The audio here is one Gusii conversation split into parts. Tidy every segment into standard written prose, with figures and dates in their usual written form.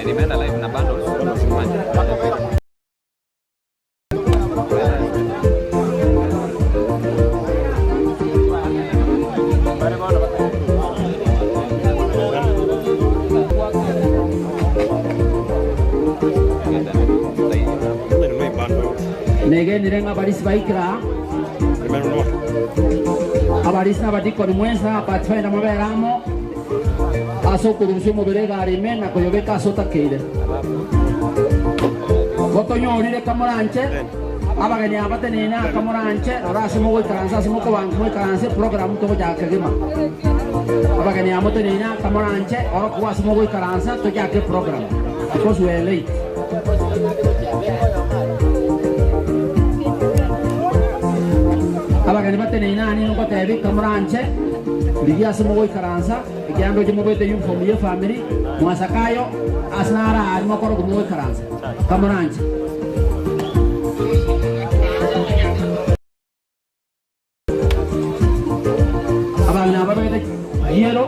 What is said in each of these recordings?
Nimeenda live na bundles. Negenire ng'a abarisia baikire aa, abarisia na abadikoni mwensi na abapathfinder mobere amo ase okorusia omobere egari ime na koyobeka ase otakeire. Gotonyorire kamoranche, abageni aba bateneine aa kamoranche, rora ase mogoikaransa ase mokobanga moikaranse eprogramu togochaka kegima. Abageni aba moteneine aa kamoranche, orokigwe ase mogoikaransa tochake eprogramu because we are late. Abageni bateneine aa nigo ngotebia kamoranche, rigia ase mogoikaransa, ekiagera ndoche mobwate uniform y'efamiri, mwasakayo ase naro aa mokorokwa mogoikaransa. Kamoranche. Abang'ina aba babete chiero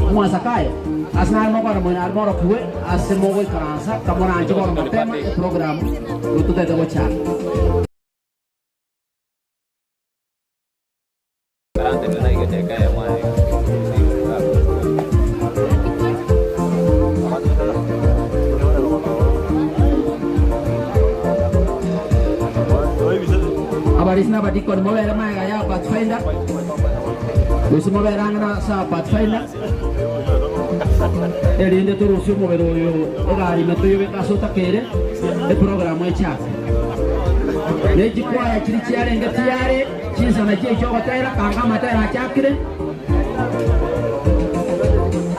omwasakayo, ase nare mokogenda moino aria morokigwe ase mogoikaransa, kamoranche bono mapema eprogramu nigo totagete gochaka. Abarisia na abadikoni mobere magega ya Pathfinder, gose mobere ang'e na ase Pathfinder, erinde torusie omobere oyo egari ime toyobeke ase otakeire, eprogramu echake. Ne chikwaya chiria chiarenge tiyari, chinsana chiaye chi'ogotera, kanga amatera achakire.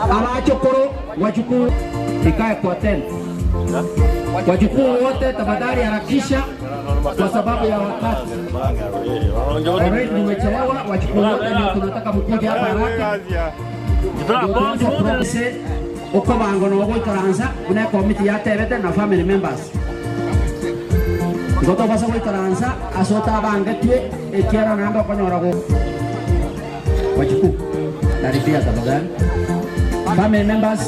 Abachokoro, wachukuu, ikae kwa tent. Wajukuu wote tafadhali harakisha kwa sababu ya wakati. Already nimechelewa, wajukuu wote ndio tunataka mkuje hapa haraka. Ndio tuanze process okobangwa na ogoikaransa buna ekomiti yatebete na family members. Igo tobasa goikaransa ase otabangetwe ekiagera naende okonyora go Wajukuu, karibia tafadhali. Family members.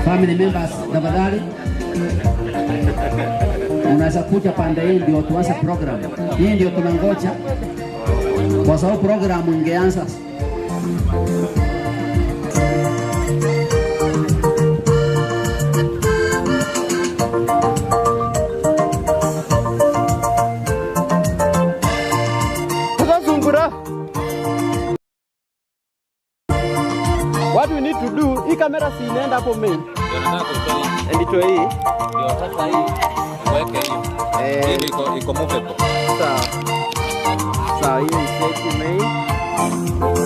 Family members tafadhali, unaweza kuja pande hii ndio tuanze program. Hii ndio tunangoja kwa sababu programu ingeanza. Sasa sungura. What we need to do, hii kamera si inaenda hapo main. Ndio nataka kuitoa hii. And itoe hii. Ndio sasa hii uweke hiyo. Eh. Hii ndio iko iko movable. Sawa. Sawa, hiyo iseti main.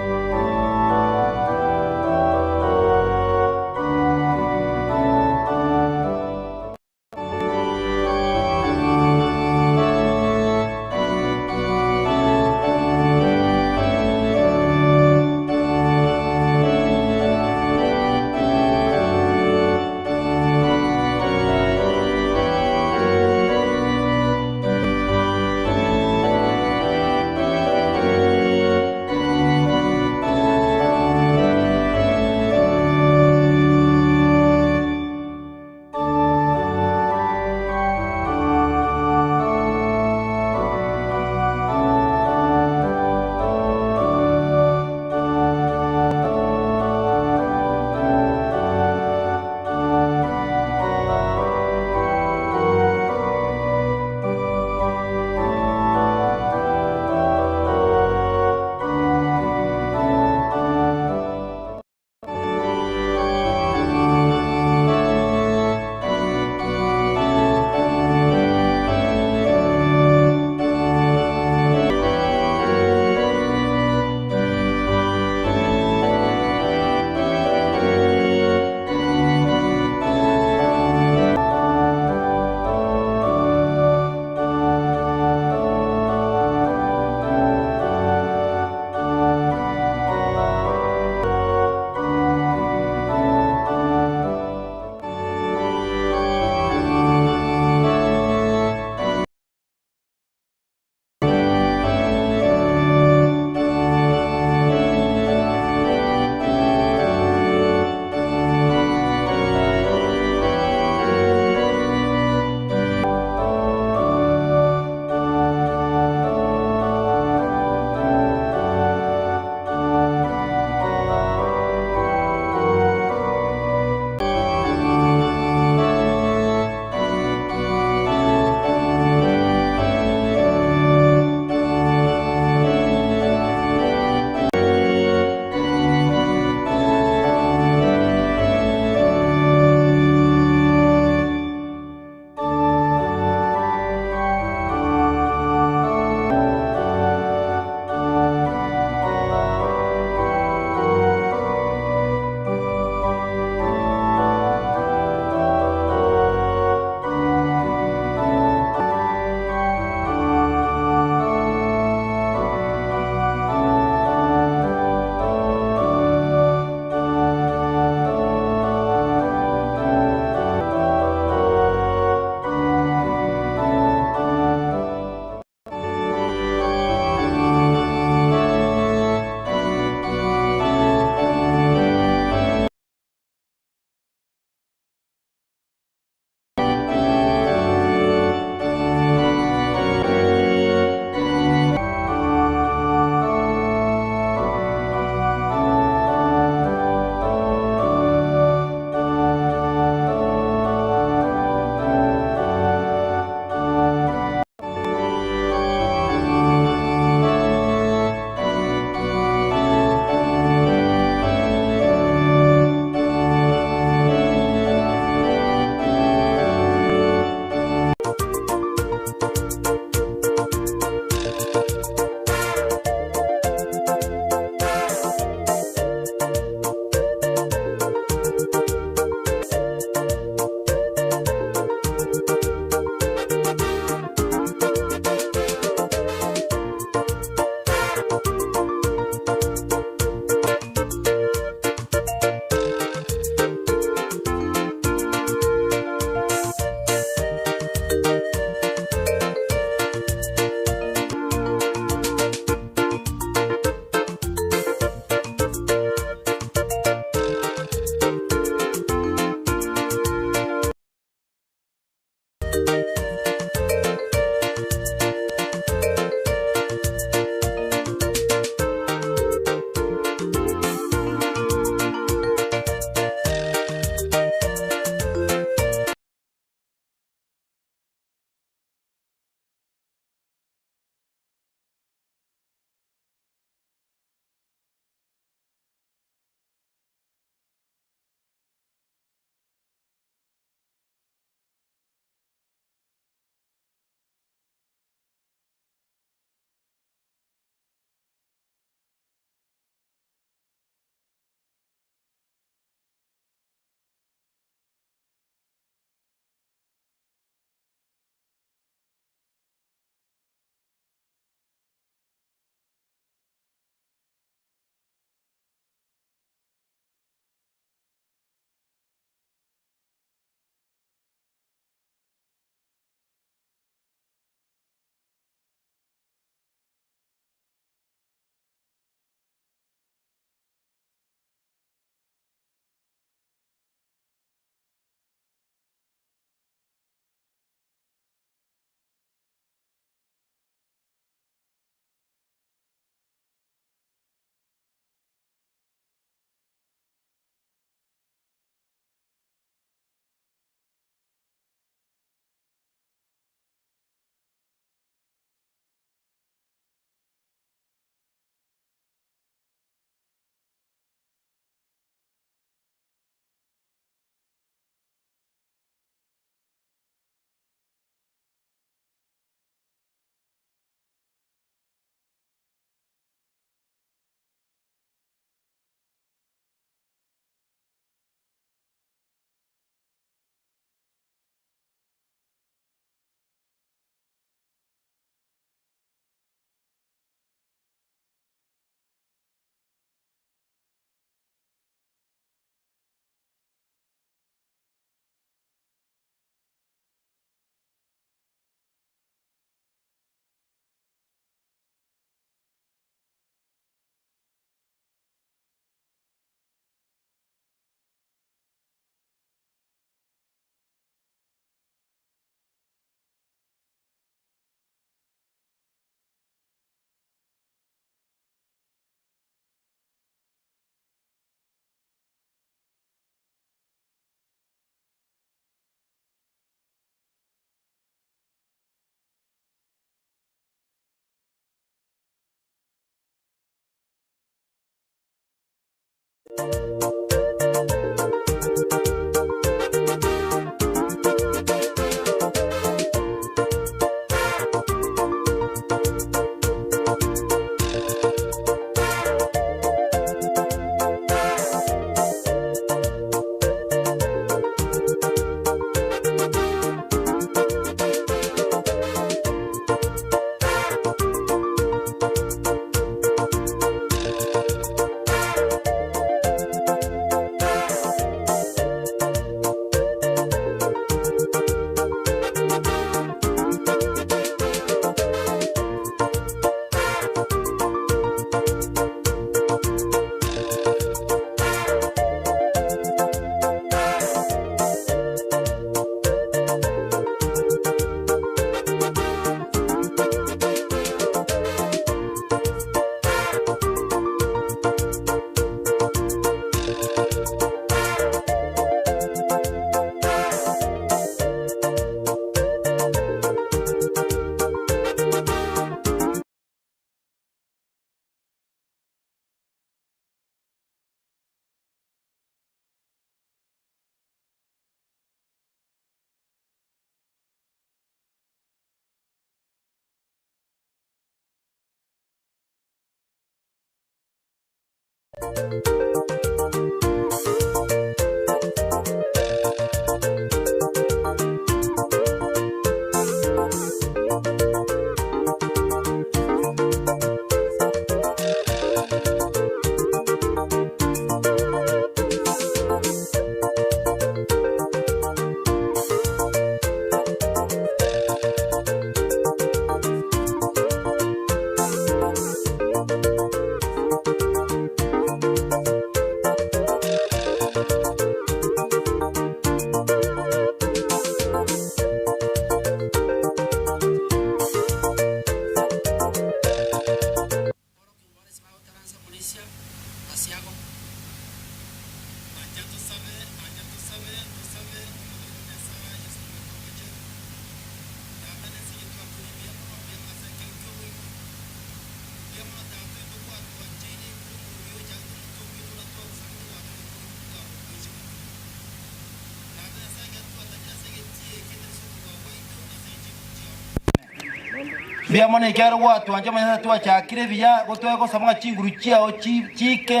Mbuya mono ekiagera gwatwancha omonyene twachakire buya, gotwegosaba ng'a chinguru chiao chiike,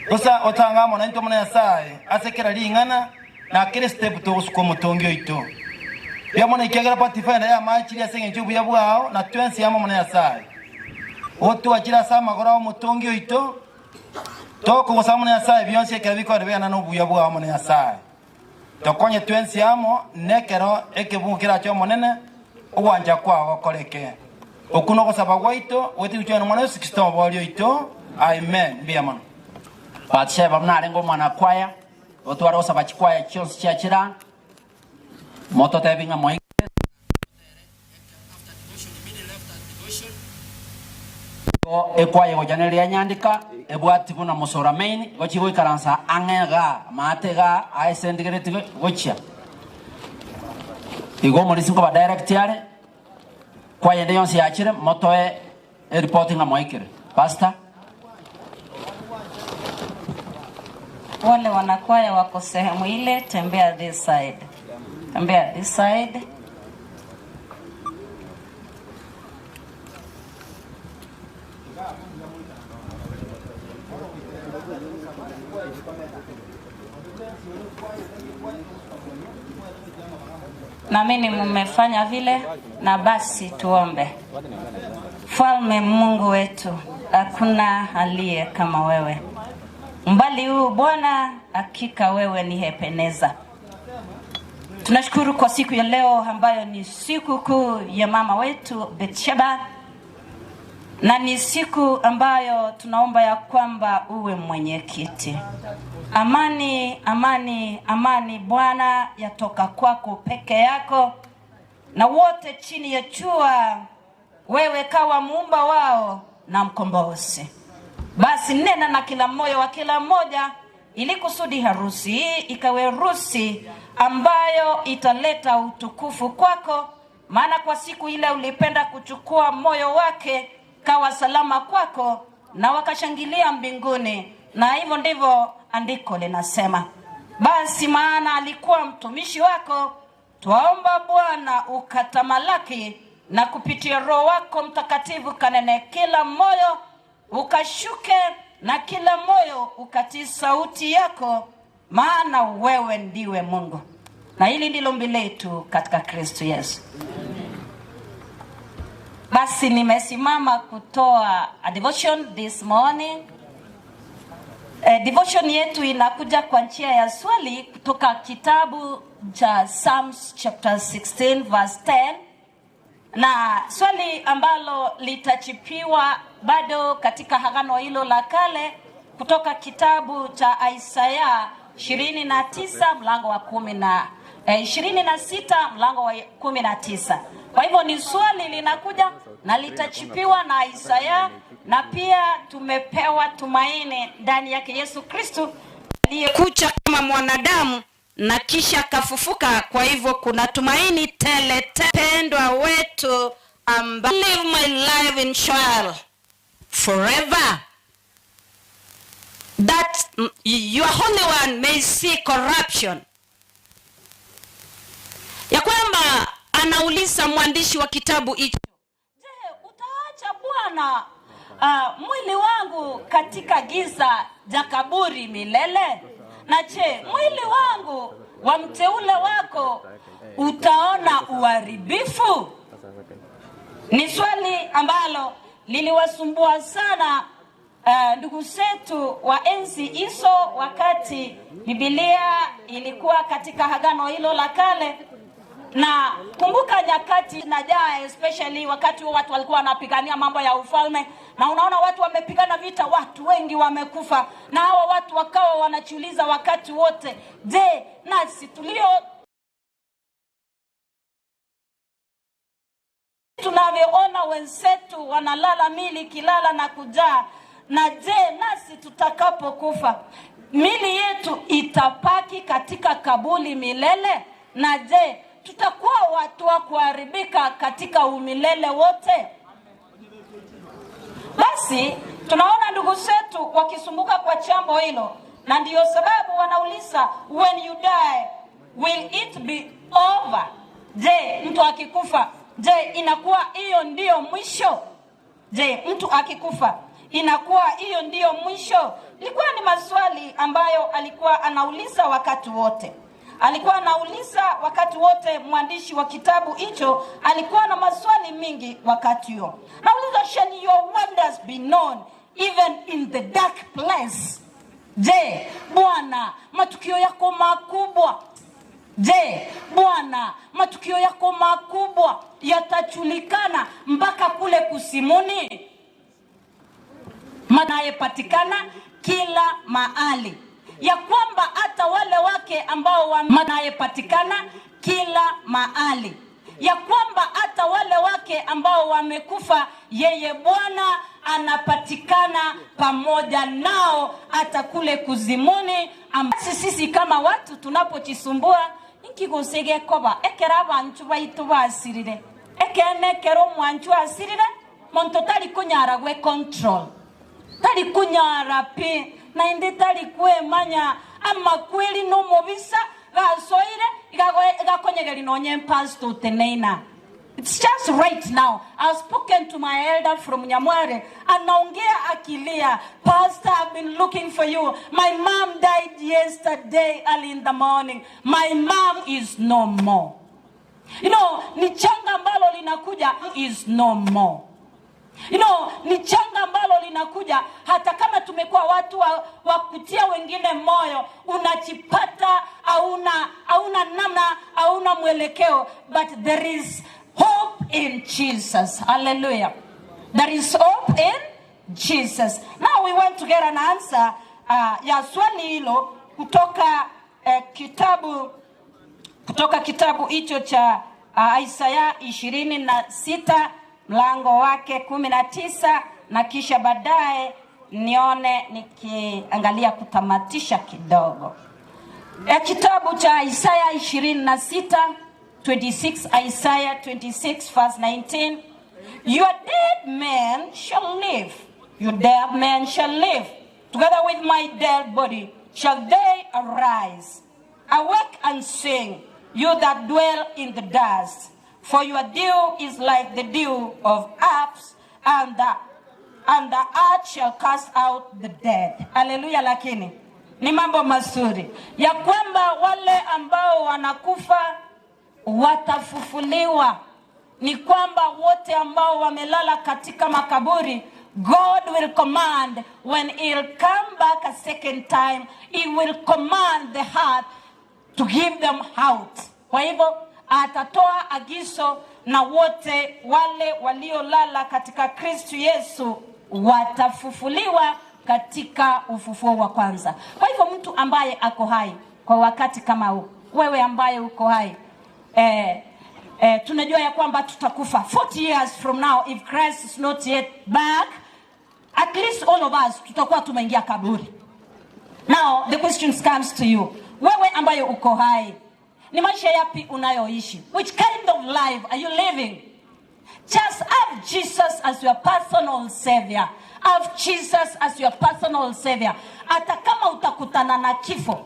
gose otange amo naintwe amo na Nyasae ase kera ring'ana na kera estep togosuka omotongi oito. Mbuya mono ekiagera Pathfinder yamachirie ase engencho y'obuya bwao na twensi amo amo na Nyasae. Gotwachire ase amagoro ao omotongi oito, tokogosaba amo na Nyasae bionsi ekero bikoenda biana nobuya bwao amo na Nyasae. Tokonye twensi amo nekero ekebungo kerache Omonene, ogwancha kwao gokoreke. Okwo nogosaba gwaito, goetigwe chwene Omwana Yesu Kristo Omoboria oito. Amen. Mbuya mono. Batisheba buna arenge omwana kwaya, otware gosaba chikwaya chionsi chiachira, mototebi ng'a moigwe. Igo ekwaya egocha neria yanyandika, ebwati buna mosora main, gochia goikaransa ang'e igaa, amaate igaa, aye ase ndigeretie gochia. Igo omorisia nkoba direct are, kwaya ende yonsi yachire, motoe eripoti ng'a mwaikire. Pastor. Wale wanakwaya wako sehemu ile, tembea this side. Tembea this side. Naamini mmefanya vile, na basi tuombe. Mfalme Mungu wetu, hakuna aliye kama wewe. Mbali huu Bwana, hakika wewe ni Ebeneza. Tunashukuru kwa siku ya leo ambayo ni siku kuu ya mama wetu Betsheba, na ni siku ambayo tunaomba ya kwamba uwe mwenyekiti. Amani, amani, amani Bwana yatoka kwako peke yako, na wote chini ya jua wewe kawa muumba wao na mkombozi. Basi nena na kila moyo wa kila mmoja, ili kusudi harusi hii ikawe harusi ambayo italeta utukufu kwako, maana kwa siku ile ulipenda kuchukua moyo wake kawa salama kwako, na wakashangilia mbinguni. Na hivyo ndivyo andiko linasema. Basi maana alikuwa mtumishi wako, twaomba Bwana ukatamalaki na kupitia Roho wako Mtakatifu kanene kila moyo ukashuke na kila moyo ukatii sauti yako, maana wewe ndiwe Mungu. Na hili ndilo ombi letu katika Kristo Yesu. Basi nimesimama kutoa a devotion this morning. Eh, devotion yetu inakuja kwa njia ya swali kutoka kitabu cha Psalms chapter 16 verse 10 na swali ambalo litachipiwa bado katika agano hilo la kale kutoka kitabu cha Isaya 29 mlango wa kumi na eh, 26 mlango wa 19. Kwa hivyo ni swali linakuja na litachipiwa na Isaya, na pia tumepewa tumaini ndani yake Yesu Kristo aliyekuja kama mwanadamu na kisha akafufuka. Kwa hivyo kuna tumaini tele tele, pendwa wetu amba live my life in trial forever that your Holy One may see corruption. Ya kwamba anauliza mwandishi wa kitabu hicho, je, utaacha Bwana uh, mwili wangu katika giza ja kaburi milele? Na je, mwili wangu wa mteule wako utaona uharibifu? Ni swali ambalo liliwasumbua sana ndugu zetu wa enzi hizo, wakati Biblia ilikuwa katika agano hilo la kale. Na kumbuka nyakati najaa, especially wakati huo watu walikuwa wanapigania mambo ya ufalme, na unaona watu wamepigana vita, watu wengi wamekufa, na hawa watu wakawa wanajiuliza wakati wote, je, nasi tulio tunavyoona wenzetu wanalala mili kilala na kujaa, na je, nasi tutakapokufa mili yetu itapaki katika kabuli milele? Na je, tutakuwa watu wa kuharibika katika umilele wote? Basi tunaona ndugu zetu wakisumbuka kwa jambo hilo, na ndiyo sababu wanauliza when you die will it be over? Je, mtu akikufa, je, inakuwa hiyo ndiyo mwisho? Je, mtu akikufa inakuwa hiyo ndiyo mwisho? Ilikuwa ni maswali ambayo alikuwa anauliza wakati wote. Alikuwa anauliza wakati wote. Mwandishi wa kitabu hicho alikuwa na maswali mingi wakati huo. Nauliza, shall your wonders be known even in the dark place? Je, Bwana, matukio yako makubwa Je, Bwana, matukio yako makubwa yatajulikana mpaka kule kusimuni? Manayepatikana kila mahali, ya kwamba hata wale wake ambao wanayepatikana kila mahali, ya kwamba hata wale wake ambao wamekufa, yeye Bwana anapatikana pamoja nao hata kule kuzimuni. Sisi kama watu tunapojisumbua nkigosege koba ekero abanchu baitu basirire ekene ekero omwanchu asirire monto tari kunyara gwe control tari kunyara pi naende tari kwemanya amakweli nomobisa gasoire igakonyegeri nonye pastor uteneina. It's just right now. I've spoken to my elder from Nyamware. Anaongea akilia. Pastor, I've been looking for you. My mom died yesterday early in the morning. My mom is no more. You know, ni changa ambalo linakuja is no more. You know, ni changa ambalo linakuja hata kama tumekuwa watu wa, wa kutia wengine moyo, unajipata hauna hauna namna, hauna mwelekeo, but there is hope in Jesus. Hallelujah. There is hope in Jesus. Now we want to get an answer ya swali hilo kutoka kitabu kutoka kitabu hicho cha Isaya 26 mlango wake 19 na kisha baadaye nione nikiangalia kutamatisha kidogo. Kitabu cha Isaya 26 26, Isaiah 26 verse 19. Your dead men shall live. Your dead men shall live. Together with my dead body shall they arise. Awake and sing, you that dwell in the dust, for your dew is like the dew of apes, and the, and the earth shall cast out the dead. Haleluya! Lakini ni mambo mazuri ya kwamba wale ambao wanakufa watafufuliwa. Ni kwamba wote ambao wamelala katika makaburi, God will command when he'll come back a second time, he will command the earth to give them out. Kwa hivyo atatoa agizo na wote wale waliolala katika Kristu Yesu watafufuliwa katika ufufuo wa kwanza. Kwa hivyo mtu ambaye ako hai kwa wakati kama huu, wewe ambaye uko hai tunajua ya kwamba tutakufa 40 years from now if Christ is not yet back, at least all of us tutakuwa tumeingia kaburi. Now the question comes to you, wewe ambaye uko hai, ni maisha yapi unayoishi? Which kind of life are you living? Just have Jesus as your personal savior. Have Jesus as your personal savior. Hata kama utakutana na kifo,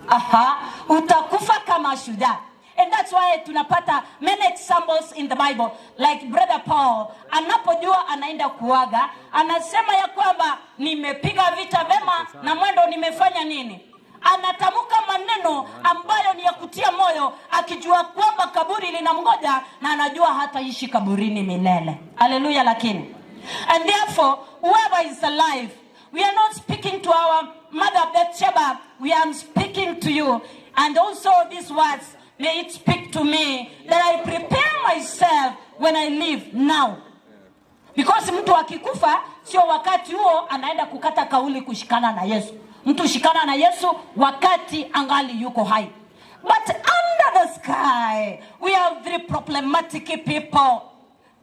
aha, utakufa kama shujaa. And that's why tunapata many examples in the Bible like brother Paul anapojua anaenda kuaga, anasema ya kwamba nimepiga vita vema na mwendo nimefanya nini? Anatamka maneno ambayo ni ya kutia moyo, akijua kwamba kaburi linamgoja na anajua hataishi kaburini milele. Haleluya! Lakini and therefore whoever is alive We are not speaking to our mother Bathsheba. We are speaking to you. And also these words, may it speak to me that I prepare myself when I live now. Because mtu akikufa sio wakati huo anaenda kukata kauli kushikana na Yesu. Mtu shikana na Yesu wakati angali yuko hai. But under the sky we have three problematic people.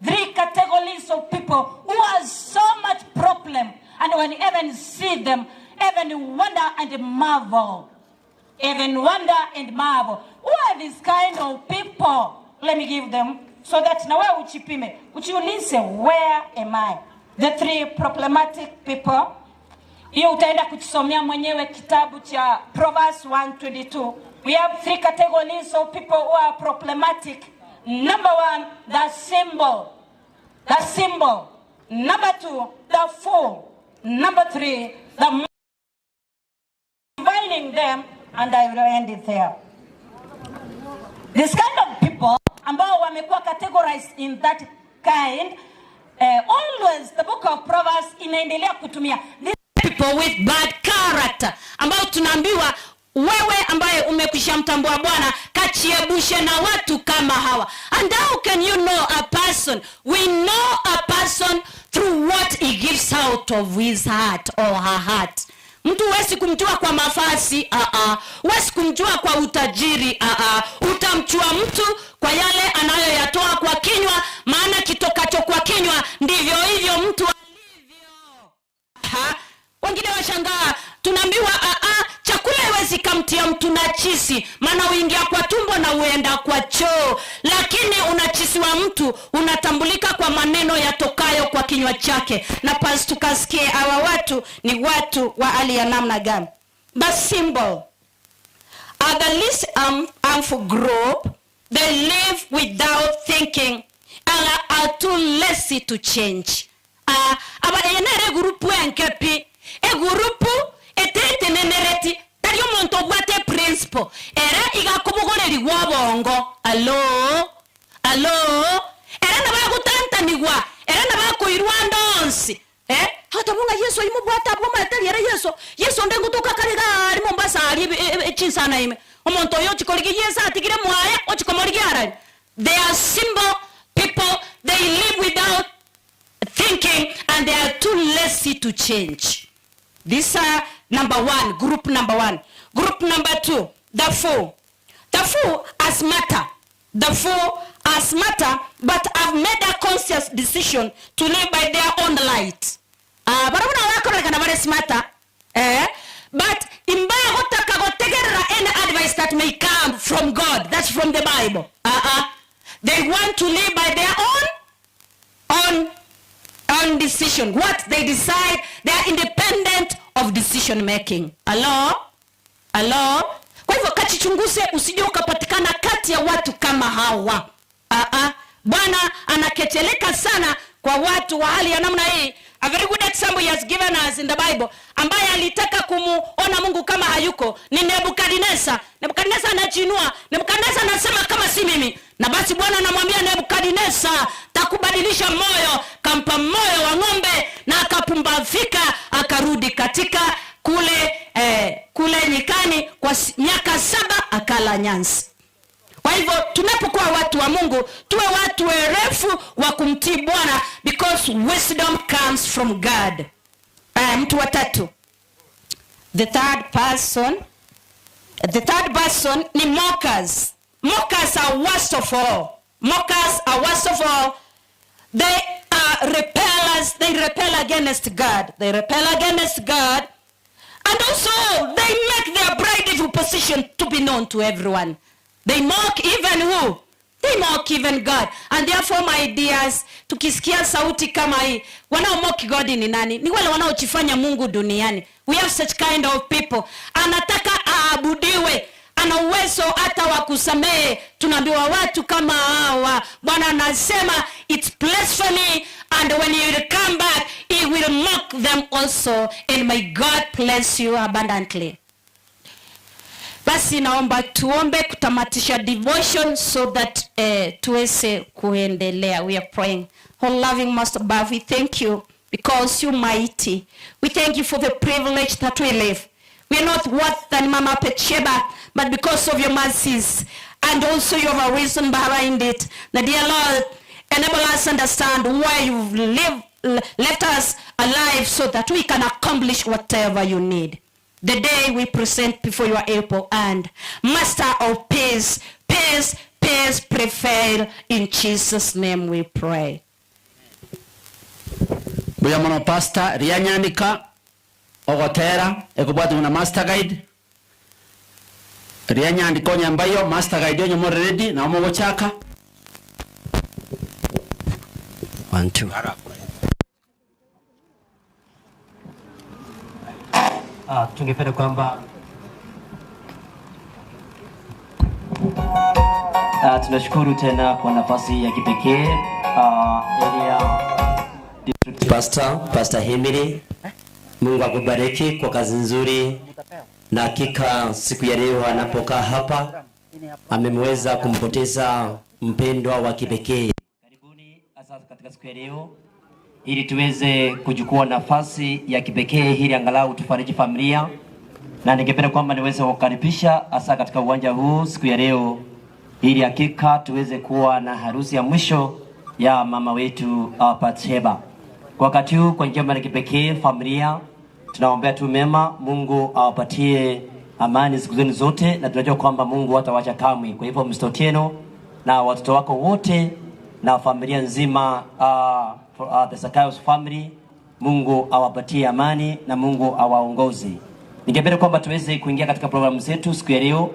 Three categories of people who have so much problem and when even see them even wonder and marvel. Even wonder and marvel. Who are these kind of people? Let me give them so that na wewe uchipime, ujiulize where am I? The three problematic people. Hiyo utaenda kujisomea mwenyewe kitabu cha Proverbs 122. We have three categories of people who are problematic. Number one, the symbol. The symbol. Number two, the fool. Number three, the divining them, and I will end it there. This kind of people ambao wamekuwa categorized in that kind, always the book of Proverbs inaendelea kutumia these people with bad character, ambao tunaambiwa wewe ambaye umekwisha mtambua Bwana, kachiebushe na watu kama hawa. And how can you know a person? We know a person through what he gives out of his heart or her heart. Mtu huwezi kumjua kwa mavazi, huwezi kumjua kwa utajiri, utamjua mtu kwa yale anayoyatoa kwa kinywa, maana kitokacho kwa kinywa ndivyo hivyo mtu alivyo. Ha? Wengine washangaa, tunaambiwa chakula haiwezi kamtia mtu nachisi, maana uingia kwa tumbo na uenda kwa choo, lakini unachisi wa mtu unatambulika kwa maneno yatokayo kwa kinywa chake. Na pasi tukasikie hawa watu ni watu wa hali ya namna gani. The symbol are the least harmful group. They live without thinking and are too lazy to change. Aba enere gurupu enkepi egurupu etetenenereti tari omonto obwate principle era igakobogolerigwa obongo. Alo alo era nabagotantanigwa era nabakoirwa ndonsi hatabunga Yesu imubwata abwo matari era Yesu Yesu nde ngutuka kare gari Mombasa ari chinsana ime omonto oyo ochikorigi Yesu atigire mwaya ochikomorigi arari. They are simple people, they live without thinking and they are too lazy to change. These are number one, group number one. Group number two, the fool. The fool has matter. The fool has matter, but have made a conscious decision to live by their own light. Barabona wakorekana bare smarter, but imbaya gotaka gotegerera any advice that may come from God. That's from the Bible. They want to live by their own decision. What they decide, they are independent decision making. Hello? Hello? Kwa hivyo kachichunguze, usije ukapatikana kati ya watu kama hawa. Aa, Bwana anakecheleka sana kwa watu wa hali ya namna hii. A very good example he has given us in the Bible, ambaye alitaka kumuona Mungu kama hayuko ni Nebukadneza. Nebukadneza anajiinua, Nebukadneza anasema kama si mimi. Na basi Bwana anamwambia Nebukadneza, takubadilisha moyo, kampa moyo wa ng'ombe na akapumbavika, akarudi katika kule kule nyikani kwa miaka 7 akala nyasi. Kwa hivyo tunapokuwa watu wa Mungu tuwe watu werefu wa kumtii Bwana, because wisdom comes from God. Mtu wa tatu, the third person ni mockers. Mockers are worst of all. Mockers are worst of all. They are repellers. They repel against God. They repel against God. And also they make their prideful position to be known to everyone. They mock even who? They mock even God. And therefore, my dears, tukisikia sauti kama hii, wanao mock God ni nani? Ni wale wanaojifanya Mungu duniani. We have such kind of people. Anataka aabudiwe, ana uwezo hata wa kusamehe. Tunaambiwa watu kama hawa, Bwana anasema it's blasphemy, and when he will come back he will mock them also, and may God bless you abundantly. Basi naomba tuombe kutamatisha devotion so that tuweze kuendelea. We are praying. Oh, loving Master above, we thank you because you mighty. We thank you for the privilege that we live. We are not worth than Mama Petsheba, but because of your mercies and also you have a reason behind it. The dear Lord, enable us understand why you've left us alive so that we can accomplish whatever you need. The day we present before your able hand, Master of peace, peace, peace prevail. In Jesus' name we pray. Buya mono pastor rianyandika ogotera ekobwati na master guide rianyandika onyambayo master guide onye more ready na omogochaka 1 2. Tungependa kwamba tunashukuru tena kwa nafasi ya kipekee, area district Pastor Hemiri, Mungu akubariki kwa kazi nzuri, na hakika siku ya leo anapokaa hapa amemweza kumpoteza mpendwa wa kipekee. Karibuni hasa katika siku ya leo ili tuweze kuchukua nafasi ya kipekee ili angalau tufariji familia, na ningependa kwamba niweze kukaribisha hasa katika uwanja huu siku ya leo ili hakika tuweze kuwa na harusi ya mwisho ya mama wetu Batsheba. Kwa wakati huu kwa njia ya kipekee familia tunaombea tu mema, Mungu awapatie amani siku zenu zote, na tunajua kwamba Mungu hatawacha kamwe. Kwa hivyo Mr. Otieno na watoto wako wote na familia nzima, for the Zacchaeus family, Mungu awapatie amani na Mungu awaongoze. Ningependa kwamba tuweze kuingia katika programu zetu siku ya leo,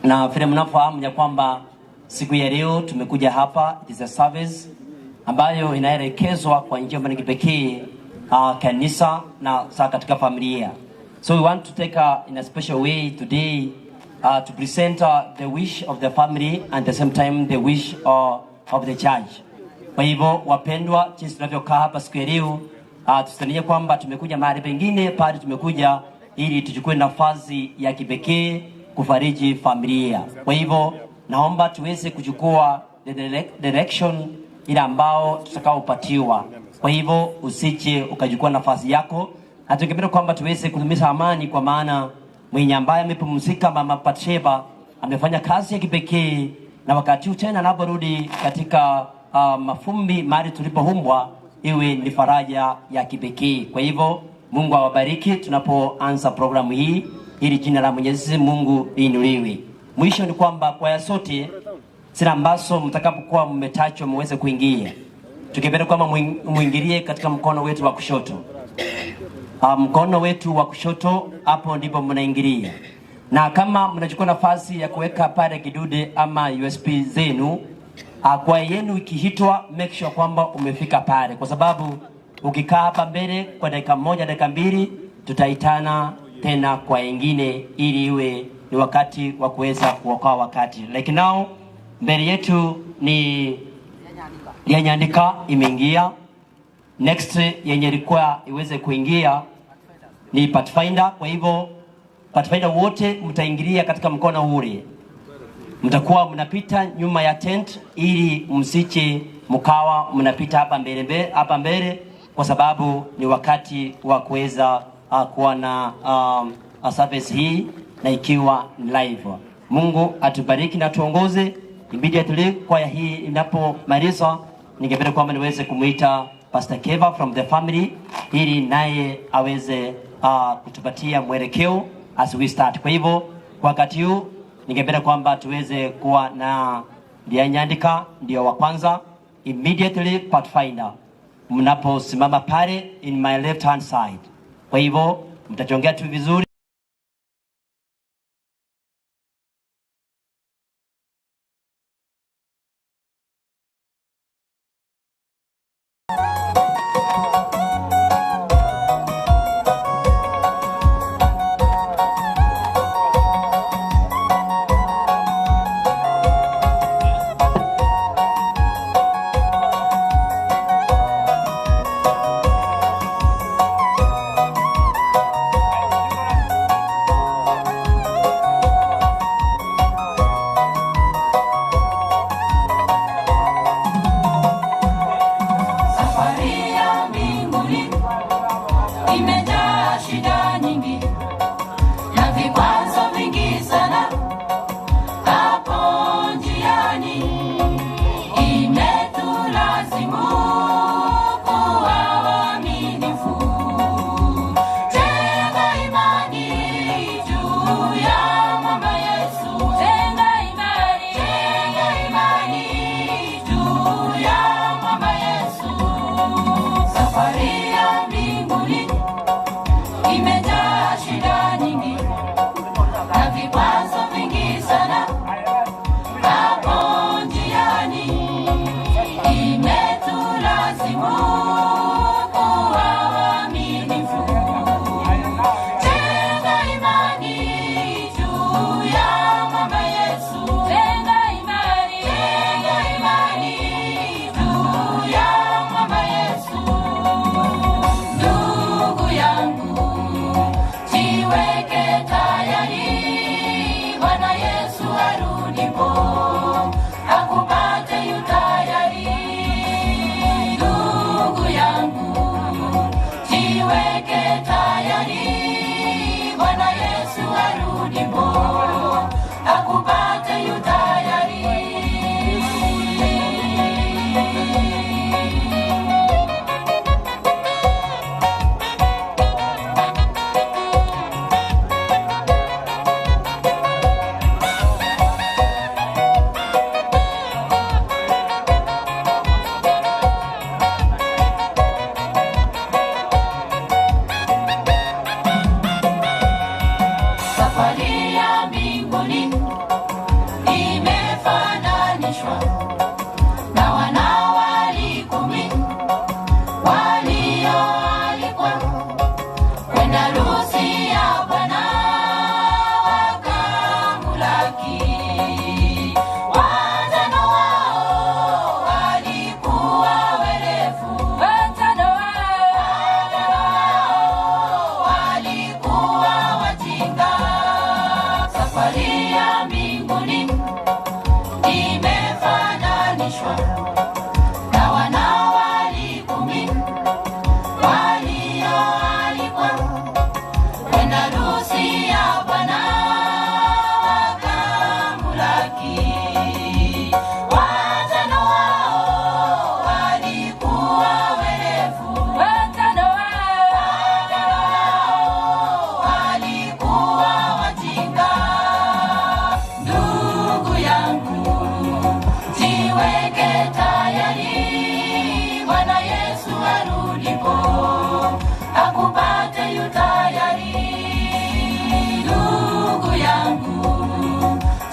na vile mnafahamu ya kwamba siku ya leo tumekuja hapa, it is a service ambayo inaelekezwa kwa njia ya kipekee kanisa na saa katika familia. So we want to take in a special way today to present the wish of the family and at the same time the wish of the church. Kwa hivyo wapendwa, jinsi tunavyokaa hapa siku ya leo, tusitanie kwamba tumekuja mahali pengine, pale tumekuja ili tuchukue nafasi ya kipekee kufariji familia. Kwa hivyo naomba tuweze kuchukua the direction ile ambao tutakaopatiwa. Kwa hivyo usije ukachukua nafasi yako, na tungependa kwamba tuweze kudumisha amani, kwa maana mwenye ambaye amepumzika Mama Batsheba amefanya kazi ya kipekee, na wakati huu tena anaporudi katika mafumbi mahali tulipoumbwa, iwe ni faraja ya kipekee. Kwa hivyo Mungu awabariki tunapoanza programu hii, ili jina la Mwenyezi Mungu liinuliwe. Mwisho ni kwamba kwaya sote zile ambazo mtakapokuwa mmetachwa muweze kuingia, tukipenda kwamba muingilie katika mkono wetu wa kushoto. Mkono wetu wa kushoto, hapo ndipo mnaingilia. Na kama mnachukua nafasi ya kuweka pale kidude ama USB zenu, kwa yenu ikihitwa, make sure kwamba umefika pale, kwa sababu ukikaa hapa mbele kwa dakika moja, dakika mbili, tutaitana tena kwa ingine ili iwe ni wakati wa kuweza kuokoa wakati. Like now mbele yetu ni Lyanyandika imeingia. Next yenye ilikuwa iweze kuingia ni Pathfinder. Kwa hivyo Pathfinder wote mtaingilia katika mkono ule, mtakuwa mnapita nyuma ya tent ili msiche mkawa mnapita hapa mbele mbele, hapa mbele kwa sababu ni wakati wa kuweza kuwa na service hii na ikiwa live. Mungu atubariki na tuongoze. Immediately kwaya hii inapomalizwa, ningependa kwamba niweze kumuita Pastor Keva from the family ili naye aweze kutupatia mwelekeo as we start. Kwa hivyo kwa wakati huu ningependa kwamba tuweze kuwa na Lyanyandika ndio wa kwanza, immediately Pathfinder mnaposimama pale in my left hand side. Kwa hivyo mtachongea tu vizuri. Safari ya mbinguni imejaa shida nyingi na vikwazo vingi sana hapo njiani, imetulazimu kuwa waaminifu. Jenga imani juu ya mwamba Yesu, jenga imani, jenga imani juu ya mwamba Yesu. Safari ya mbinguni imejaa shida nyingi na vikwazo vingi sana hapo njiani, imetulazimu kuwa waaminifu. Jenga imani juu ya mwamba Yesu, jenga imani, jenga imani juu ya mwamba Yesu. Ndugu yangu, jiweke tayari, Bwana Yesu arudipo, akupate yu tayari. Ndugu yangu, jiweke tayari, Bwana Yesu arudipo, akupate yu tayari. Safari ya mbinguni imefananishwa na wanawali 10 walioalikwa kwenda harusi ya Bwana wakamlaki. Watano wao walikuwa werevu, watano wao walikuwa wajinga. Safari ya mbinguni imefananishwa na wanawali 10 walioalikwa kwenda harusi ya Bwana wakamlaki. Watano wao walikuwa werevu, watano wao walikuwa wajinga. Ndugu yangu, jiweke tayari, Bwana Yesu arudipo, akupate yu tayari. Ndugu yangu,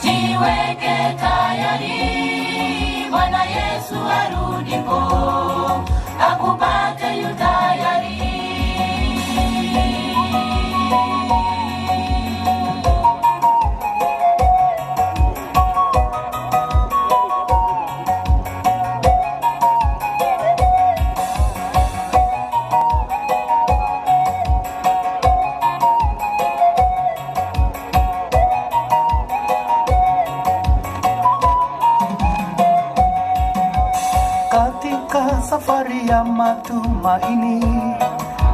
jiweke tayari, Bwana Yesu arudipo, akupate yu tayari. safari ya matumaini,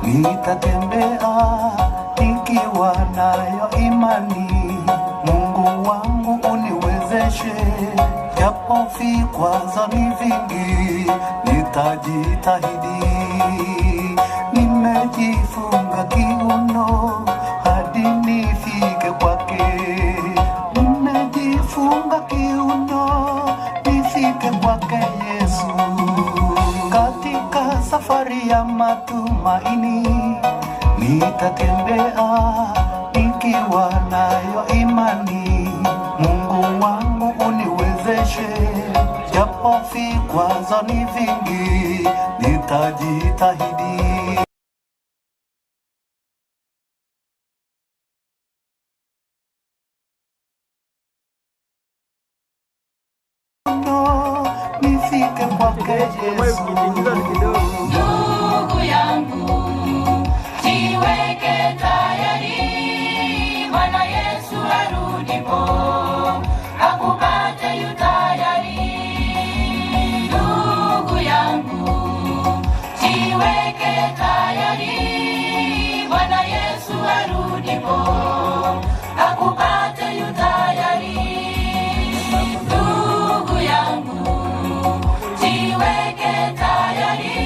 nitatembea nikiwa nayo imani. Mungu wangu uniwezeshe, japo vikwazo ni vingi, nitajitahidi. Nimejifunga kiuno hadi nifike kwake, nimejifunga kiuno nifike kwake Yesu. Katika safari ya matumaini nitatembea nikiwa nayo imani. Mungu wangu uniwezeshe, japo vikwazo ni vingi, nitajitahidi. Nifike kwake Yesu. Ndugu yangu, jiweke tayari, Bwana Yesu arudipo, akupate yu tayari. Ndugu yangu, jiweke tayari, Bwana Yesu arudipo, akupate yu tayari. Ndugu yangu, jiweke tayari,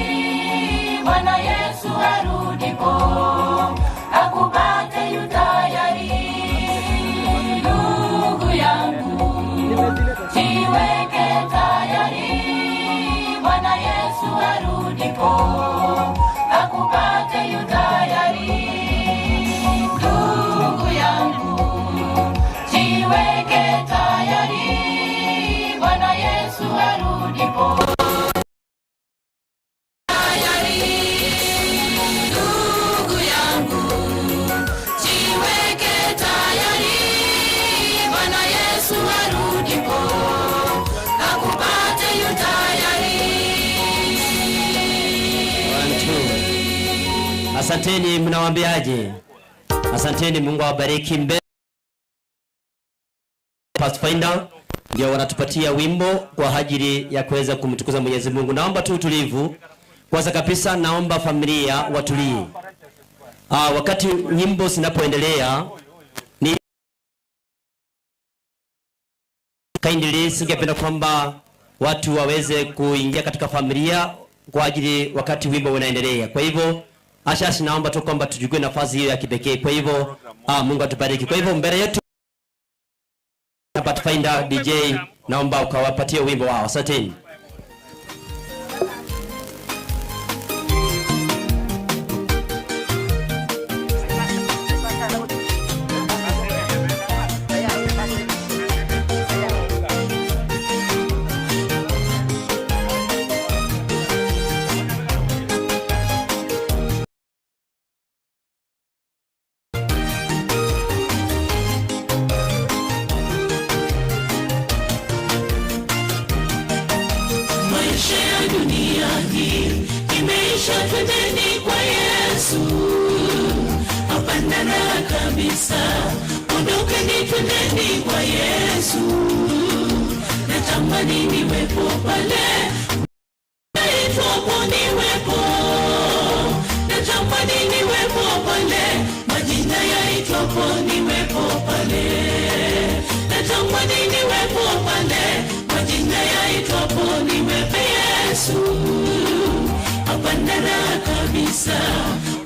Bwana Yesu arudipo, akupate yu tayari. Ndugu yangu, jiweke tayari, Bwana Yesu arudipo, akupate yu tayari. Ndugu yangu, jiweke tayari, Bwana Yesu arudipo. Tayari, ndugu yangu, jiweke tayari, Bwana Yesu arudipo, akupate yu tayari. One, two. Asanteni, mnawaambiaje? Asanteni, Mungu awabariki. Mbele Pathfinder ndio wanatupatia wimbo kwa ajili ya kuweza kumtukuza Mwenyezi Mungu. Naomba tu utulivu. Kwanza kabisa naomba familia watulie. Wakati nyimbo zinapoendelea ni kindly, singependa kwamba watu waweze kuingia katika familia kwa ajili wakati wimbo unaendelea. Kwa hivyo Ashashi, naomba tu kwamba tuchukue nafasi hiyo ya kipekee. Kwa hivyo Mungu atubariki. Kwa hivyo mbele yetu na Pathfinder DJ, naomba ukawapatie wimbo wao. Asanteni. Maisha ya dunia hii imeisha, twendeni kwa Yesu. Hapana raha kabisa, ondokeni, twendeni kwa Yesu. Natamani niwepo pale naitwapo, niwepo. Natamani niwepo pale majina yaitwapo, niwepo pale. Natamani niwepo pale majina yaitwapo, niwepo Yesu. Hapana raha kabisa,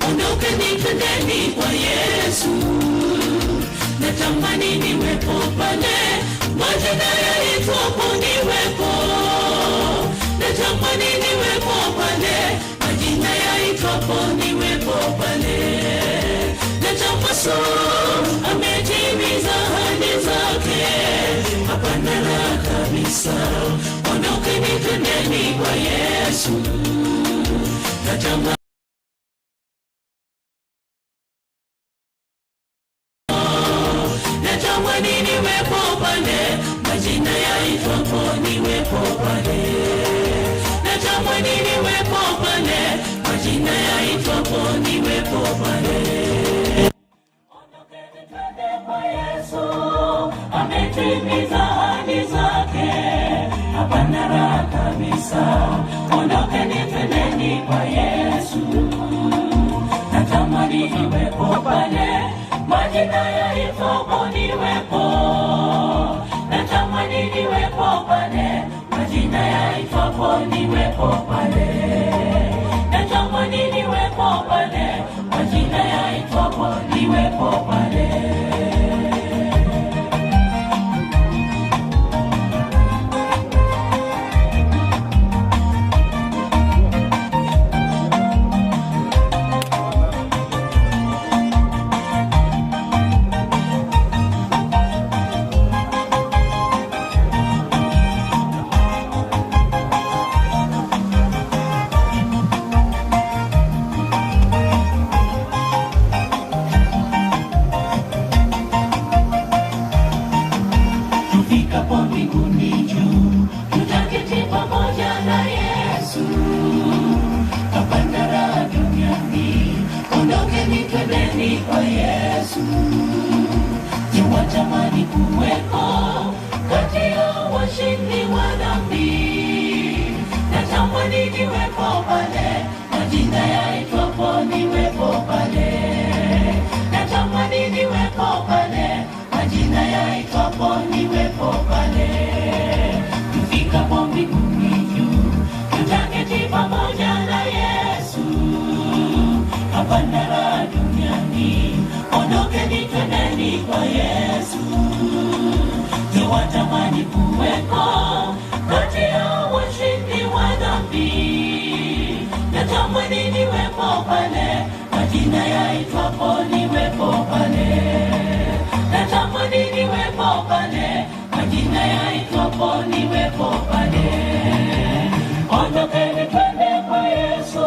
ondokeni, twendeni kwa Yesu. Natamani niwepo pale majina yaitwapo, niwepo. Natamani niwepo pale majina yaitwapo, niwepo pale. Natamani ametimiza ahadi zake, hapana raha kabisa, ondokeni, twendeni kwa Yesu. Natamani natamani niwepo pale majina yaitwapo, niwepo pale. Natamani niwepo pale majina yaitwapo, niwepo pale. Kwa Yesu ametimiza ahadi zake, hapana raha kabisa, ondokeni, twendeni Majina yaitwapo niwepo, natamani niwepo pale. Majina yaitwapo niwepo pale, natamani niwepo pale. Majina yaitwapo niwepo pale. Tufikapo mbinguni juu, tutaketi pamoja na Yesu. Hapana raha duniani, ondokeni twendeni kwa Yesu. Je, watamani kuweko kati ya washindi wa dhambi? Natamani niwepo pale, majina yaitwapo niwepo pale. Natamani niwepo pale, majina yaitwapo niwepo pale. Tufikapo mbinguni juu, tutaketi pamoja na Yesu. Hapana raha duniani, ondokeni twendeni kwa Yesu. Je, watamani kuweko kati ya washindi wa dhambi? Natamani niwepo pale, majina yaitwapo niwepo pale. Natamani niwepo pale, majina yaitwapo niwepo pale. Ondokeni twende kwa Yesu,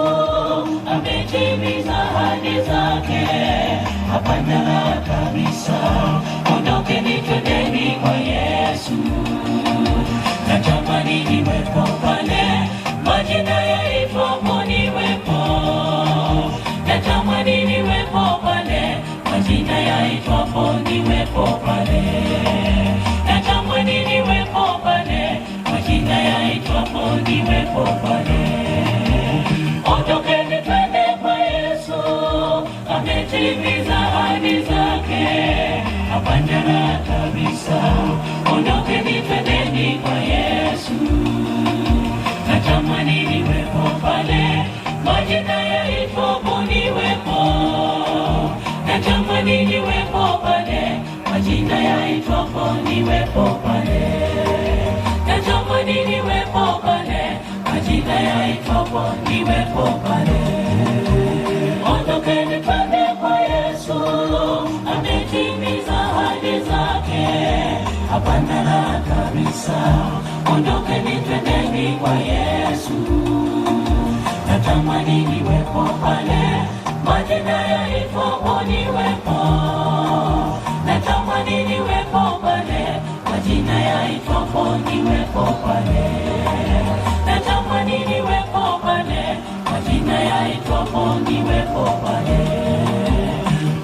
ametimiza ahadi zake, hapana raha kabisa. Ondokeni twendeni kwa Yesu, natamani niwepo pale, majina yaitwapo niwepo. Natamani niwepo pale, majina yaitwapo niwepo pale. Natamani niwepo pale, majina yaitwapo niwepo pale. Ondokeni twende kwa Yesu, ametimiza ahadi zake, hapana raha kabisa. Ondokeni twendeni kwa Yesu, natamani niwepo pale, majina yaitwapo niwepo. Natamani niwepo pale, majina yaitwapo niwepo pale. Natamani niwepo pale, majina yaitwapo niwepo pale. Ondokeni twende kwa Yesu, ametimiza ahadi zake, hapana raha kabisa. Ondokeni twendeni kwa Yesu, natamani niwepo pale, majina yaitwapo niwepo. Natamani niwepo pale, majina yaitwapo niwepo pale. Natamani niwepo pale, majina yaitwapo niwepo pale.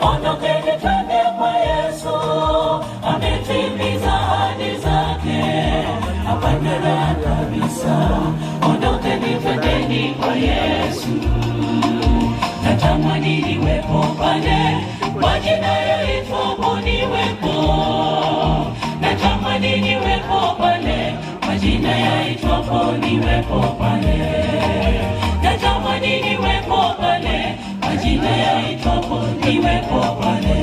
Ondokeni twende kwa Yesu, ametimiza ahadi zake, hapana raha kabisa. Ondokeni twendeni kwa Yesu, natamani niwepo pale, majina yaitwapo niwepo. Natamani niwepo pale, majina yaitwapo niwepo pale. Natamani niwepo pale, majina yaitwapo niwepo pale.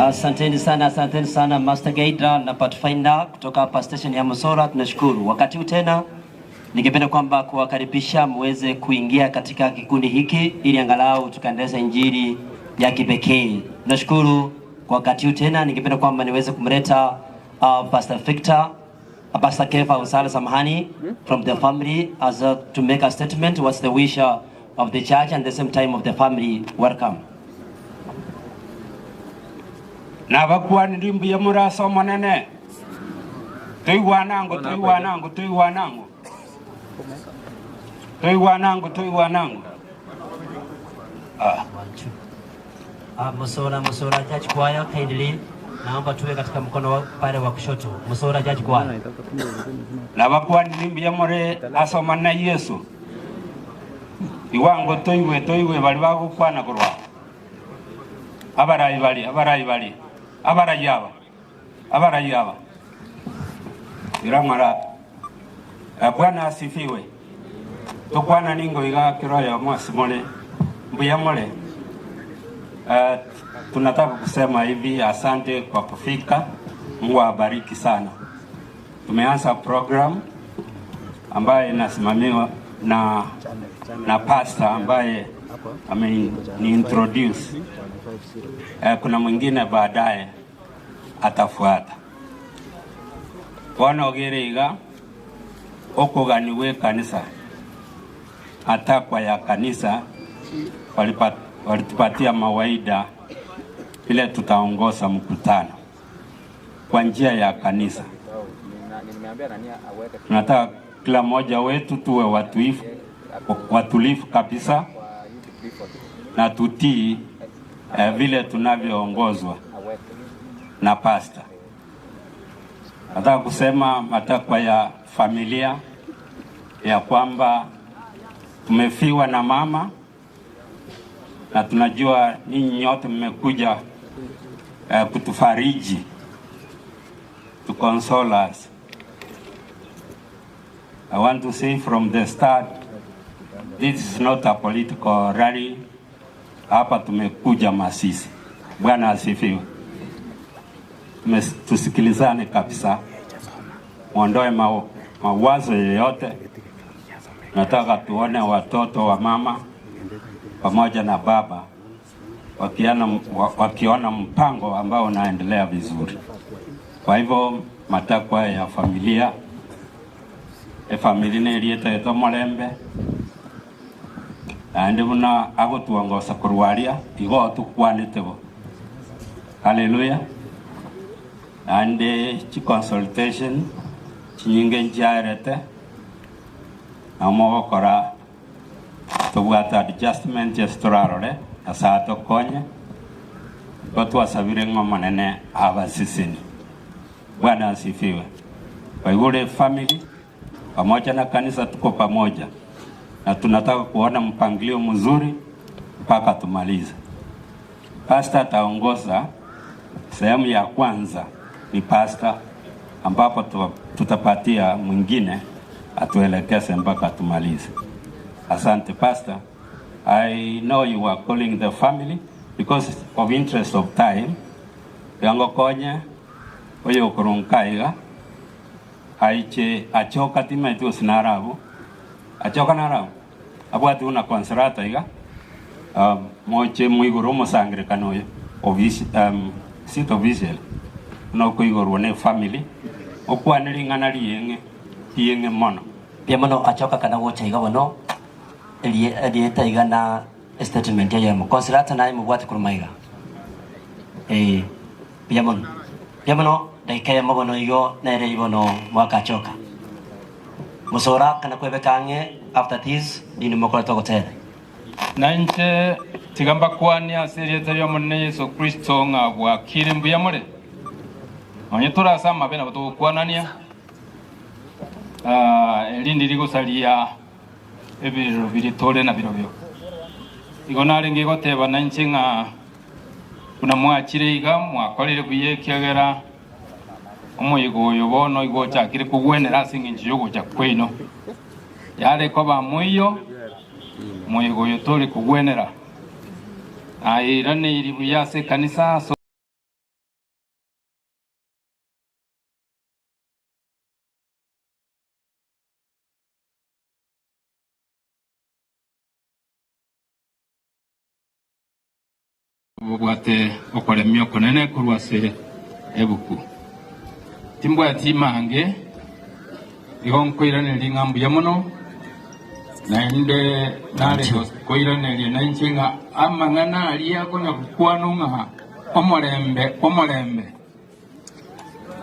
Asanteni sana, asanteni sana Master Guide na Pathfinder kutoka hapa station ya Musora, tunashukuru. Wakati huu tena ningependa kwamba kuwakaribisha muweze kuingia katika kikundi hiki ili angalau tukaendeleza injili ya kipekee. Tunashukuru kwa wakati huu tena, ningependa kwamba niweze kumleta Pastor Victor Pastor Kefa Usala samahani from the family as to make a statement what's the wish of the church and the same time of the family. Welcome. Nabakwani ndimbuya murasa omonene toigwanango toigwanango toigwanango toigwanango toigwanango Ah. Musora Musora Church Choir kindly naomba tuwe katika mkono wa pale wa kushoto. Musora Church Choir. Nabakwani ndimbuya more ase omonene Yesu iwango toigwe toigwe bari bagokwana korwa. Abarai bari, abarai bari, abarai aba, abarai aba. Irang'ora. Eh, Bwana asifiwe. Tokwana ningo iga kero oyomo ase more. Mbuya more. Eh, tunataka kusema hivi, asante kwa kufika. Mungu awabariki sana. Tumeanza program ambayo inasimamiwa na na pastor ambaye ame ni introduce. Eh, kuna mwingine baadaye atafuata. Bono ogere iga okoganiwe kanisa atakwa ya kanisa walitupatia mawaida vile tutaongoza mkutano kwa njia ya kanisa. Tunataka kila mmoja wetu tuwe watuifu, watulivu kabisa na tutii eh, vile tunavyoongozwa na pasta. Nataka kusema matakwa ya familia ya kwamba tumefiwa na mama na tunajua ninyi nyote mmekuja eh, kutufariji to console us. I want to say from the start, this is not a political rally. Hapa tumekuja Masisi. Bwana asifiwe. Tusikilizane kabisa, mwondoe ma, mawazo yoyote. Nataka tuone watoto wa mama pamoja na baba wakiona, wakiona mpango ambao unaendelea vizuri. Kwa hivyo matakwa ya familia efamili nerietete mulembe naende buna agotuongosa korwaria igo tukwanete bo haleluya naende chiconsultation chinyinge nchiarete namo gokora tobwate adjustment ase torarore ase atokonye igo twasabire ng'a omonene abasisini. Bwana asifiwe. Kwa hivyo family pamoja na kanisa tuko pamoja na tunataka kuona mpangilio mzuri mpaka tumalize. Pastor ataongoza sehemu ya kwanza ni pastor, ambapo tutapatia mwingine atuelekeze mpaka tumalize. Asante pastor. I know you are calling the family because of interest of time. Yango konye oyo kurunkaiga aiche achoka timetu sinarabu achoka narabu abwati una consolata iga um, moche mwiguru omosangerekano oyo office um, sit official no kuigorwo ne family okwane ring'ana rieng'e rieng'e mono Pia mono achoka kana gocha iga bono erieta iga na statement yayemo consolata naye mubwate kuruma iga eh pia mono pia mono dakika yamo bono igo nere ibono mwaka achoka musora kana kwebeka ang'e after this nini mokora togotera Nainche tigamba kwania ase erieta ria omonene Yesu Kristo ng'a bwakire mbuya more. Nonye torase amabe nabo togokwanania ah, erindi rigosaria ebirero biri tore na birobio. Igo narenge goteba nainche ng'a buna mwachire iga mwakorire buya ekiagera omoyigo oyo bono igo ochakire kogwenera ase eng'encho ya ogocha kwino. Yare koba moiyo moyigo oyo tore kogwenera airanĩiri buya ase ekanisa ase bobwate okoremia okonene korwa ase ebuku timbwati imange igo nkoiraneria ng'a mbuya mono naende nare koiraneria nainche ng'a amang'ana aria akonya gokwana ng'a omorembe omorembe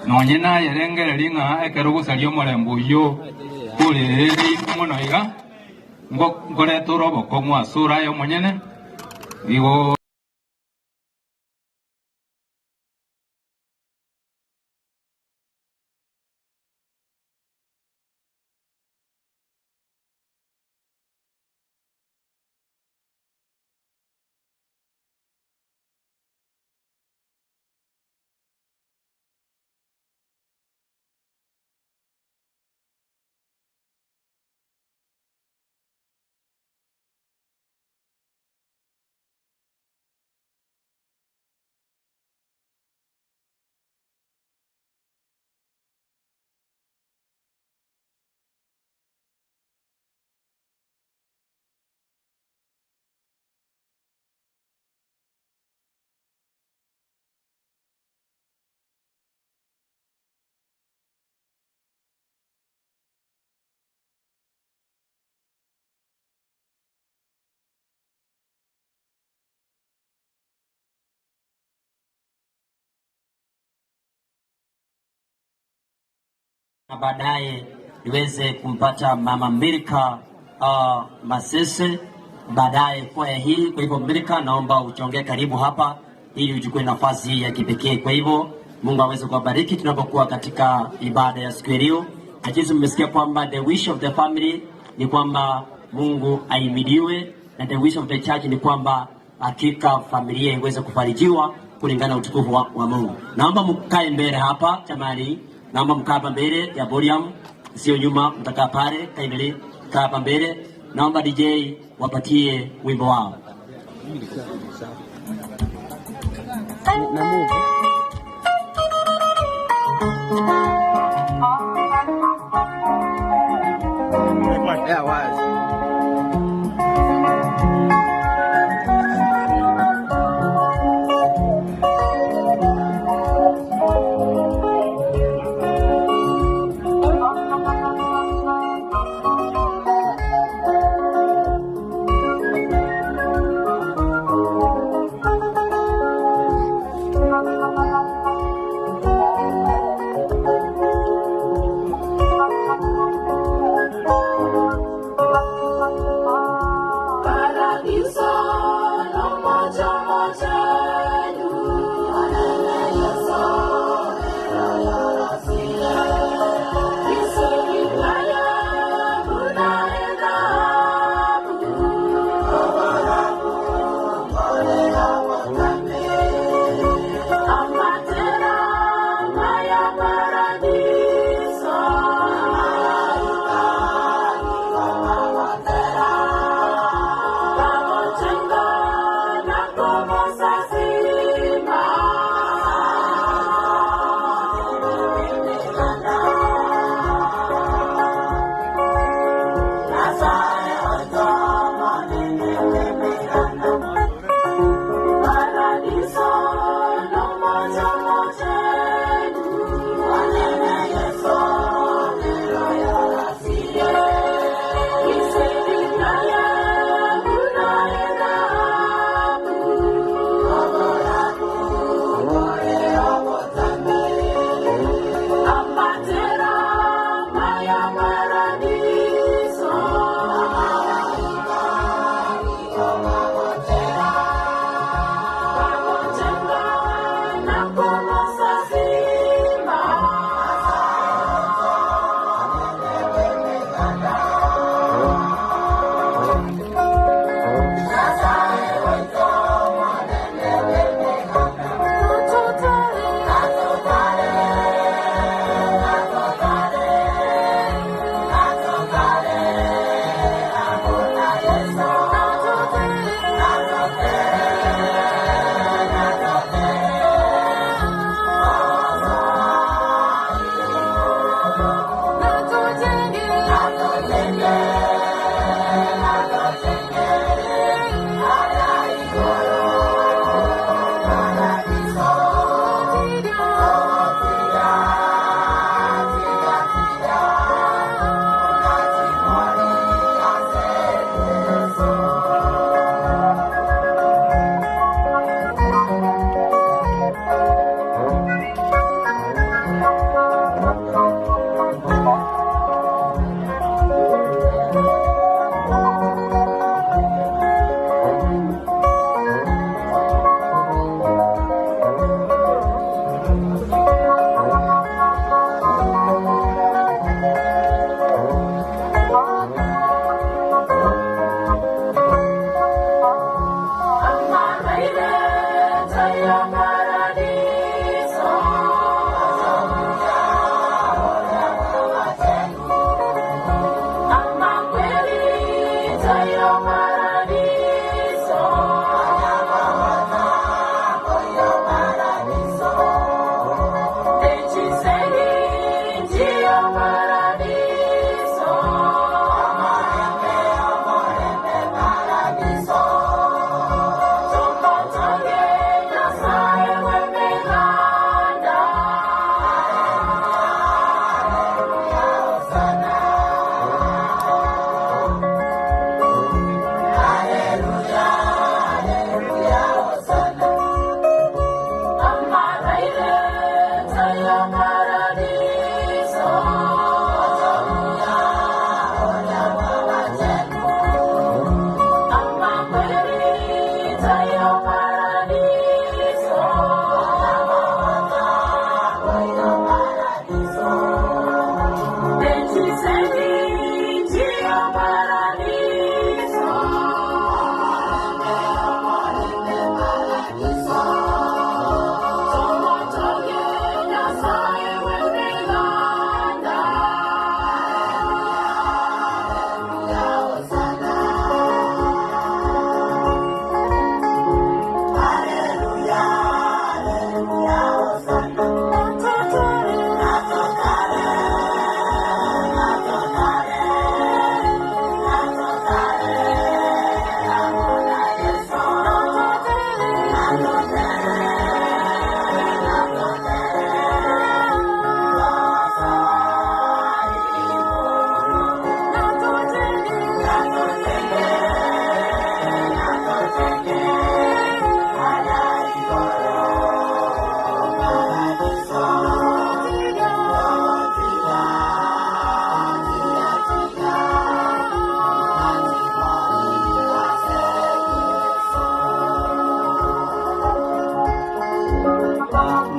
nonye nayerengereria ng'a ekero gosaria omorembe oywo korereire mono iga nkoreta ore obokong'u ase oraye omonyene igo. Na baadaye niweze kumpata mama Milka Masese, baadaye kwaya hii. Kwa hivyo Milka, naomba uchongee karibu hapa ili uchukue nafasi hii ya kipekee. Kwa hivyo Mungu aweze kuwabariki tunapokuwa katika ibada ya siku ya leo. Na jinsi mmesikia kwamba the wish of the family ni kwamba Mungu ahimidiwe na the wish of the church ni kwamba hakika familia iweze kufarijiwa kulingana na utukufu wa Mungu. Naomba mkae mbele hapa jamani, naomba mkae hapa mbele ya podium, sio nyuma, mtakaa pale. Kindly kaa hapa mbele. Naomba DJ wapatie wimbo wao. Na move. Yeah, wise.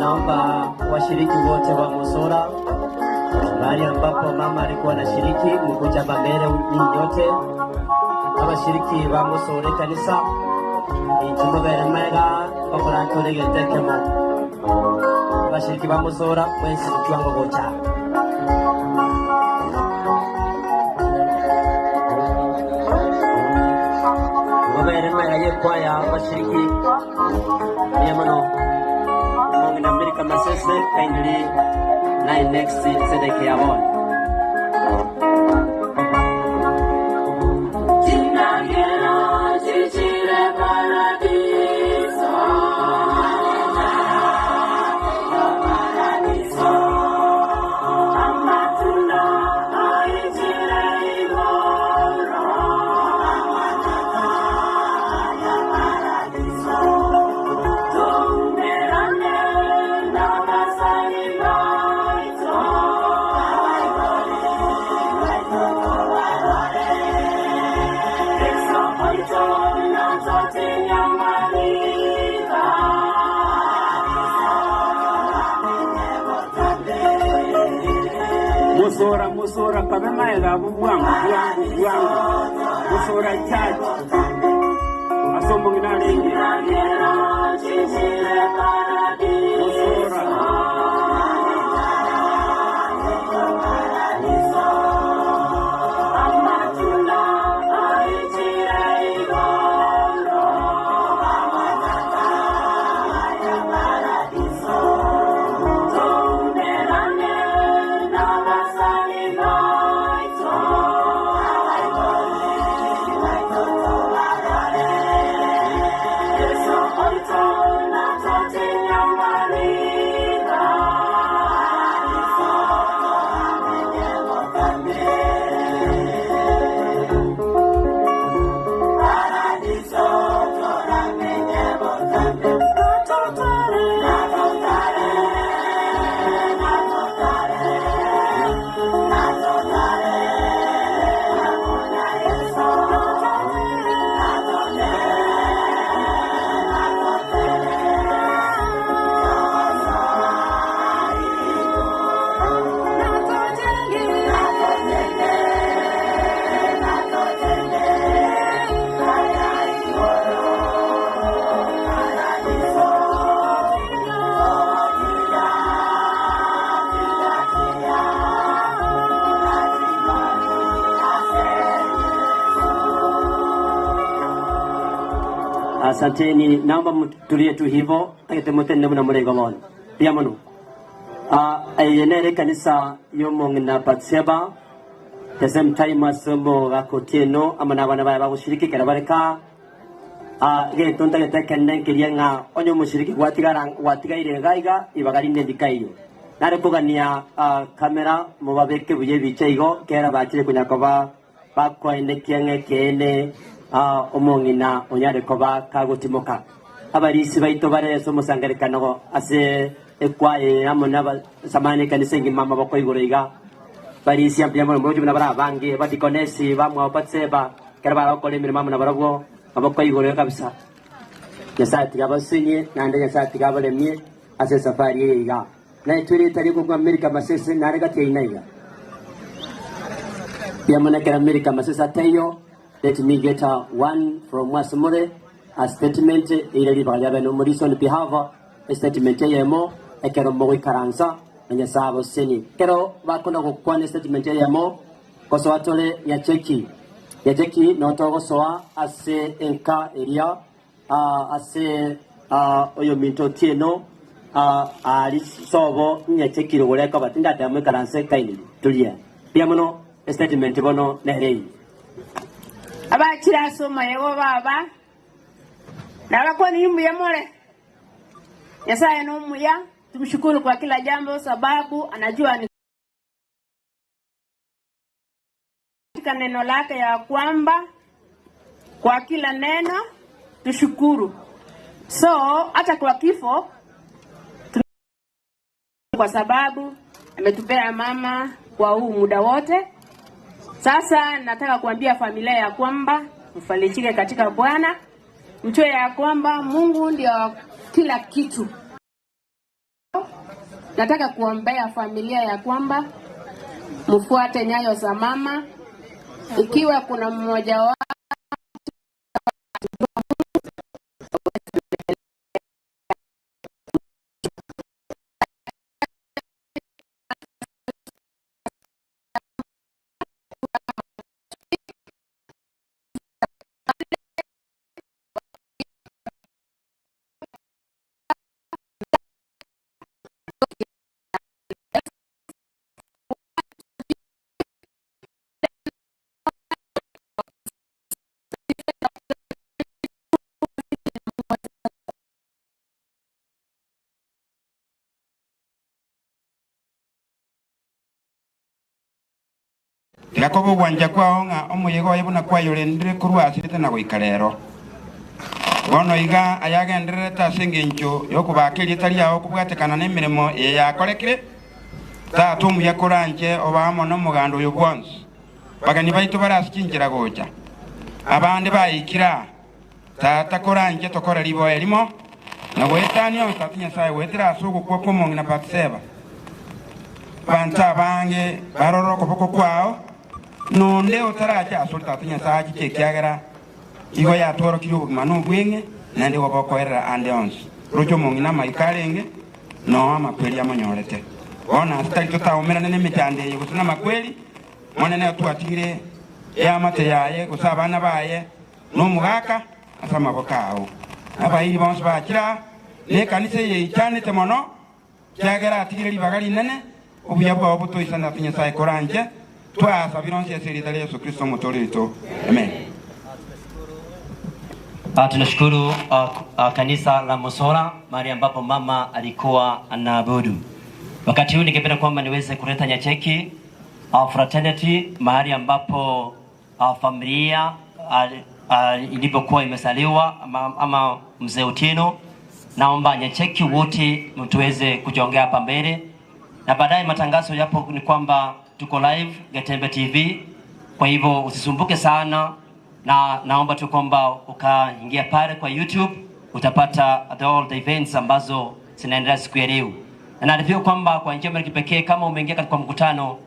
Naomba washiriki wote wa Musora, mahali ambapo mama alikuwa anashiriki, mkuja hapa mbele nyinyi nyote. Abashiriki ba Musora kanisa inchimobere mega bakoratore getekemo. Abashiriki ba Musora mwensi kiwango gocha. Mobere mega yekwaya abashiriki mbuya mono. Omong'ina Milka Masese kindly nine next Sedeke ya bono. Chindagera chichire paradiso. Paradiso. Amatunda aichire igoro. Paradiso. Tumerane n'abasani baito. Musora musora kabe maega abu bwangu bwangu bwangu musora church ase omong'ina arenge musora. Asanteni, naomba mtulie tu hivyo tagetemutene muna murengo bono pia muno. Eye nere kanisa yomong'ina Batseba, the same time asomo gakotieno ama na abana baye bagoshiriki kera bareka geto ntagete kende nkeria ng'a onye omoshiriki gwatigara gwatigaire iga iga ibaga rinde ndikaiyo nare kogania kamera mobabeke buya ebicha igo kera bachire konya koba bakoenekia ng'a ekeene omong'ina onyare koba kagotimoka abarisi baito bare ase omosangerekano ase ekwaye amo na abasamani ekanisa engima amaboko igoro iga barisi mbuya mono moroche buna bara abange abadikonesi bamwabo Batseba ekero baragokora emeremo amo nabarabwo amaboko igoro kabisa. Nyasaye tiga abasenye naende Nyasaye tiga abaremie ase esafari eye iga. Naetwe erieta ri'okong'u Amerika Masese nare gati yaino aiga. Mbuya mono ekero Amerika Masese ataiyo. Let me get a one from ase more a statement eire ribaga ria bene omorisia on behalf a statement eyemo ekero mogoikaransa na Nyasaye aboseni. Ekero bakona gokwana estatement eyemo gosoa tore Nyacheki. Nyacheki no togosoa ase enka eria ase oyominto Otieno aria sobo Nyacheki rogoro ekoba tindateba moikaranse kindly turie. Mbuya mono estatement bono nere eyio. Abachire ase omoyega o baba, nabakwanirie mbuya more. Nyasaye nomuya, tumshukuru kwa kila jambo sababu anajua ni katika neno lake ya kwamba kwa kila neno tushukuru. So hata kwa kifo kwa sababu ametupea mama kwa huu muda wote. Sasa nataka kuambia familia ya kwamba mfarijike katika Bwana, mjue ya kwamba Mungu ndio kila kitu. Nataka kuombea familia ya kwamba mfuate nyayo za mama. Ikiwa kuna mmoja wao Tiga kobe ogwancha kwao ng'a omoyega oye buna kwayorendire korwa asirete na goika rero. Bono iga ayagendererete ase engencho y'okobaaka erieta riao kobwatekana nemeremo eye yakorekire, Tata omuya koranche obe amo nomoganda oyo bwonsi. Bageni baito bare ase chinchera gocha, abande baikire aa. Tata koranche tokore riboa erimo, na goetania onsi Tata Nyasae goetera ase ogokwa kw'omong'ina Batiseba. Abanto abange barore okoboko kwao, na onde otarache asore Tata Nyasae achiche ekiagera igo yatworokirie obogima na obweng'e, naende igo bokoerera ande onsi. Roche omong'ina amaiko arenge, noo amakweri amonyorete. Bono ase tari totaumerane nemechando eye gose namakweri, Omonene otwatigire eamate yaye gose abana baye, Nomogaka ase amaboko ao. Abairi bonsi bachire aa, na ekanisa eye eichanete mono, ekiagera atigire ribaga rinene, obuya bwao botoisane ase Nyasae koranche, twasabire onsi ase erieta ria Yeso Kristo Omotoori oito. Amen. Tunashukuru kanisa la Musora mahali ambapo mama alikuwa anaabudu. Wakati huu ningependa kwamba niweze kuleta Nyacheki Fraternity mahali ambapo familia ilipokuwa imesaliwa ama, ama mzee Otieno, naomba Nyacheki wote mtuweze kujongea hapa mbele, na baadaye matangazo yapo ni kwamba tuko live Getembe TV, kwa hivyo usisumbuke sana, na naomba tu kwamba ukaingia pale kwa YouTube utapata the all the events ambazo zinaendelea siku ya leo, na naarifiwa kwamba kwa njia ya kipekee kama umeingia katika mkutano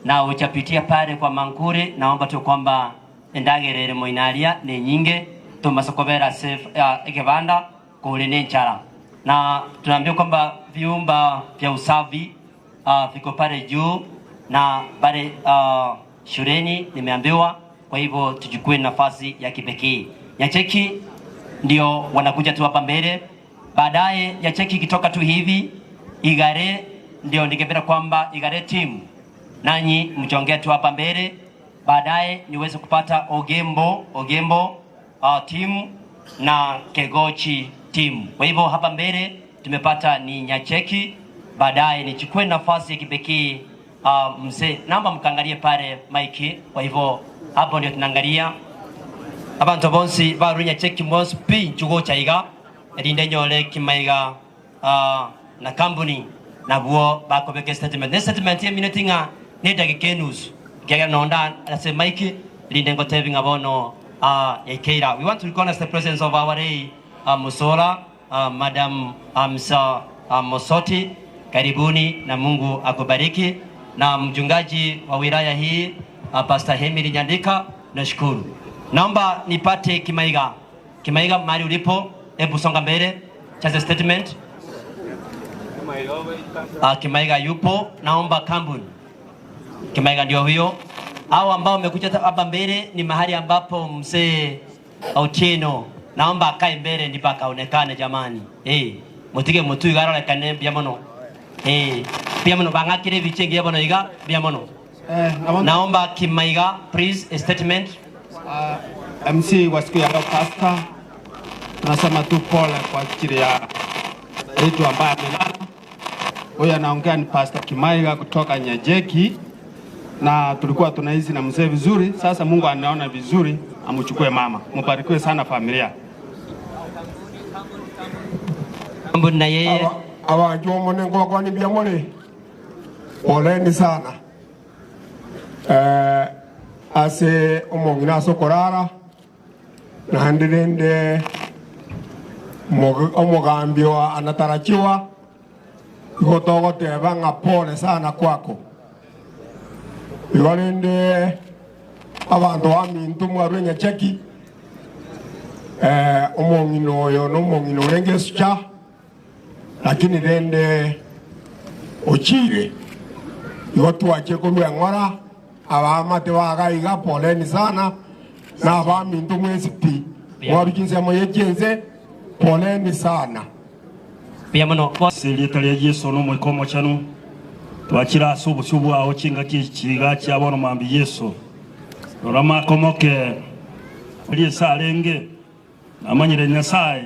na uchapitia pale kwa mankuri, naomba tu kwamba endagerere moinaria ne nyinge tumasokobera safe uh, ekebanda kule ne nchara na tunaambiwa kwamba vyumba vya usafi uh, viko pale juu na pale uh, shuleni nimeambiwa. Kwa hivyo tuchukue nafasi ya kipekee. Nyacheki ndio wanakuja tu hapa mbele, baadaye Nyacheki ikitoka tu hivi Igare ndio ningependa kwamba Igare team nanyi mjongee tu hapa mbele, baadaye niweze kupata Ogembo Ogembo team na Kegochi team. Kwa hivyo hapa mbele tumepata ni Nyacheki, baadaye nichukue nafasi ya kipekee mzee, naomba mkaangalie pale maiki. Kwa hivyo hapo ndio tunaangalia abantu bonsi baru Nyacheki bonsi pi nchugo chaiga erinde nyole kimaiga na kampuni nabwo bakobeka statement ne statement ya minute ng'a ne dakika enusu kiagera nonda ase maiki rinde ngotebi ng'a bono yaikeira. We want to recognize the presence of our A Musola Madam Msa Mosoti, karibuni na Mungu akubariki. Na mchungaji wa wilaya hii Pastor Henry Nyandika, nashukuru. Naomba nipate Kimaiga. Kimaiga, mahali ulipo, hebu songa mbele, chaze statement. Kimaiga yupo, naomba kampuni. Kimaiga ndio huyo. Hao ambao wamekuja hapa mbele ni mahali ambapo mzee Otieno naomba akae mbele ndipo akaonekane jamani. Eh, mutige mutu igarorekane bia mono. Eh, bia mono bang'akire bichengi bono iga bia mono. Naomba Kimaiga please a statement. MC wa siku ya leo Pastor, tunasema tu pole kwa ajili ya mtu ambaye amelala. Huyu anaongea ni Pastor Kimaiga kutoka Nyajeki, na tulikuwa tunaishi na mzee vizuri. Sasa Mungu anaona vizuri, amchukue mama. Mbarikiwe sana familia. Na yeye awajo munengo kwa ni biamore, poleni sana. Ase omong'ina ase okorara naende rende omogambio anatarajiwa Igo togoteba ng'a pole sana kwako. Igo rende abanto baminto mwarwe enyacheki, eh, omong'ina oyo nomong'ina orenge esucha, lakini rende ochire. Igo twachire korwa eng'ora, abaamate baga iga, poleni sana, na abaminto mwensi pi, mwarwe chinsemo ye chiense, poleni sana. Mbuya mono. Ase erieta ria Yeso na Omoika Omochenu, twachire ase obosio bwao chingaki echi chiga chia bono mambia Yeso. Rora makomoke aria ase arenge, namanyire Nyasae,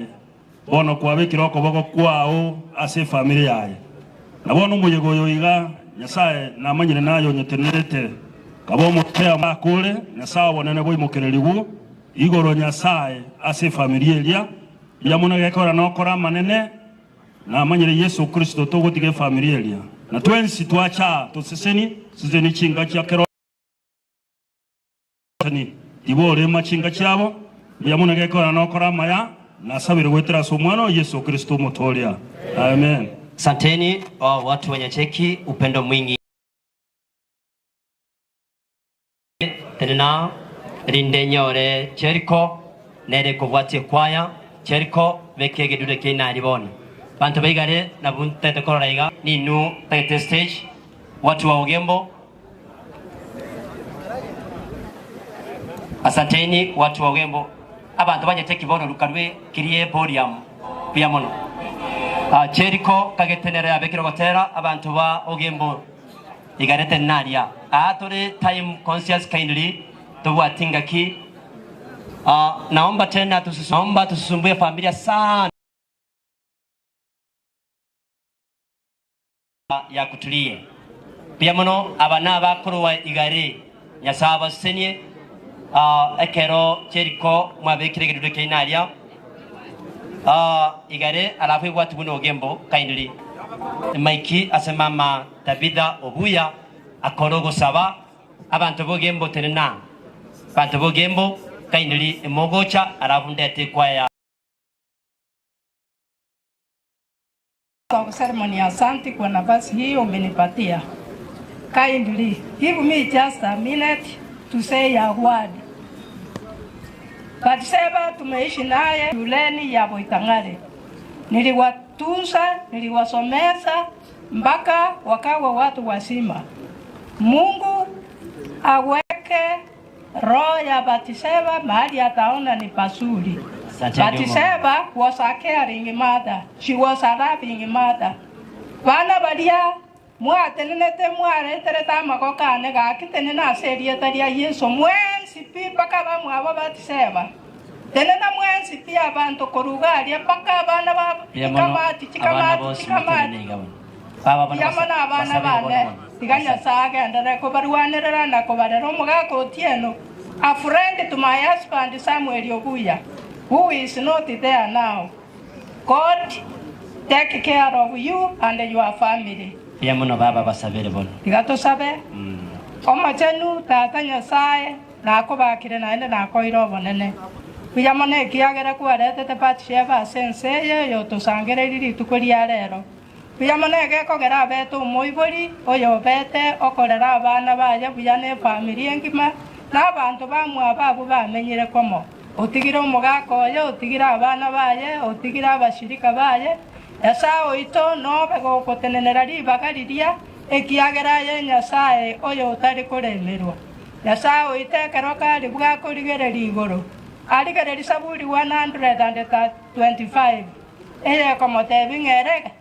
bono kwabekire okoboko kwao ase efamiri yaye. Na bono omoyega oyo iga, Nyasae namanyire naye onyetenerete, kaba omoke akore, Nyasae obonene boimokererigwe igoro Nyasae ase efamiri eria, Mbuya mono gekogera nokora amanene, namanyire Yeso Kristo togotiga efamiri eria, na twensi twacha aa toseseni seseni chinka chia kera oyoseseni tiborema chinka chiabo. Mbuya mono gekogera nokora amaya, nasabire goetera ase Omwana oo Yeso Kristo Omotoria. Amen. Asanteni watu wa Nyacheki, upendo mwingi. Tenena, erinde nyore Jeriko, nere ekobwatia ekwaya, Jeriko, beka egedure kiaino aria bono. Banto ba igare nabwo ntagete korora iga. Ninwe ntagete stage, watu wa Ogembo. Asanteni watu wa Ogembo. Abanto banyete ki bono rukarwe kirie podium buya mono. Jeriko kagete nere yabekire gotera abanto ba Ogembo. Igarete naria aa tore time conscious kindly tobwati ngaki ah naomba tena naomba tusisumbue familia sana ya kutulie mbuya mono aba nabakorwa igare Nyasae abasesenie ah ekero Jericho mwabekire egedudu kiaino aria ah igare alafu ebwati buna ogembo kindly emaiki ase mama Tabitha obuya akore ogosaba abanto b'ogembo tenena abanto b'ogembo kindly emogocha alafu ndete ekwaya ya. Of ceremony asanti kwa nafasi hii umenipatia. Kindly give me just a minute to say a word. Bathsheba tumeishi naye shuleni ya Boitang'are. Niliwatunza, niliwasomesa mpaka wakawa watu wazima. Mungu aweke roho ya Bathsheba mahali ataona ni pazuri. Asante ndio mama. Bathsheba was a caring mother. She was a loving mother. Bana baria mwatenenete mwareterete amagoko ane gaki tenena ase erieta ria Yeso mwensi pi mpaka abamwabo Bathsheba. Tenena mwensi pi abanto korwa iga aria mpaka abana ba Mbuya mono chikamati abana chikamati bonsi chikamati. motenene iga bono. Baba bono Mbuya mono abana basabire bono bane, bono. tiga Asante. Nyasae agenderere kobarwanerera na kobarera omogaka Otieno, a friend to my husband Samuel Obuya, who is not there now. God take care of you and your family. Mbuya mono baba basabire bono. Tiga tosabe. Omochenu Tata Nyasae, Nakobakire naende nakoire obonene. Buya mono ekiagera kwaretete Bathsheba ase ense eye oyotosangereirie rituko ria rero. Buya mono egekogera abete omoibori oyobete okorera abana baye buya na efamiri engima, na abanto bamwabo abwo bamenyire komo. Otigire omogaka oye, otigire abana baye, otigire abashirika baye. Nyasae oito nobe gogotenenera ribaga riria, ekiagera aye Nyasae oyotari koremerwa. Nyasae oito ekero kari bwakorigereria igoro, arigererie Saburi 125, eyekomotebia ng'a ere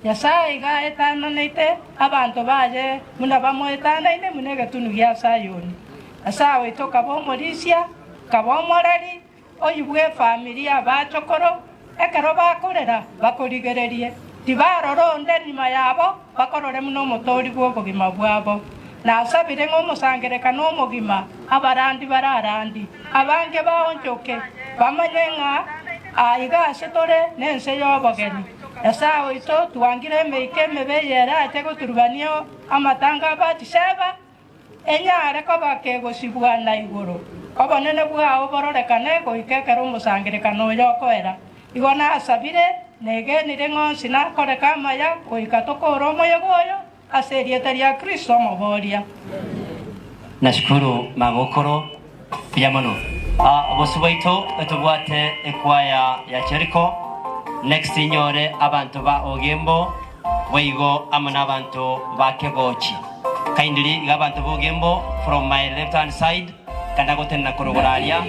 Nyasae iga aetananeite abanto baye buna bamoetanaine buna egetunu gia Sayoni. Nyasae oito kaba omorisia, kaba omoreri, Oyio bw'efamiri y'abachokoro, ekero bakorera bakorigererie, tibarora onde nyuma yabo, bakorore buna omotoori bw'obogima bwabo. Nasabire ng'a omosangererekano omogima abarandi bararandi, abange baonchoke, bamanye ng'a aiga ase tore nense y'obogeni. Nyasae oito, twangire emeika emebe eye erache goturubania amatanga a Batiseba, Enyare koba kegosibwa na igoro, obonene bwao bororekane goika ekero omosangererekano oyo okoera. Igo nasabire. Negenire ng'a onsi nakoreka amaya goika tokoore omoyega oyo ase erieta ria Kristo Omoboria. Nashukuru magokoro buya mono. Obosio bwaito tobwate ekwaya ya Jericho next inyore abanto ba Ogembo boigo amo na abanto ba Kegochi. Kindly iga abanto ba Ogembo from my left hand side kanda gotenena korogoro aria.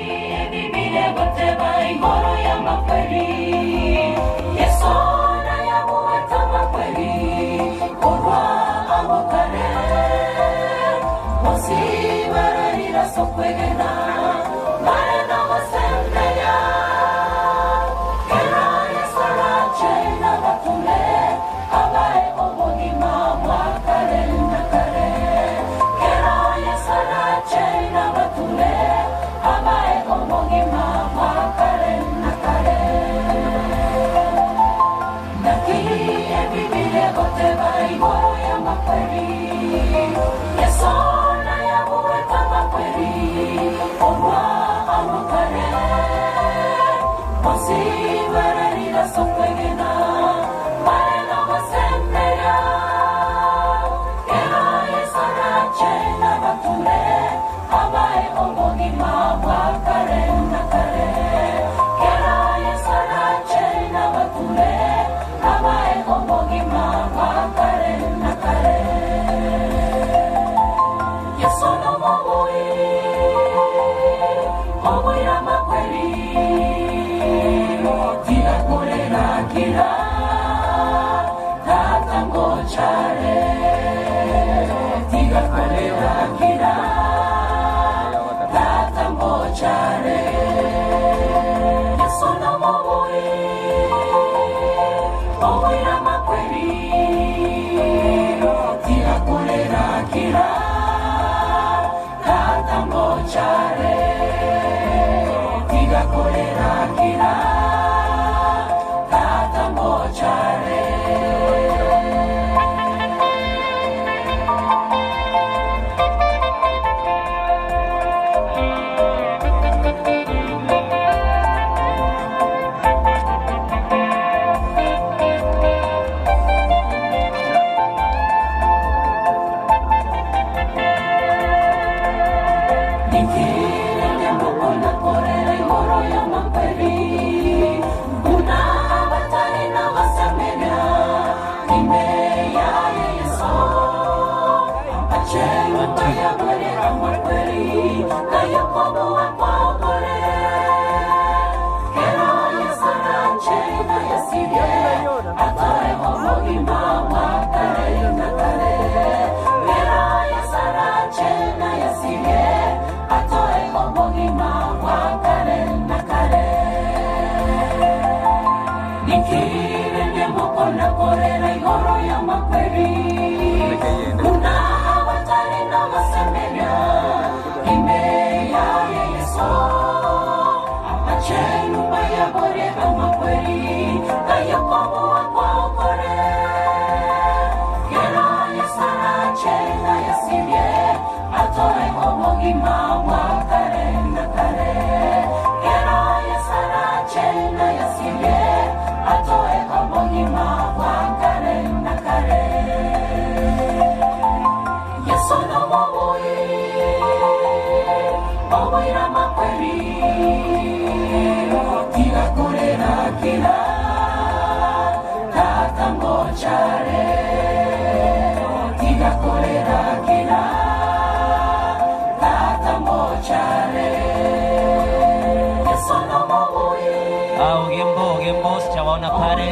Ogembo, Ogembo, sijawaona pale.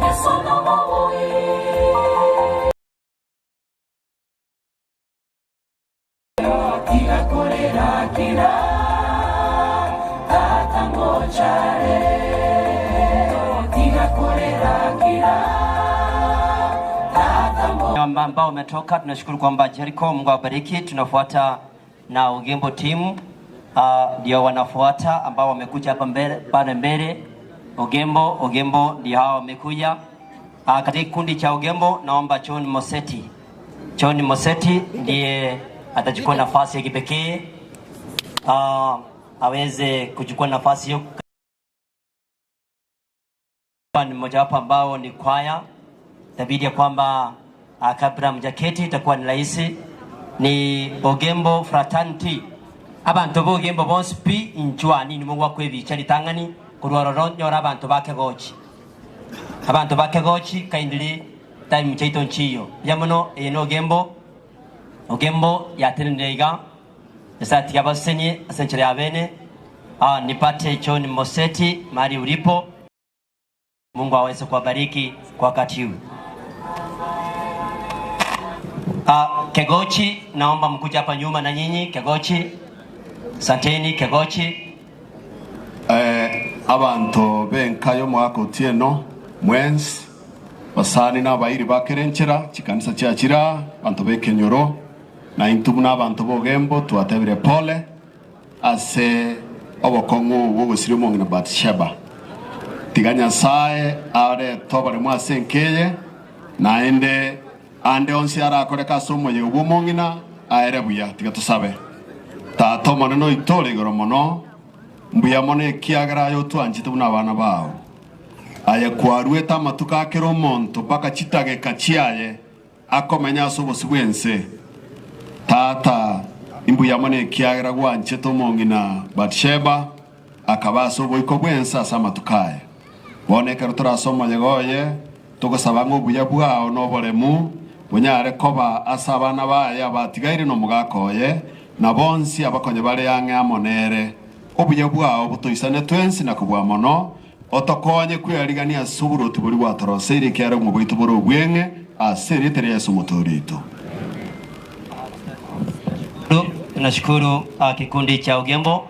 Yesu no Tiga korera kira tata ngochare Tiga korera kira tata Amba- ambao wametoka tunashukuru kwamba Jericho, Mungu awabariki. Tunafuata na Ugembo team ndio wanafuata ambao wamekuja hapa mbele pale mbele. Ugembo, Ugembo ndio hawa wamekuja. Katika kikundi cha Ugembo naomba John Moseti. John Moseti ndiye atachukua nafasi ya kipekee aweze kuchukua nafasi hiyo. Ni mmojawapo ambao ni kwaya, itabidi ya kwamba kabla mjaketi itakuwa ni rahisi. Ni Ogembo Fraternity abantu ba Ogembo bonsi pi inchwani nimo gwakwebicha ritang'ani korwa ororo nyora abantu bakegochi abantu bakegochi kindly time chaito nchiyo ya mono eye na Ogembo Ogembo yatenenire iga Nyasaye atiga abasenie ase enchera ya bene. Nipate John Moseti mahali ulipo. Mungu aweze kuwabariki kwa wakati huu. Kegochi, naomba mkuje hapa nyuma na nyinyi Kegochi. Santeni Kegochi. Abanto benka y'omwaka otieno mwensi basani n'abairi bakerenchera chikanisa chiachira banto bekenyoro na intu buna abanto bogembo twatebire pole ase obokong'u bw'ogosiri omong'ina Batsheba tiga Nyasaye arete oboremo ase enkeye naende ande onsi arakoreka ase omoyego bwa omong'ina aere buya tiga tusabe tata omonene oitore igoro mono mbuya mono ekiagera aye otwanchete buna abana bao aye kwarwete amatuko akere omonto mpaka chitageka chiaye akomenya ase obosi bwense tata imbuya mono ekiagera gwanchete omong'ina Batsheba akaba ase oboiko bwense ase amatuko aya bono ekero torase omoyego oye togosaba ng'a obuya bwao na oboremu bonyare koba ase abana baye abatigaire na omogaka oye na bonsi abakonye bare ang'e amo nere obuya bwao botoisane twensi na kobua mono otokonye kwerigania ase oboroti bori bwatoroseire ekiara obwo bwaito bore obweng'e ase erieta ria Yesu omotoori oito. Tunashukuru kikundi cha Ugembo.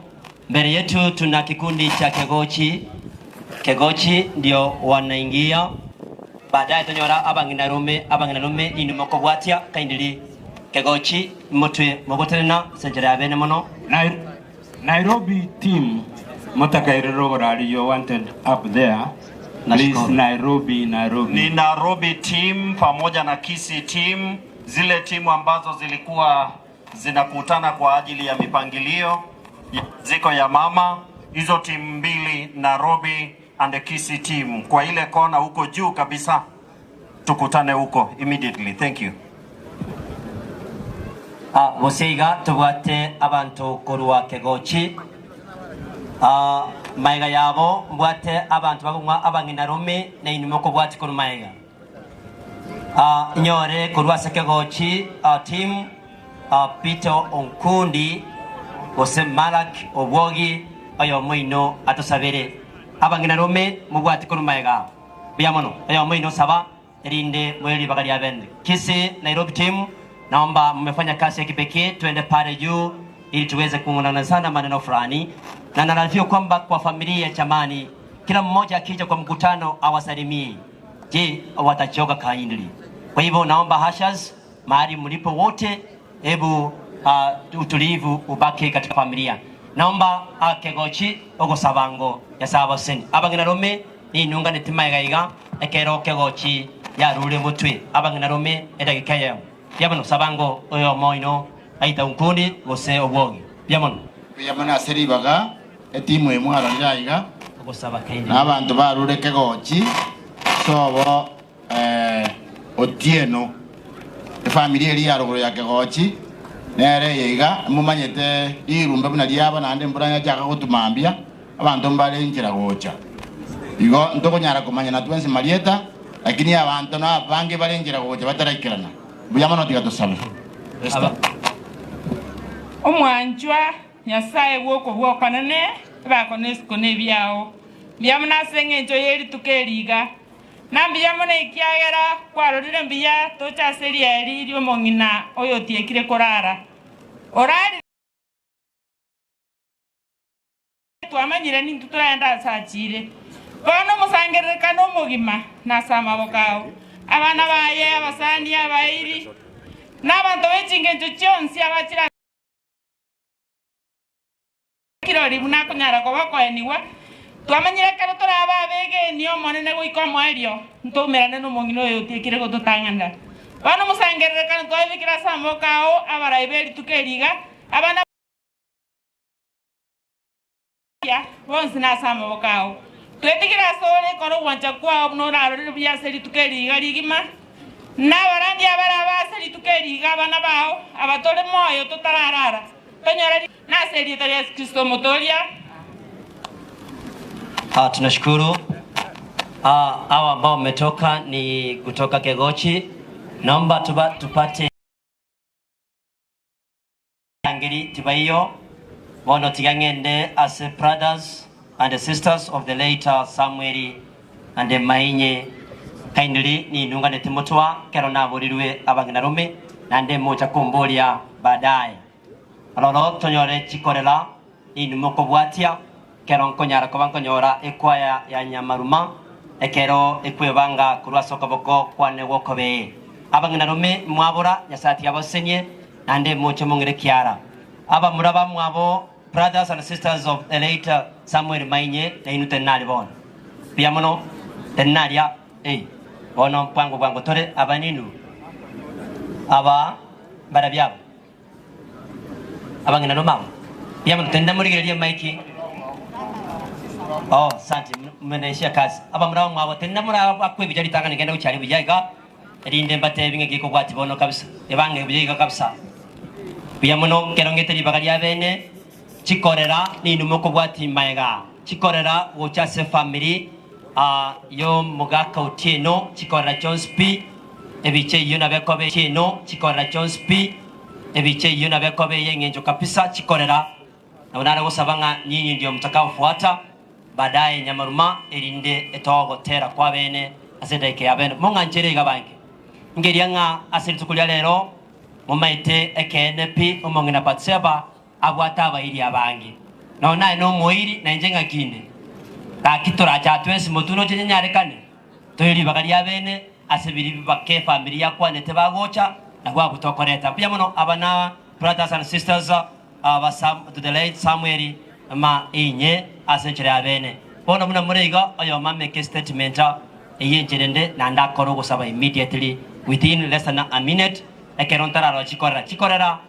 Mbele yetu tuna kikundi cha Kegochi. Kegochi ndio wanaingia. Baadaye tonyora abang'inarume abang'inarume indu mokobwatia kindly Kegochi motwe mogotenena senjera ya bene mono. Nairobi team Mutakairero Orari, you wanted up there. Please, Nashukuru. Nairobi, Nairobi. Ni Nairobi team pamoja na Kisii team, zile timu ambazo zilikuwa zinakutana kwa ajili ya mipangilio ziko ya mama, hizo timu mbili Nairobi and Kisii team, kwa ile kona huko juu kabisa, tukutane huko immediately. Thank you. Goseiga tubwate abantu korwa Kegochi. Maiga yabo mbwate abantu bagong'wa abang'inarume na inwe mokobwati korwa maiga. Nyore korwa ase Kegochi team Peter Onkundi gose Malak Obwogi oyo moino atosabere abang'inarume mobwati korwa maiga buya mono oyo moino saba erinde mweri bakali abende. Kisii Nairobi team, naomba mmefanya kazi ya kipekee, tuende pale juu ili tuweze kuungana sana maneno fulani, na naarifiwa kwamba kwa familia jamani, kila mmoja akija kwa mkutano awasalimie. Je, watachoka kindly? Kwa hivyo naomba ushers mahali mlipo wote, hebu utulivu ubaki katika familia. Naomba Kegochi ogosabango ya sabaseni abang'ina rume ninunga nitimaigaiga ekero Kegochi yarure mutwe abang'ina rume edagika yemo byamono sabango oyo moino aita unkundi gose obwogi byamono Byamono ase ribaga etimu emwe arorire aiga ogosaba kaindi n'abantu barure Kegochi sobo Otieno efamily eri ya ruguru ya Kegochi nere yeiga mumanyete rirumbe buna riaba naende mbura yachaka gotumambia abanto mbare nchera gocha igo ntokonyara komanya twensi marieta lakini abanto na bange bare nchera gocha bataraikerana buya mono tiga tosabe. Esther. Omwanchwa Nyasaye gwokobwokanane ebakona esiko nebiao mbuya mono ase eng'encho yerituko eriga na mbuya mono ekiagera kwarorire mbuya tocha ase rieri ria omong'ina oyo otiekire korara. Orarire twamanyire nintwe toragende ase achire. Bono omosangererekano omogima nase amaboko ao, abana baye, abasani, abairi, na abanto be chingencho chionsi abachire ase Kirori buna akonyara koba okoenigwa, twamanyire ekero torabe abegeni Omonene goika omoerio, ntoumerane nomong'ina oyo otiekire gototang'anera. Bono omosangererekano twabekire ase amaboko ao abarai be rituko eri iga, abana bonsi nase amaboko ao. Twetigire asore, kora ogwancha kwao buna orarorere buya ase rituko eri iga rigima, na abarandia abarabe ase rituko eri iga abana bao, abatore moyo totararara, tonyore. Nase erieta ria Yesu Kristo Omotooria. Ah, tunashukuru ah, hawa ambao wametoka ni kutoka Kegochi, naomba tuba, tupate angeri tibaiyo bono tiga ng'ende ase brothers and sisters of the late Samuel and Mainye kindly ninunganete motwa kero naborirwe abang'ina rome nande mocha kumboria baadaye. Aroro tonyore chikorera inwe mokobwatia, ekero nkonyara koba nkonyora ekwaya ya nyamaruma, ekero ekwebanga korwa ase okoboko kwane gw'okobee. Abang'inarume mwabora, Nyasae tiga abasesenie, naende moche mong'ire kiara. Abamura bamwabo, brothers and sisters of the late Samuel Mainye, nainwe tenena aria bono. Mbuya mono, tenena aria, eh, bono bwango bwango tore abaninu aba mbarabio aba. Abang'ina nomabo. Mbuya mono tenda morigererie emaiki. Oh, asante mmenesia kazi. Abamura bamwabo tenda mura akwe buya ritang'ani genda gochia aria buya iga erinde mbatebi ng'aki ekobwati bono kabisa. Ebange buya iga kabisa. Mbuya mono kero ng'ete ribaga ria bene chikorera ninwe mokobwati maega. Chikorera gocha ase family ah yomogaka Otieno chikorera chionsi pi. Ebicha eyio nabo ekoba ekieno, chikorera chionsi pi. Ebicha eyio nabo ekoba ey'engencho kabisa, chikorera. Nabo nare gosaba ng'a nyinyi ndio mtakaofuata baadaye nyamaruma, erinde etoe ogotera kw'abeene ase edaika ya beene. Mong'anchere iga bange. Ngeria ng'a ase rituko ria rero momaete ekeene pi omong'ina Batseba abwate abairi abange. Nonya naye nomoiri, na inche ng'aki inde? Gaki torache aa twensi motwe noche nyenyarekane? Toe ribaga ri'abeene ase biria bake efamiri yakwanete bagocha, nabwo abwo tokoreta. Mbuya mono aba na brothers and sisters aba Sam, to the late Samuel ma inye ase enchera y'abeene. Bono buna more iga oyomo ameke statement eye enchera ende naende akore ogosaba immediately within less than a minute ekero ntararora chikorera chikorera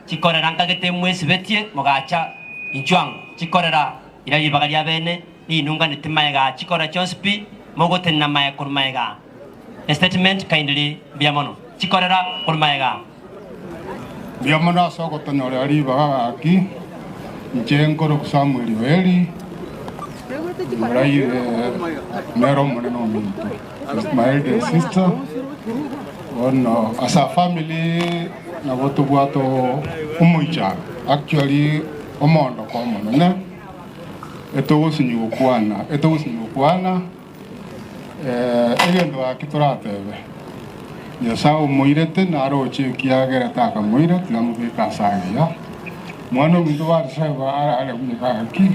Chikorera nkagete mwesibetie mogacha inchuo ango, chikorera riria ribaga ria bene ninunganeti maega chikorera chionsi pi mogotenena mae korwa maega. A statement kindly mbuya mono. Chikorera korwa maega. Mbuya mono ase ogotonyorera ribaga gaki, inche nkorokwa Samuel Yoeli, moraire nere omonene ominto, my eldest sister, bono as a family Nabo tobwate omoichano, actually omoondoko omonene, etogosinywa gokwana, etogosinywa gokwana egento gaki toratebe, Nyasae omoirete naroche ekiagera takamoira tiga amobeke ase agiya. Mwana ominto Batiseba arare buya gaki,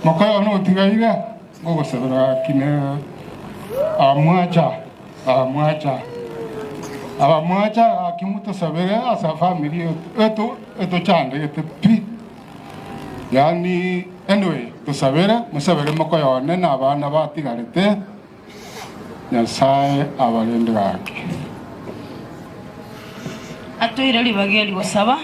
moka one otigaire ngogosabera gaki ne amwacha. Abamwacha, abamwacha gaki motosabere ase efamiri eto etochandegete pi, yaani anyway tosabere mosabere mokoyone na abana batigarete, Nyasae abarende gaki. Atoire ribaga eri gosaba,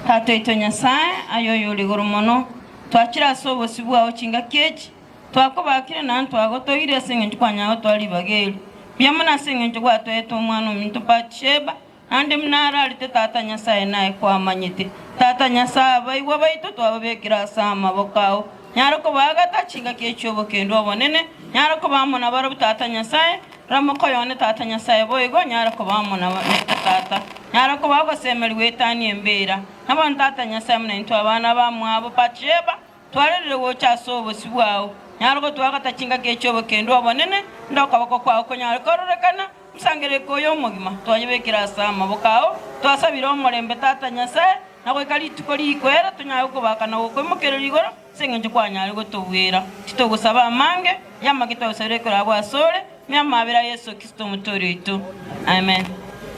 Tata oito Nyasae, aye oyore igoro mono, twachire ase obosio bwao chingaki echi, Twakobakire na ntwagotoirie ase engencho kwanyara gotoa ribaga eri. Mbuya mono ase engencho gwatoete omwana ominto Batisheba, naende buna ararete Tata Nyasae naye kwamanyete. Tata Nyasae, abaigwa baito twababekire ase amaboko ao. Nyare kobaagata chingaki echi'obokendu obonene, nyare koba amo nabarabwo Tata Nyasae, ramoka oyone Tata Nyasae boigo, nyare koba amo naintwe Tata. Nyare koba ogosemeria goetania embeera. Na bono Tata Nyasae, buna intwe abana bamwabo Batisheba, Twarerire gocha ase obosio bwao, nyare gotwagata chingaki echi'obokendu obonene, nde okoboko kwao konyare kororekana. Omosangererekano oyo omogima twayobekire ase amaboko ao, twasabire omorembe Tata Nyasae, na goika rituko rikwera tonyare gokobaka na gokoimokereria igoro, ase engencho kwanyare gotobwera. Titogosaba amange y'amaki twagosabire ekero abwo asore, me amabera a Yeso Kristo Omotoori oito. Amen.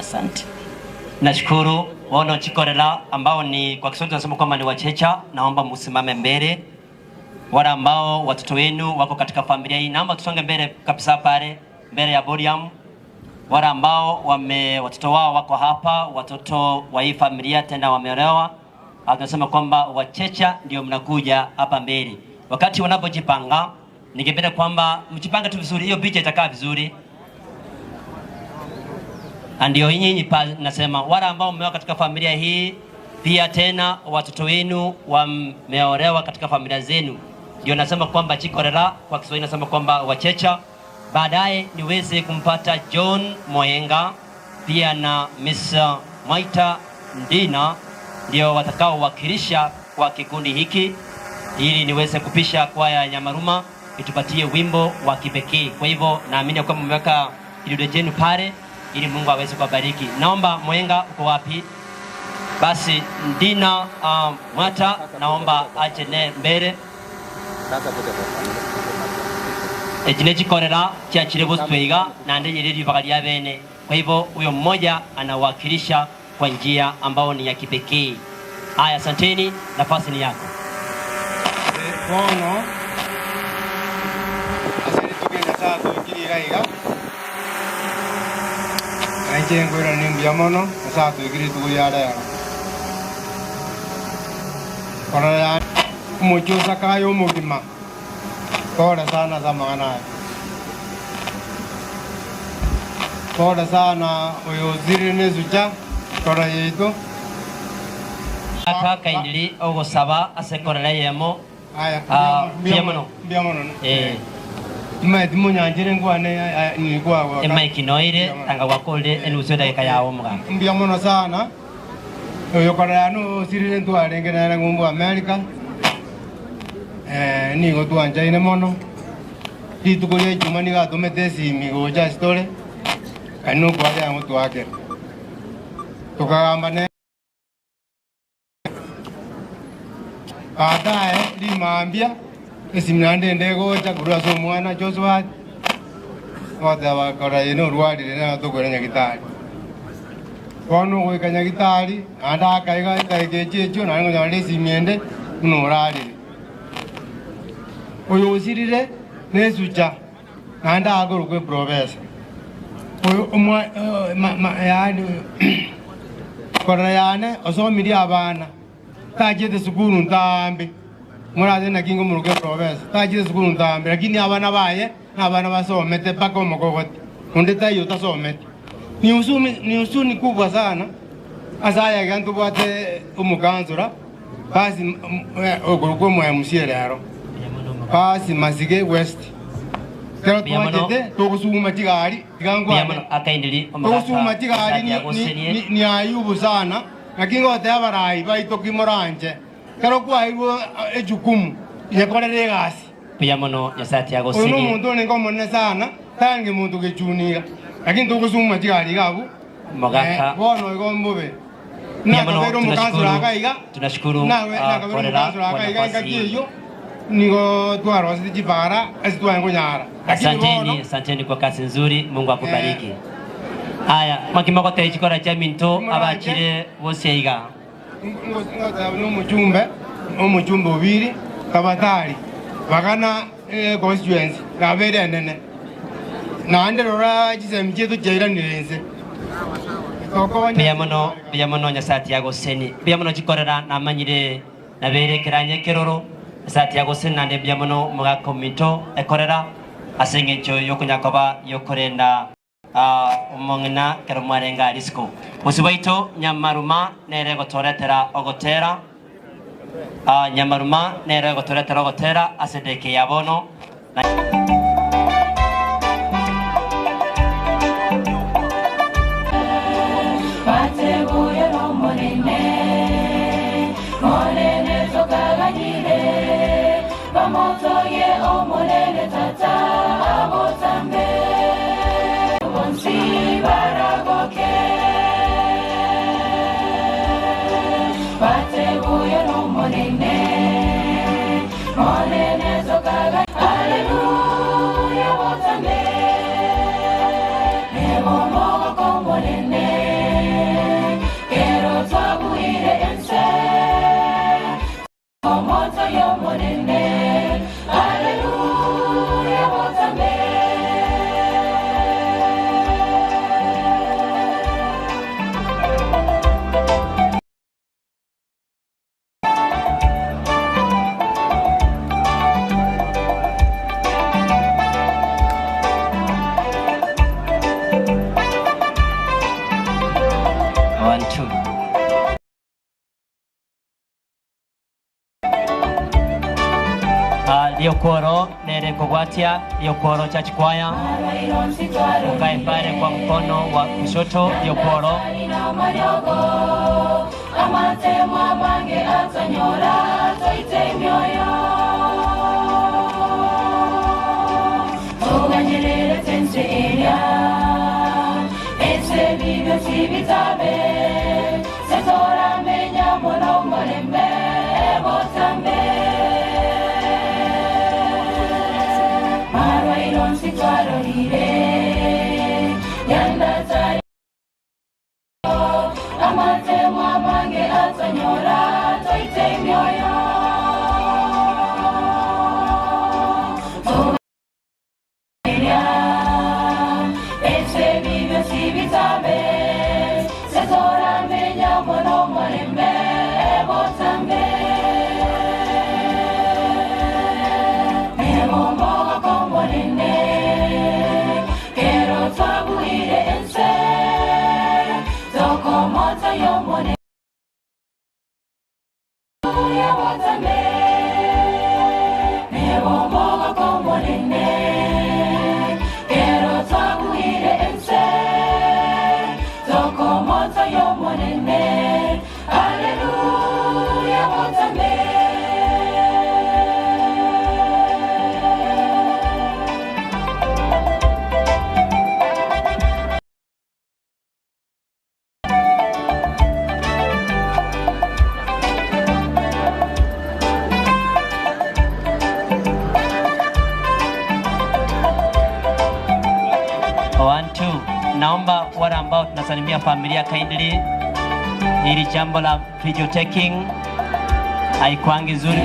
Asante. Nashukuru bono chikorera ambao ni kwa Kiswahili tunasema kwamba ni wachecha, naomba musimame mbele. Wale ambao watoto wenu wako katika familia hii, naomba tusonge mbele kabisa pale mbele ya podium. Wale ambao wame watoto wao wako hapa, watoto wa hii familia tena wameolewa, Ah, tunasema kwamba wachecha ndio mnakuja hapa mbele. Wakati wanapojipanga, ningependa kwamba mjipange tu vizuri, hiyo picha itakaa vizuri. Na ndio nyinyi pa nasema wale ambao mmeoa katika familia hii, pia tena watoto wenu wameolewa katika familia zenu, ndio nasema kwamba chikorera kwa Kiswahili nasema kwamba wachecha. Baadaye niweze kumpata John Moenga pia na Miss Mwaita Ndina ndio watakaowakilisha kwa kikundi hiki, ili niweze kupisha kwaya ya Nyamaruma itupatie wimbo wa kipekee. Kwa hivyo naamini kwamba mmeweka kidude chenu pale ili Mungu aweze kuwabariki. Naomba Mwenga, uko wapi? Basi Ndina Mwata naomba aje ne mbele ekine chikorera chiachire bositweiga nande yiri ribaga ria bene. Kwa hivyo huyo mmoja anawakilisha kwa njia ambao ni ya kipekee. Haya, asanteni, nafasi ni yako. Bono ase rituko ria Nyasaye atwekire iga iga, na inche nkoirana mbuya mono Nyasaye atwekire rituko ria rero. Korora yane omochie o Zakayo omogima, pole sana ase amang'ana aya. Pole sana oyo osirire nesucha korora yaito. Aka kaindiri ogosaba ase ekorera eyemo. Aya, Ah, mbuya mbuya mono, mono. mbuya mono. Eh. Timanyeti monyanchire nkwane nigwa goka. Emaiki noire tanga gwakorire enusu edageka yago omogaka. Mbuya mono sana. Oyo korora yane osirire ntwarenge nere ng'umbu America. Nigo twanchaine mono. Rituko ria Ijumaa nigo atomete esimi gocha ase tore, kani nokwaria ng'o twakera. Tokagamba nere. Baadaye rimambia esimi naende ende egocha korwa ase omwana Joshua goteba kora eye norwarire nero tokoira nyagitari. Bono ogoika nyagitari naende akaiga edaika echio echio naende ngonyora esimi ende buna orarire. Oyo osirire nesucha naende akorokwa eprofesa. Oyo omwa ma ma yaani korora yane osomirie abana tachiete sukuru ntambe morase naki ngomoroka eprofesa tachiete sukuru ntambe lakini abana baye na abana basomete mpaka omokogoti onde taiyo otasometi. Ni huzuni, ni huzuni kubwa sana ase aya iga ntobwate omokansora basi okorokwa omo MCA rero basi Masige West. Ekero Mbuya mono. twachete togosuguma chigari tiga Mbuya nkwane mono akaindiri togosuguma omogaka chigari esati ni, ni, agosenie. ni, ni aibu sana naki ngoteba abarai baito ki moranche ekero kwairwe ejukumu yekorere egasi. Mbuya mono Nyasaye Oyo agosenie. nomonto orenge omonene sana tarenge monto gechuniga lakini togosuguma chigari iga abwo Mogaka. bono igo mbobe. Mbuya mono Nakabeire omokansoro tunashukuru aka iga tunashukuru nawe nakabeire korera omokansoro kwa aka iga nafasi engaki hii. eyio nigo twarosete chibara ase tware konyara lakini bono Asanteni, asanteni kwa kazi nzuri, Mungu akubariki. Haya, makima gote chikora cha minto abachire bose iga. ngoteba nomochumbe omochumbe obiri tafadhali bagana constituency yabere enene naende rora chisemi chietu chiairanire inse. Mbuya mono, mbuya mono Nyasaye agoseni. Mbuya mono chikorera namanyire nabere keranye keroro. Nyasaye agoseni nande mbuya mono omogaka ominto ekorera ase eng'encho yokonyakoba yokorenda omong'ina kero mwarenge aria isiko. Bosio bwaito Nyamaruma nere egotoretera ogotera. Nyamaruma nere egotoretera ogotera ase edageka ya bono. Batebuya n'Omonene, Monene tokaganyire, bamotogie Omonene Tata abotambe bonsi. Baragoke Batebuye n'Omonene Monene tokaga Haleluya botambe Nebo omogoko Omonene Kero twabuire ense Omoto y'Omonene Haleluya botambe. One, two. Ah, Riokworo nere kogwatia Riokworo Church Choir, ukae pale kwa mkono wa kushoto Riokworo. One, two. Naomba wale ambao tunasalimia familia kindly, hili jambo la video taking haikwangi zuri.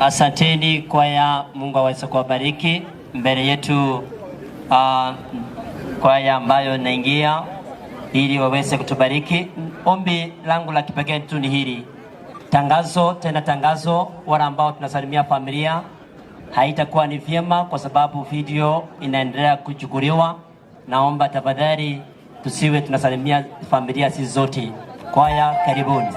Asanteni kwaya, Mungu aweze kuwabariki. Mbele yetu kwaya ambayo inaingia ili waweze kutubariki. Ombi langu la kipekee tu ni hili tangazo, tena tangazo, wale ambao tunasalimia familia, haitakuwa ni vyema kwa sababu video inaendelea kuchukuliwa. Naomba tafadhali tusiwe tunasalimia familia sisi zote. Kwaya, karibuni.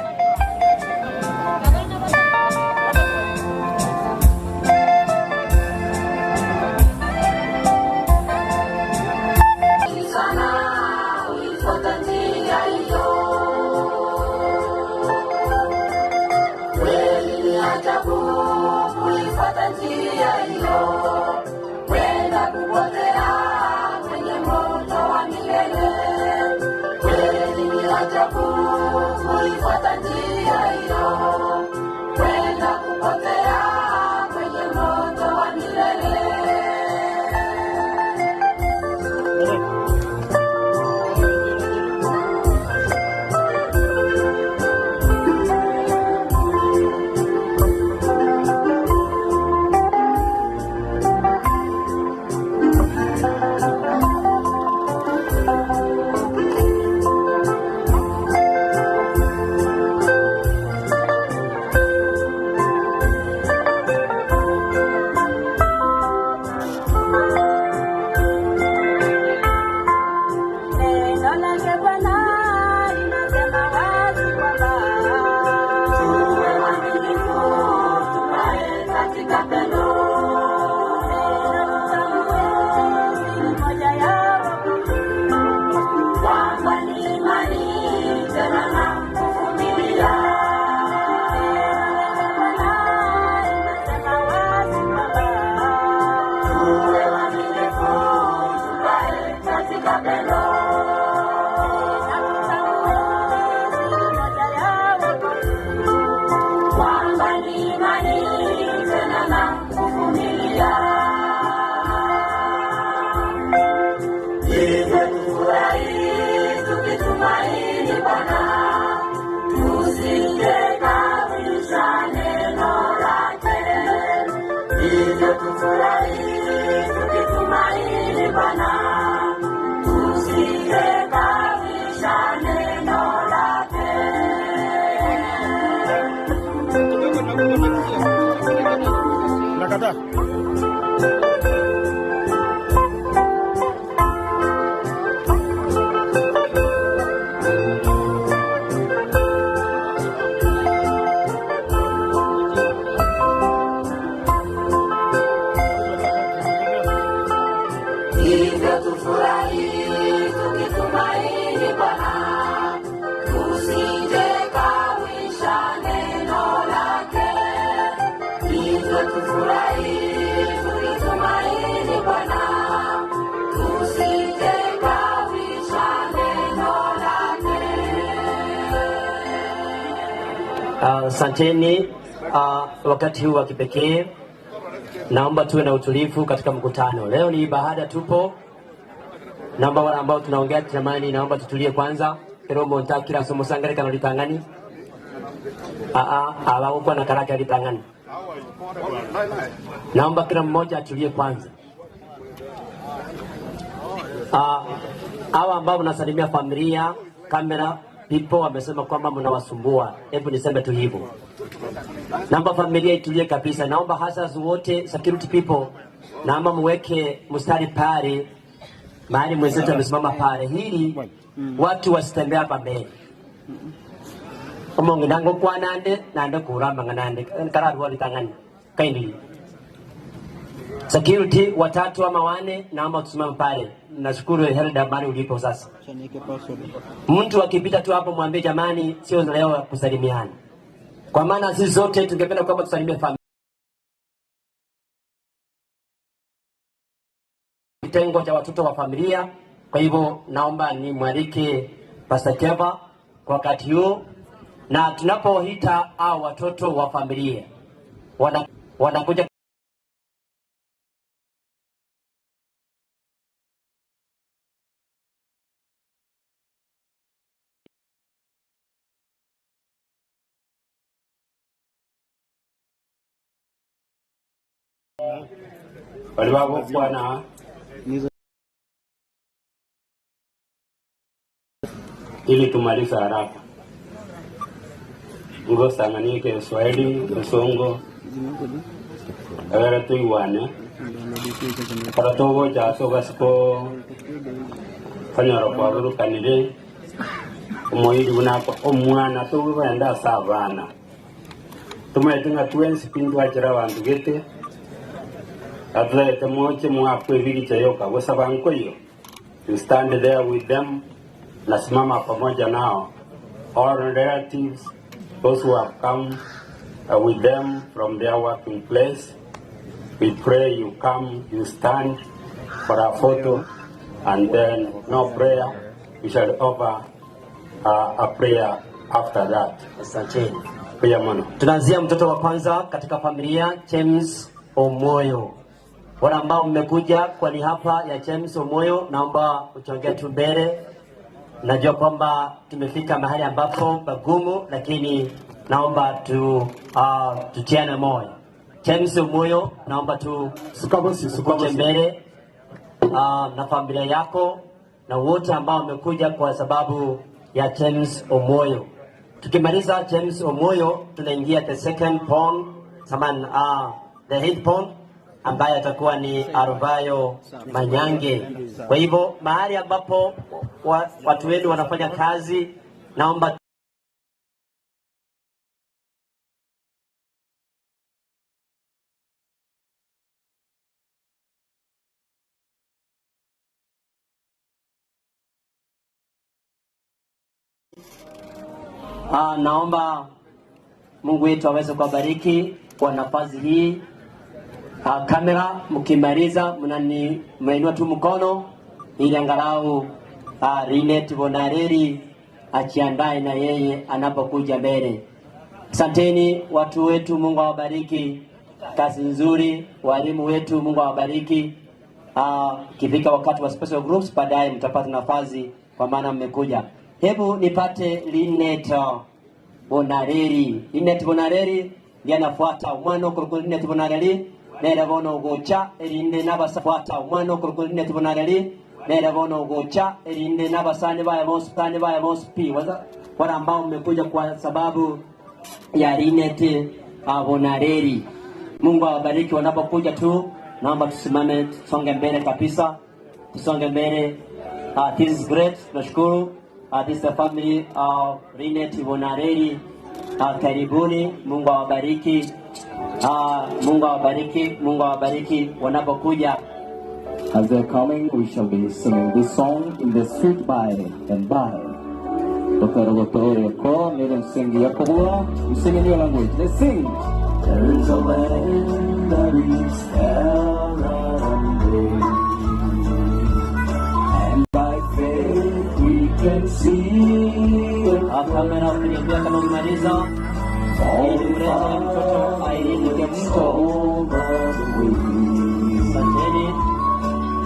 Sana uifuata njia hiyo, kweli ni ajabu kuifuata njia hiyo, kwenda kupotea kwenye moto wa milele. Kweli ni ajabu kuifuata njia hiyo, kwenda kupotea kwenye moto wa milele. Neno lake Bwana linasema wazi kwamba tuwe waaminifu, tukae katika pendo. Tena tutambue siri moja ya wokovu, kwamba ni imani tena na kuvumilia. Neno lake Bwana linasema wazi kwamba tuwe waaminifu, tukae katika pendo. Kwamba ni imani tena na kuvumilia. Hivyo tufurahi tukitumaini Bwana, tusije kabisa neno lake. Hivyo tufurahi tukitumaini Bwana, tusije kabisa neno lake. Nakataa. Hivyo tufurahi tukitumaini Bwana, tusije kawisha neno lake. Hivyo tufurahi tukitumaini Bwana, tusije kawisha neno lake. Asanteni. Wakati huu wa kipekee naomba tuwe na utulivu katika mkutano. Leo ni ibada, tupo. Naomba wale ambao tunaongea, jamani, naomba tutulie kwanza. Pero monta kila somo sangare kana litangani. Aa, abagokuwa na karaka litangani. Naomba kila mmoja atulie kwanza. Hawa ambao mnasalimia familia, kamera people wamesema kwamba mnawasumbua. Hebu niseme tu hivyo. Naomba familia itulie kabisa. Naomba hasa wote security people, naomba muweke mstari pale mahali mwenzetu amesimama pale, hili watu wasitembee hapa mbele. Omonge nango kwa nande nande kuramba nande kararwa litangani kindly. Security watatu ama wane, naomba tusimame pale. Nashukuru Helda mahali ulipo sasa. Mtu akipita tu hapo mwambie jamani, sio leo ya kusalimiana, kwa maana sisi zote tungependa kwamba tusalimie familia. Kitengo cha watoto wa familia. Kwa hivyo naomba nimwalike Pastor Keva kwa wakati huu, na tunapoita hao watoto wa familia wanakuja bali bagokwana. Ili tumalize haraka. Ngosang'anie Egeswahili, Egesongo, egere toigwane, ekero togocha ase ogasiko konyora kwaburukanire, omoiri buna omwana togogenda ase abana. Tomaete ng'a twensi pi ntwachere abanto gete, atotagete moche moakwe ebigicha yoka, gosaba nkoiyo. You stand there with them, nasimama pamoja nao, all relatives, those who have come with them from their working place, we pray you come, you stand for a photo, and then no prayer, we shall offer a prayer after that. Asanteni. Mbuya mono. Tunaanzia mtoto wa kwanza katika familia James Omoyo. Wale ambao mmekuja kwa niaba ya James Omoyo, naomba uchongee tu mbele. Najua kwamba tumefika mahali ambapo pagumu, lakini naomba tu tutiane moyo. James Omoyo, naomba tu ukuje mbele na familia yako na wote ambao wamekuja kwa sababu ya James Omoyo. Tukimaliza James Omoyo, tunaingia the second pond, saman, the eighth pond ambaye atakuwa ni Arubayo Manyange. Kwa hivyo mahali ambapo watu wenu wanafanya kazi, naomba naomba Mungu wetu aweze kuwabariki kwa nafasi hii. Kamera mkimaliza mnainua tu mkono ili angalau Linet Bonareri ajiandae na yeye anapokuja mbele. Asanteni watu wetu, Mungu awabariki. Kazi nzuri, walimu wetu, Mungu awabariki. Ikifika wakati wa special groups baadaye mtapata nafasi kwa maana mmekuja. Hebu nipate Linet Bonareri. Linet Bonareri ndiye anafuata umwana okorokwa Linet Bonareri nere bono ogocha erinde n'abasafuata omwana okorokwa Linet Bonareri nere bono ogocha erinde n'abasani baye bonsi sani baye bonsi pi wale ambao mmekuja kwa sababu ya Linet Bonareri. Mungu awabariki wanapokuja tu. Naomba tusimame tusonge mbele kabisa, tusonge mbele. This is great, tunashukuru. This is the family of Linet Bonareri. Karibuni, Mungu awabariki. Mungu awabariki, Mungu awabariki wanapokuja. As they're coming, we shall be singing this song in the street by and by. Dr. Rogoto nile msingi Yakobo, we sing in your language. Let's sing. There is a land that is fairer and green, and by faith we can see it. Kamera ukiniambia kama umemaliza, ili mlete mtoto Irene Kemunto. Asanteni.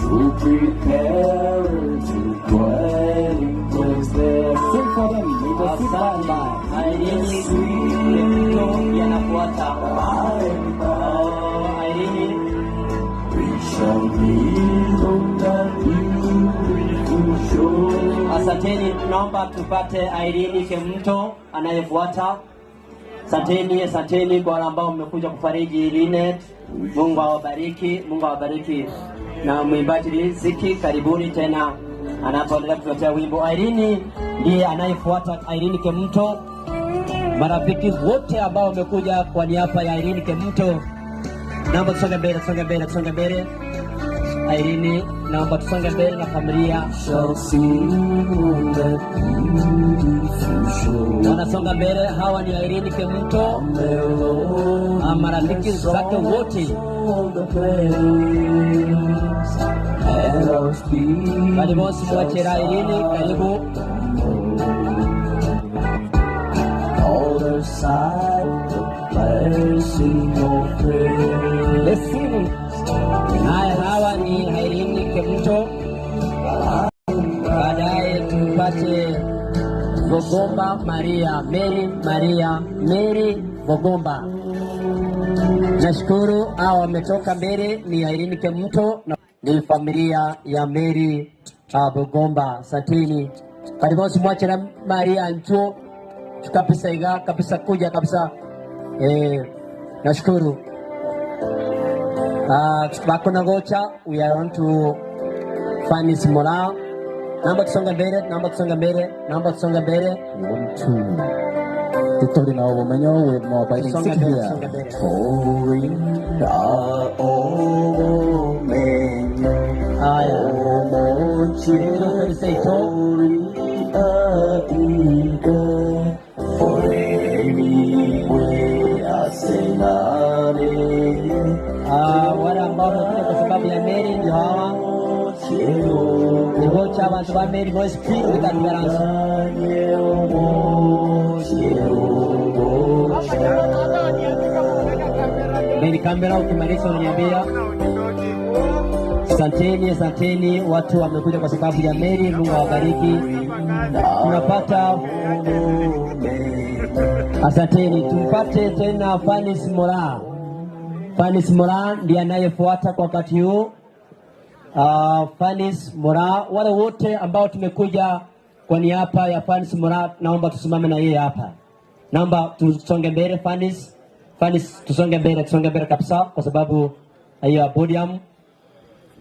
Who prepared to dwelling place there. Sing for them in the sweet by and by. Irene Kemunto ndiye anafuata. Oh, Irene. We shall meet on that beautiful shore. Asanteni, tunaomba tupate Irene Kemunto anayefuata. Asanteni, asanteni kwa wale ambao mmekuja kufariji Linet. Mungu awabariki, Mungu awabariki. Na mwimbaji Riziki, karibuni tena anapoendelea kutuletea wimbo. Irene ndiye anayefuata, Irene Kemunto. Marafiki wote ambao wamekuja kwa niaba ya Irene Kemunto, naomba tusonge mbele, tusonge mbele, tusonge mbele. Irene, naomba tusonge mbele na familia. Wanasonga mbele, hawa ni Irene Kemunto na marafiki zake wote. Bali bosi mwachera Irene, karibu. Other side, the blessing of prayer. Let's sing. Haya, hawa ni Irene Kemunto. Baadaye tupate Bogomba Maria, Mary Maria, Mary Bogomba. Nashukuru hawa wametoka mbele ni Irene Kemunto na ni familia ya Mary Bogomba. Asanteni. Bari bonsi mwachera Maria nchuo kabisa iga kabisa kuja kabisa eh, nashukuru. Bakona gocha we are on to Fanis Moraa. Naomba tusonge mbele, naomba tusonge mbele, naomba tusonge mbele. One, two. Titori na obomenyo with more biting Tusonge stick mbele, here. tusonge mbele. Torinda obomenyo. Haya. Omoche tori aike. Oremiwe asenare. Wale ambao wamekuja kwa sababu ya Mary ndio hawa. Nigocha abantu ba Mary Voice P without balance. Mary Kambera, ukimaliza unaniambia. Asanteni, asanteni, watu wamekuja kwa sababu ya Mary. Mungu awabariki. Tunapata asanteni, tumpate tena Fanis Moraa. Fanis Moraa ndiye anayefuata kwa wakati huu. Fanis Moraa, wale wote ambao tumekuja kwa niaba ya Fanis Moraa, naomba tusimame na yeye hapa. Naomba tusonge mbele Fanis. Fanis, tusonge mbele, tusonge mbele kabisa kwa sababu hiyo ya podium.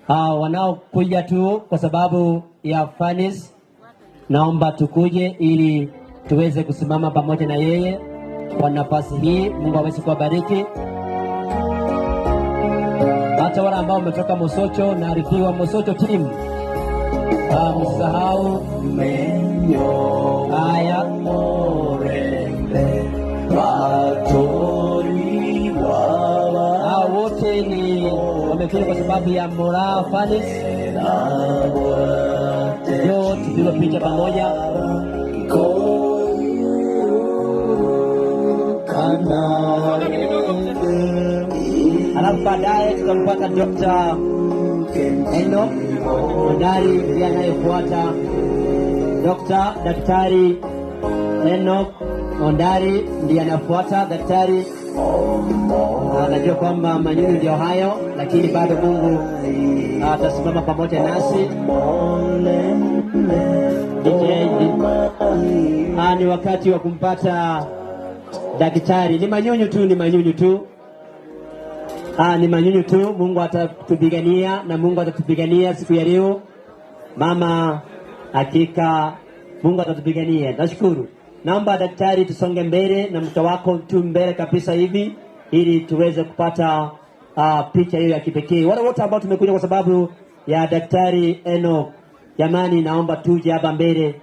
Wanaokuja tu kwa sababu ya Fanis, naomba tukuje ili tuweze kusimama pamoja na yeye kwa nafasi hii. Mungu aweze kuwabariki. Hata wale ambao wametoka Mosocho na arifiwa Mosocho team, msahau haya. Hao wote ni wamekuja kwa sababu ya Moraa Fanis. Njoo tupige picha pamoja. Alafu baadaye tutampata Dr. Enoch Ondari ndiye anayefuata. Dr. Daktari Enoch Ondari ndiye anafuata. Daktari anajua kwamba manyunyu ndio hayo, lakini bado Mungu atasimama pamoja nasi. DJ, ni wakati wa kumpata daktari. Ni manyunyu tu, ni manyunyu tu. Ni manyunyu tu. Mungu atatupigania na Mungu atatupigania siku ya leo. Mama, hakika Mungu atatupigania. Nashukuru. Naomba daktari tusonge mbele na mke wako tu mbele kabisa hivi ili tuweze kupata picha hiyo ya kipekee. Wale wote ambao tumekuja kwa sababu ya daktari Enoch, jamani, naomba tuje hapa mbele.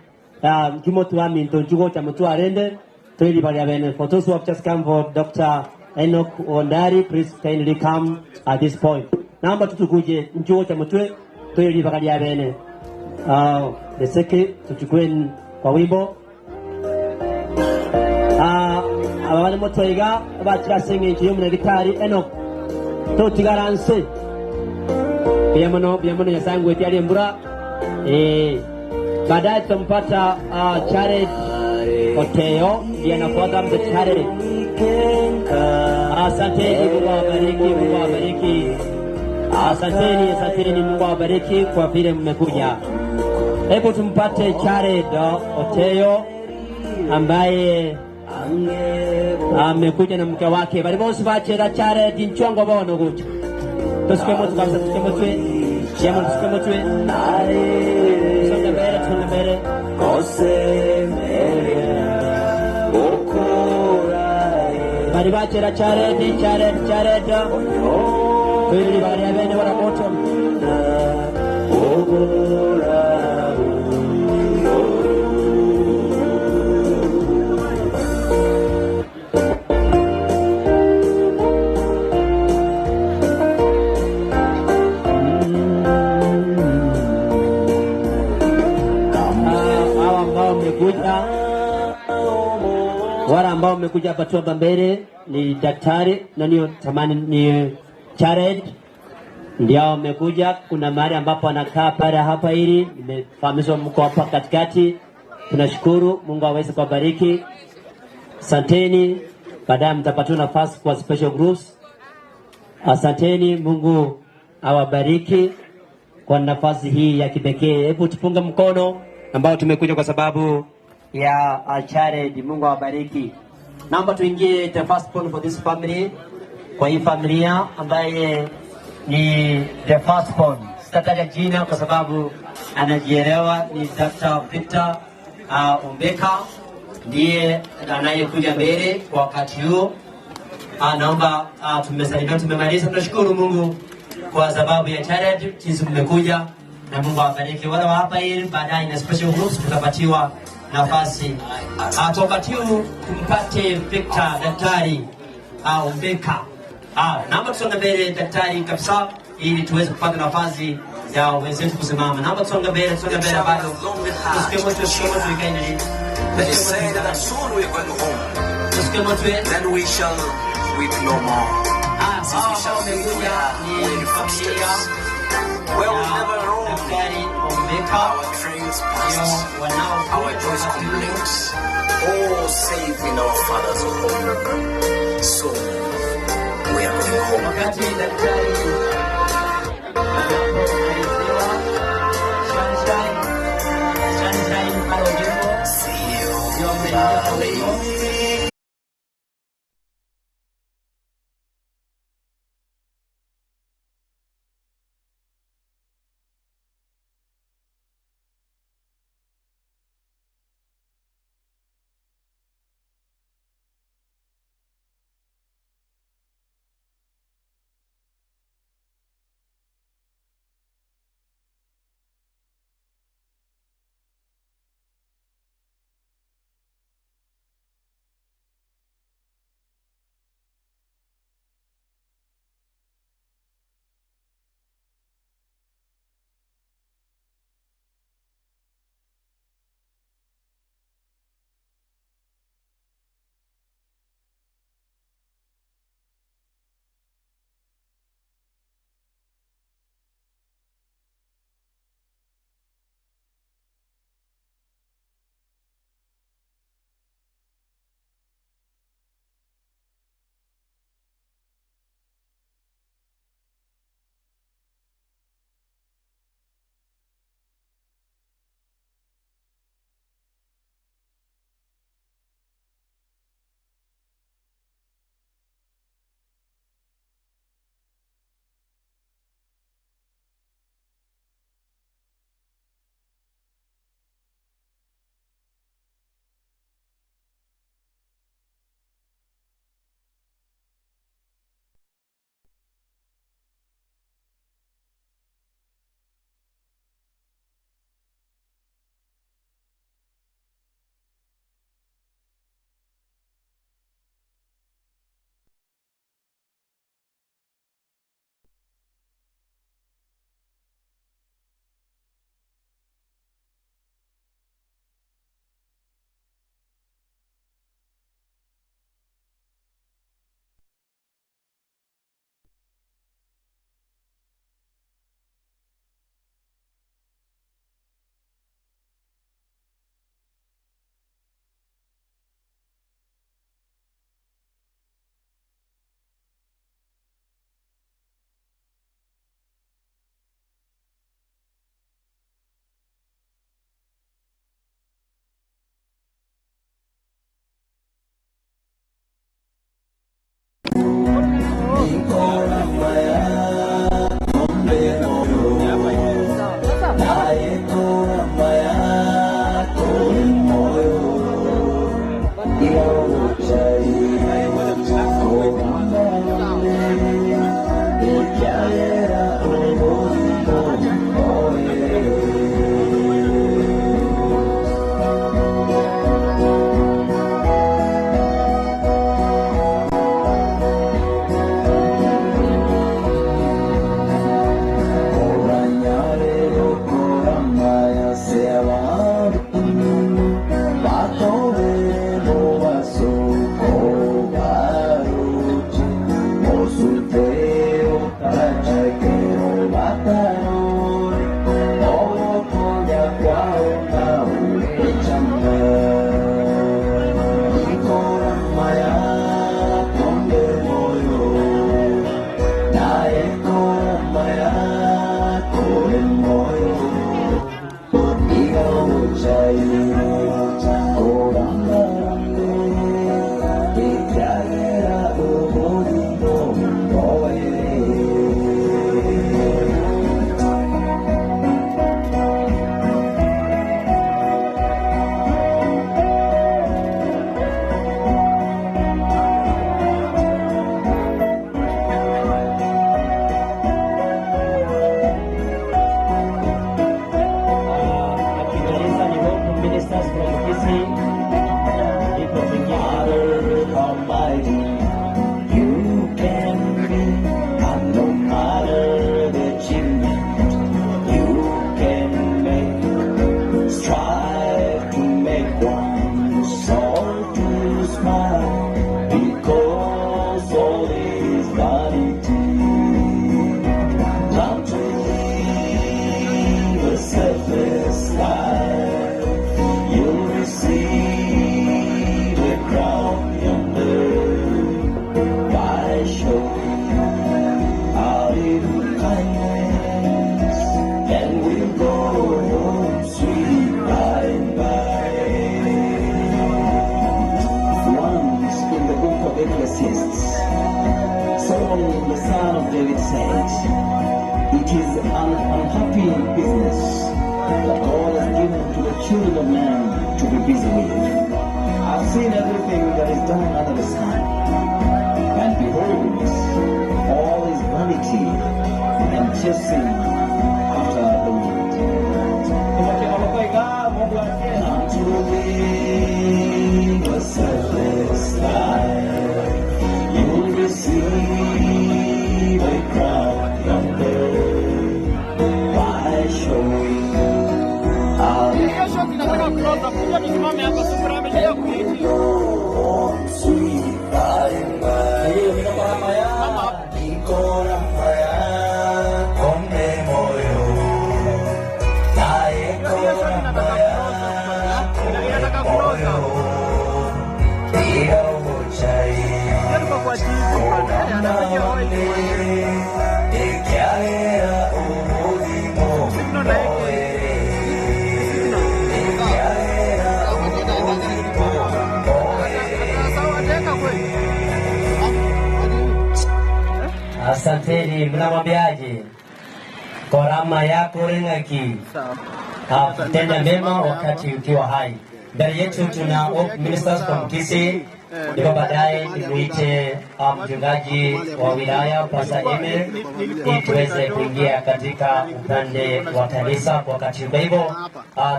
Kimo tuami ntonjugo cha mtu arende twili bali abene. For those who have just come for Dr. Enoch Ondari, please kindly come at this point. Naomba tutukuje njugo cha mtu twili bali abene. Leseke tuchukue kwa wimbo. Aba barimo twaiga bakira seng'encho y'omunagitari Enoch totigaranse biamono biamono Nyasaye ngweti ali embura baadaye tutampata Jared Oteo ndiye anafuata mzee Jared. Asanteni, Mungu awabariki, Mungu awabariki. Asanteni, asanteni, Mungu awabariki kwa vile mmekuja. Hebu tumpate Jared Oteo ambaye amekuja na mke wake. Bali bonse bachera Jared nchongo bono gucha. Tusike moto kabisa, tusike moto. Jema tusike moto. Tusonge mbele, tusonge mbele. Bali bachera Jared, Jared, Jared. Kweli bali abene wala moto. Hawa ambao mmekuja, wale ambao mmekuja hapa tu hapa mbele ni daktari na niyo tamani ni Jared ndio wamekuja. Kuna mahali ambapo anakaa pale hapa, ili nimefahamishwa mko hapa katikati. Tunashukuru, Mungu aweze kuwabariki. Asanteni, baadaye mtapatiwa nafasi kwa special groups. Asanteni, Mungu awabariki kwa nafasi hii ya kipekee. Hebu tupunge mkono. ambao tumekuja kwa sababu ya Jared. Mungu awabariki. Naomba tuingie the first born for this family, kwa hii familia ambaye ni the first born. Sitataja jina kwa sababu anajielewa, ni Dr. Victor Ombeka ndiye anayekuja mbele kwa wakati huo. Naomba tumesalimia, tumemaliza. Tunashukuru Mungu kwa sababu ya Jared, jinsi mmekuja na Mungu awabariki wale wa hapa, ili baadaye na special groups tutapatiwa nafasi. Kwa wakati huu tumpate Victor daktari Ombeka. Naomba tusonge mbele daktari kabisa, ili tuweze kupata nafasi ya wenzetu kusimama. Naomba tusonge mbele, tusonge mbele bado. Tusikie moto, tusikie moto ikae They say that soon we are going home. Then we shall weep no more. Since we shall meet where we footsteps. Where we never roam. Our trails past. Our joys complete. Oh, safe in our Father's home. Soon we are going home. Wakati daktari Sunshine, Sunshine pale Ogembo, ndio mmeingia kwa wimbo. exists. Solomon, the son of David, said, It is an unhappy business that God has given to the children of man to be busy with. I've seen everything that is done under the sun, and behold, all is vanity and chasing after the wind. Come to live a selfless life, you'll receive a crown one day by showing Asanteni, mnamwambiaje? Korama yako ring'aki, tenda mema wakati ukiwa hai. Mbele yetu tuna Hope Ministers from Kisii, ndipo baadaye nimuite mchungaji wa wilaya Pastor Emil ili tuweze kuingia katika upande wa kanisa kwa wakati huu. Kwa hivyo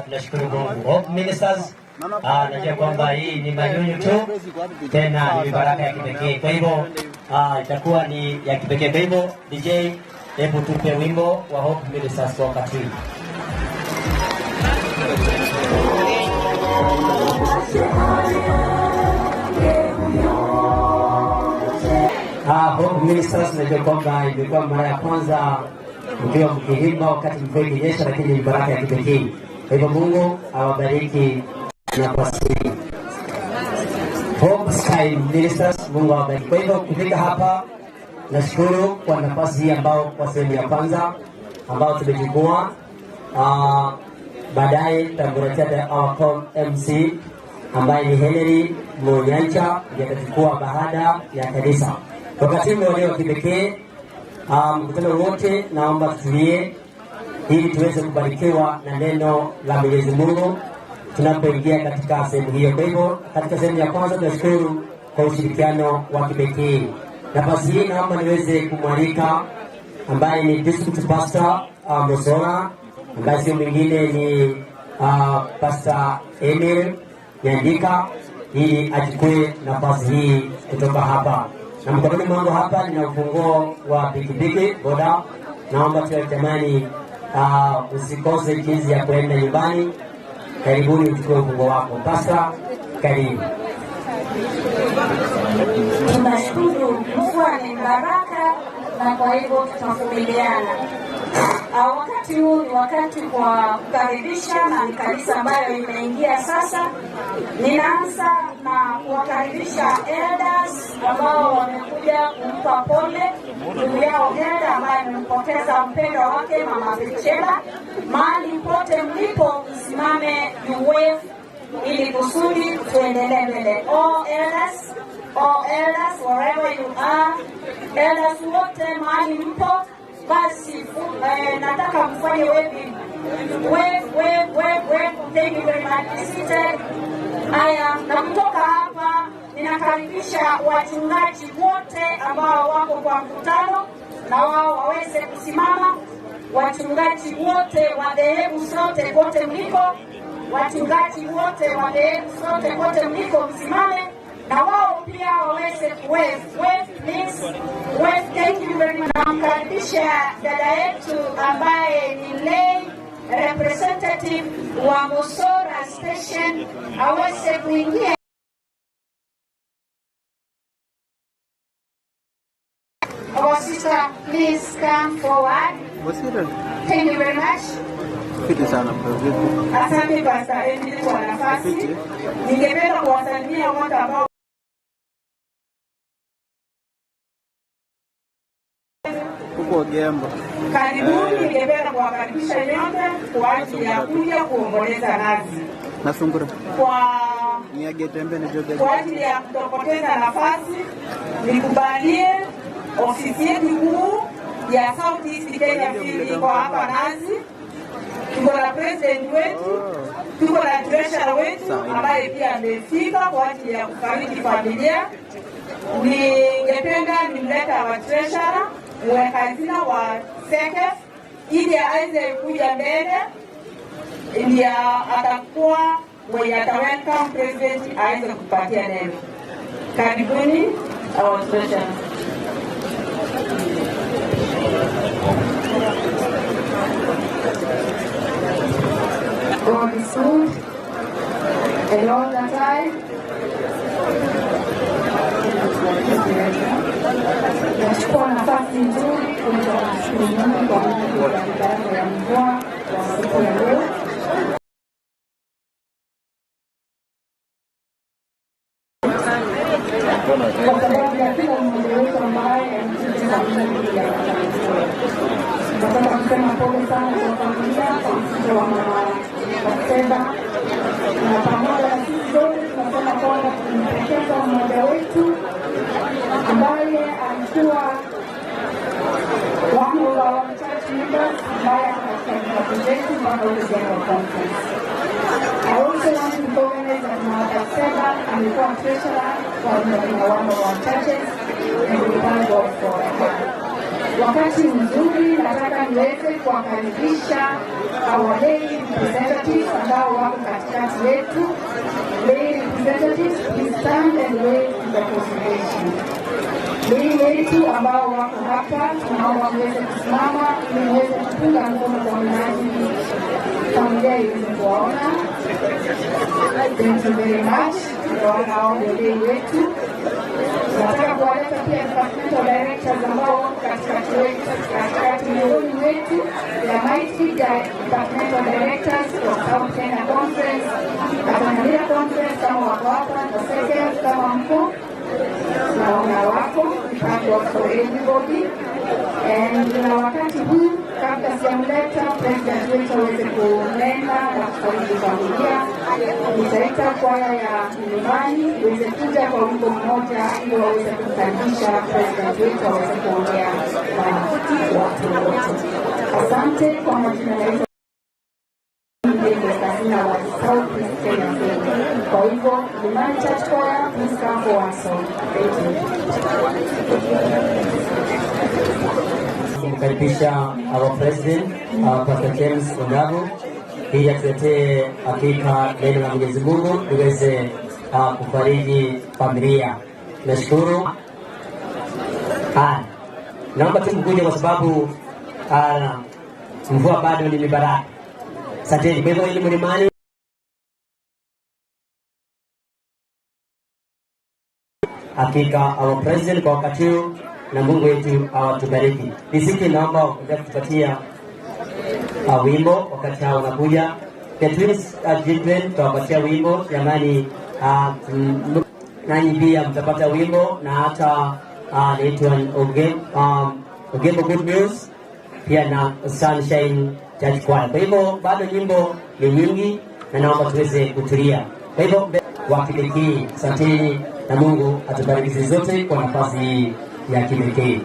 tunashukuru Mungu. Hope Ministers, najua kwamba hii ni manyunyu tu, tena ni baraka ya kipekee. Kwa hivyo itakuwa ni ya kipekee. Kwa hivyo DJ, hebu tupe wimbo wa Hope Ministers kwa wakati huu. Hope Ministers, najua kwamba imekuwa mara ya kwanza mkiwa mkiimba wakati mvua ikinyesha, lakini ni baraka ya kipekee. Kwa hivyo Mungu awabariki nafasi hii. Hope Sky Ministers, Mungu awabariki. Kwa hivyo kufika hapa, nashukuru kwa nafasi hii ambao kwa sehemu ya kwanza ambao tumechukua. Baadaye tutamletea our com MC ambaye ni Henry Munyancha ndiye atachukua baada ya kanisa. Wakati huu walio kipekee, mkutano wote naomba tutulie ili tuweze kubarikiwa na neno la Mwenyezi Mungu tunapoingia katika sehemu hiyo. Kwa hivyo katika sehemu ya kwanza tunashukuru kwa ushirikiano wa kipekee. Nafasi hii naomba niweze kumwalika ambaye ni district pastor Musora ambaye sio mwingine ni Pastor Emil Nyandika ili achukue nafasi hii kutoka hapa. Na mkononi mwangu hapa nina ufunguo wa pikipiki boda. Naomba tu jamani, usikose jinsi ya kuenda nyumbani. Karibuni uchukue ufunguo wako. Pastor, karibu. Tunashukuru mvua ni baraka, na kwa hivyo tutavumiliana. Wakati huu ni wakati kwa kukaribisha, na ni kanisa ambayo imeingia sasa. Ninaanza na kuwakaribisha elders ambao wamekuja kumpa pole ndugu yao elder ambaye amempoteza mpendwa wake Mama Bichela. Mahali pote mlipo, msimame you wave ili kusudi tuendelee mbele. All elders, all elders wherever you are, elders wote mahali mpo, basi nataka mfanye waving. Wave, wave, wave, wave. Thank you very much. Be seated. Haya, na kutoka hapa ninakaribisha wachungaji wote ambao wako kwa mkutano na wao waweze kusimama. Wachungaji wote wa dhehebu zote kote mliko, wachungaji wote wa dhehebu zote kote mliko, msimame na wao pia waweze kuwave. Wave please. Wave, thank you very much. Namkaribisha dada yetu ambaye ni lay representative wa Musora Station aweze kuingia. Our sister, please come forward. Thank you very much. Fiti sana bro. Asante Pastor Emily kwa nafasi. Ningependa kuwasalimia wote ambao Huko Gembo. karibuni. Ningependa kuwakaribisha nyote kwa ajili ya kuja kuomboleza nasi Na sungura. kwa Ni agetembe ni joge. kwa ajili ya kutopoteza nafasi. Nikubalie ofisi yetu kuu ya South East Kenya Field iko hapa Nazi. Tuko na president wetu, tuko na treasurer wetu ambaye pia amefika kwa ajili ya kufariji familia. Ningependa nimlete our treasurer, mweka hazina wa SECF ili aweze kuja mbele, ndiye atakuwa mwenye ata welcome president aweze kupatia neno. Karibuni our treasurer. God is good and all the time. Nachukua nafasi nzuri kuweza kumshukuru Mungu kwa ajili ya baraka ya mvua wa siku ya leo. Kwa sababu ya kila mmoja wetu ambaye amekuja kwa ajili ya mafanikio. Nataka kusema pole sana kwa familia kwa msiba wa mama Batseba, na pamoja na sisi sote tunasema kwamba tulimpoteza mmoja wetu ambaye alikuwa one of our church members ambaye ako katika vitabu zetu mpaka huko General Conference. I also want to recognize that Mama Batseba amekuwa treasurer wa one of our churches and we thank God for her. Wakati mzuri, nataka niweze kuwakaribisha our lay representatives ambao wako katikati yetu. Lay representatives, please stand and wave to the congregation. Lay wetu ambao wako hapa, tunaomba muweze kusimama ili muweze kupunga mkono kwa minajili familia iweze kuwaona. Thank you very much. Tunaona hao ndio lay wetu. Nataka kuwaleta pia departmental directors ambao wako katikati wetu, katikati miongoni mwetu, the mighty departmental directors of South Kenya Conference, Tanzania Conference kama wako hapa, na second kama mko naona wako. We thank God for everybody. And na wakati huu kabla sijamleta president wetu aweze kunena na kufariji familia, nitaita kwaya ya nyumbani iweze kuja kwa wimbo mmoja ili waweze kumkaribisha president wetu aweze kuongea na watu wote. Asante kwa majina, naitwa Mgeni wa South East Kenya Field. Kwa hivyo Mlimani Church Choir, please come for one song. Thank you. Kumkaribisha our president Pastor James Ondago ili atuletee hakika neno la Mwenyezi Mungu liweze kufariji familia. Nashukuru. Haya, naomba tu mkuje kwa sababu mvua bado ni mibaraka. Asanteni. Kwa hivyo ili Mlimani hakika our president kwa wakati huu na Mungu wetu awatubariki. Nisiki, naomba kuendelea kutupatia wimbo wakati hao wanakuja. The twins children tutawapatia wimbo jamani. Nanyi pia mtapata wimbo na hata naitwa Ogembo Good News pia na Sunshine Church Choir. Kwa hivyo bado nyimbo ni nyingi na naomba tuweze kutulia. Kwa hivyo wa kipekee, asanteni na Mungu atubariki sisi zote kwa nafasi hii ya kipekee.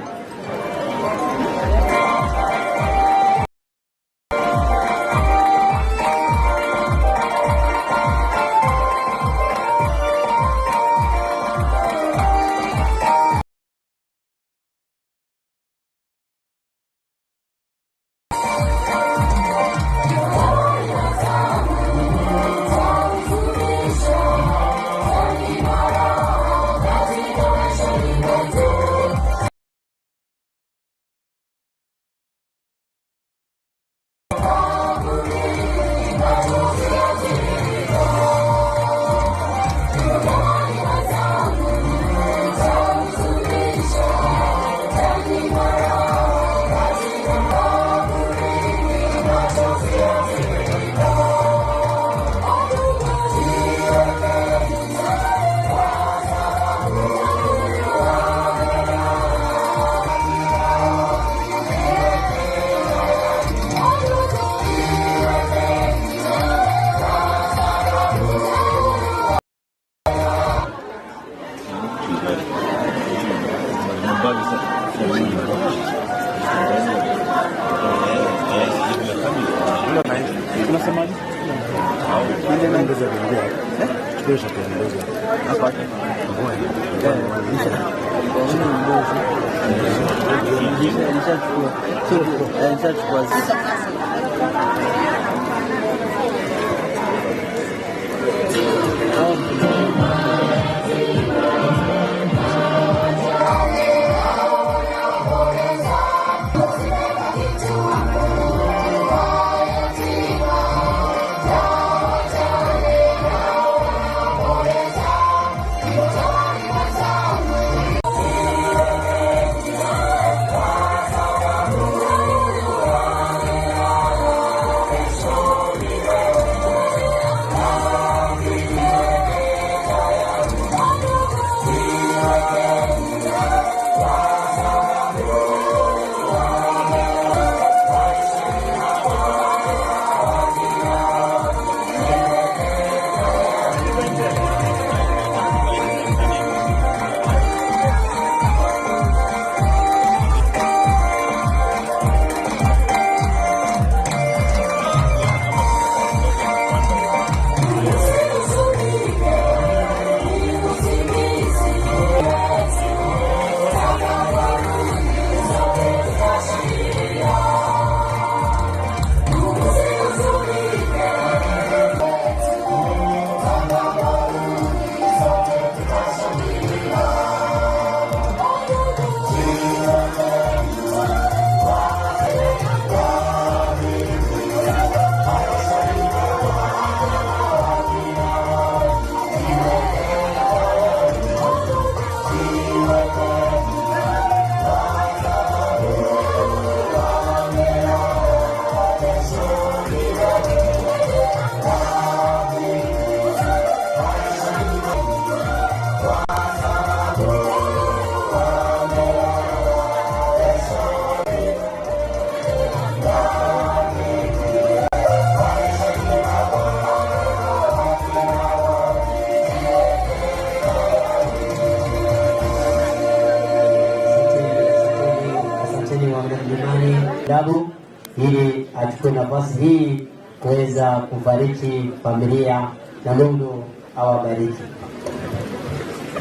Asanteni wa Mlimani Dabu ili achukue nafasi hii kuweza kufariki familia na Mungu awabariki.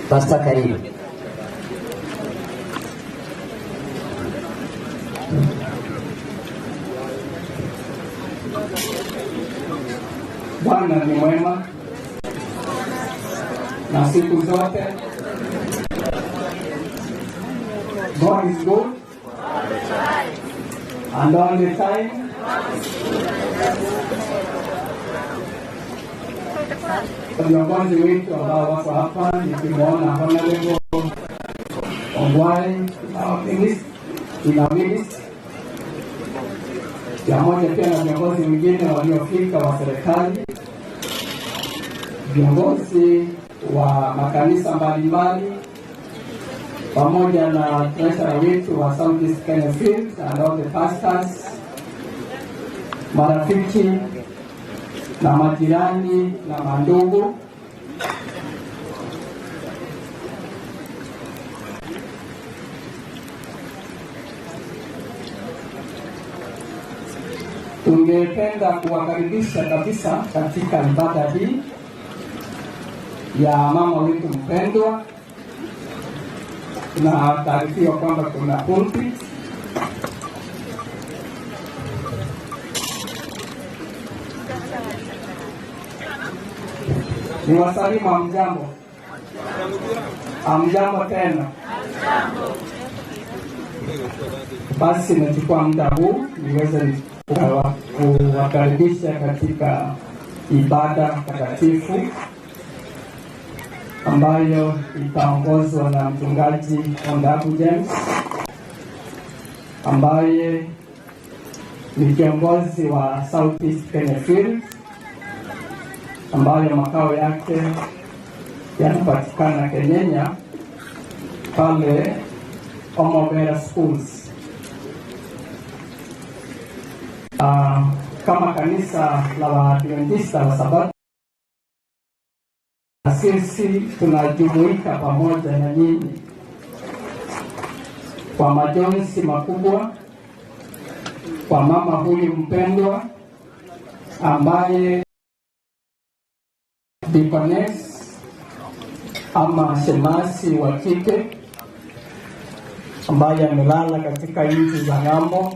Pasta, karibu. Bwana ni mwema na siku zote. God is good and all the time. Viongozi wetu ambao wako hapa, nikimwona Honorable Ongwae in our midst, pamoja pia na viongozi wengine waliofika wa serikali, viongozi wa makanisa mbalimbali, pamoja na treasurer wetu wa South East Kenya Field and all the pastors, marafiki na majirani na mandugu. Tungependa kuwakaribisha kabisa katika ibada hii ya mama wetu mpendwa. Tunataarifiwa kwamba kuna pulpit Ni wasalimu hamjambo? Hamjambo tena. Basi nachukua muda huu niweze kuwakaribisha katika ibada takatifu ambayo itaongozwa na mchungaji Ondabu James ambaye ni kiongozi wa South East Kenya Field ambayo makao yake yanapatikana Kenyenya pale Omobera Schools. Kama kanisa la Waadventista wa Sabato, sisi tunajumuika pamoja na nyinyi. Kwa majonzi makubwa kwa mama huyu mpendwa ambaye Deaconess ama shemasi wa kike ambaye amelala katika nchi za ng'ambo,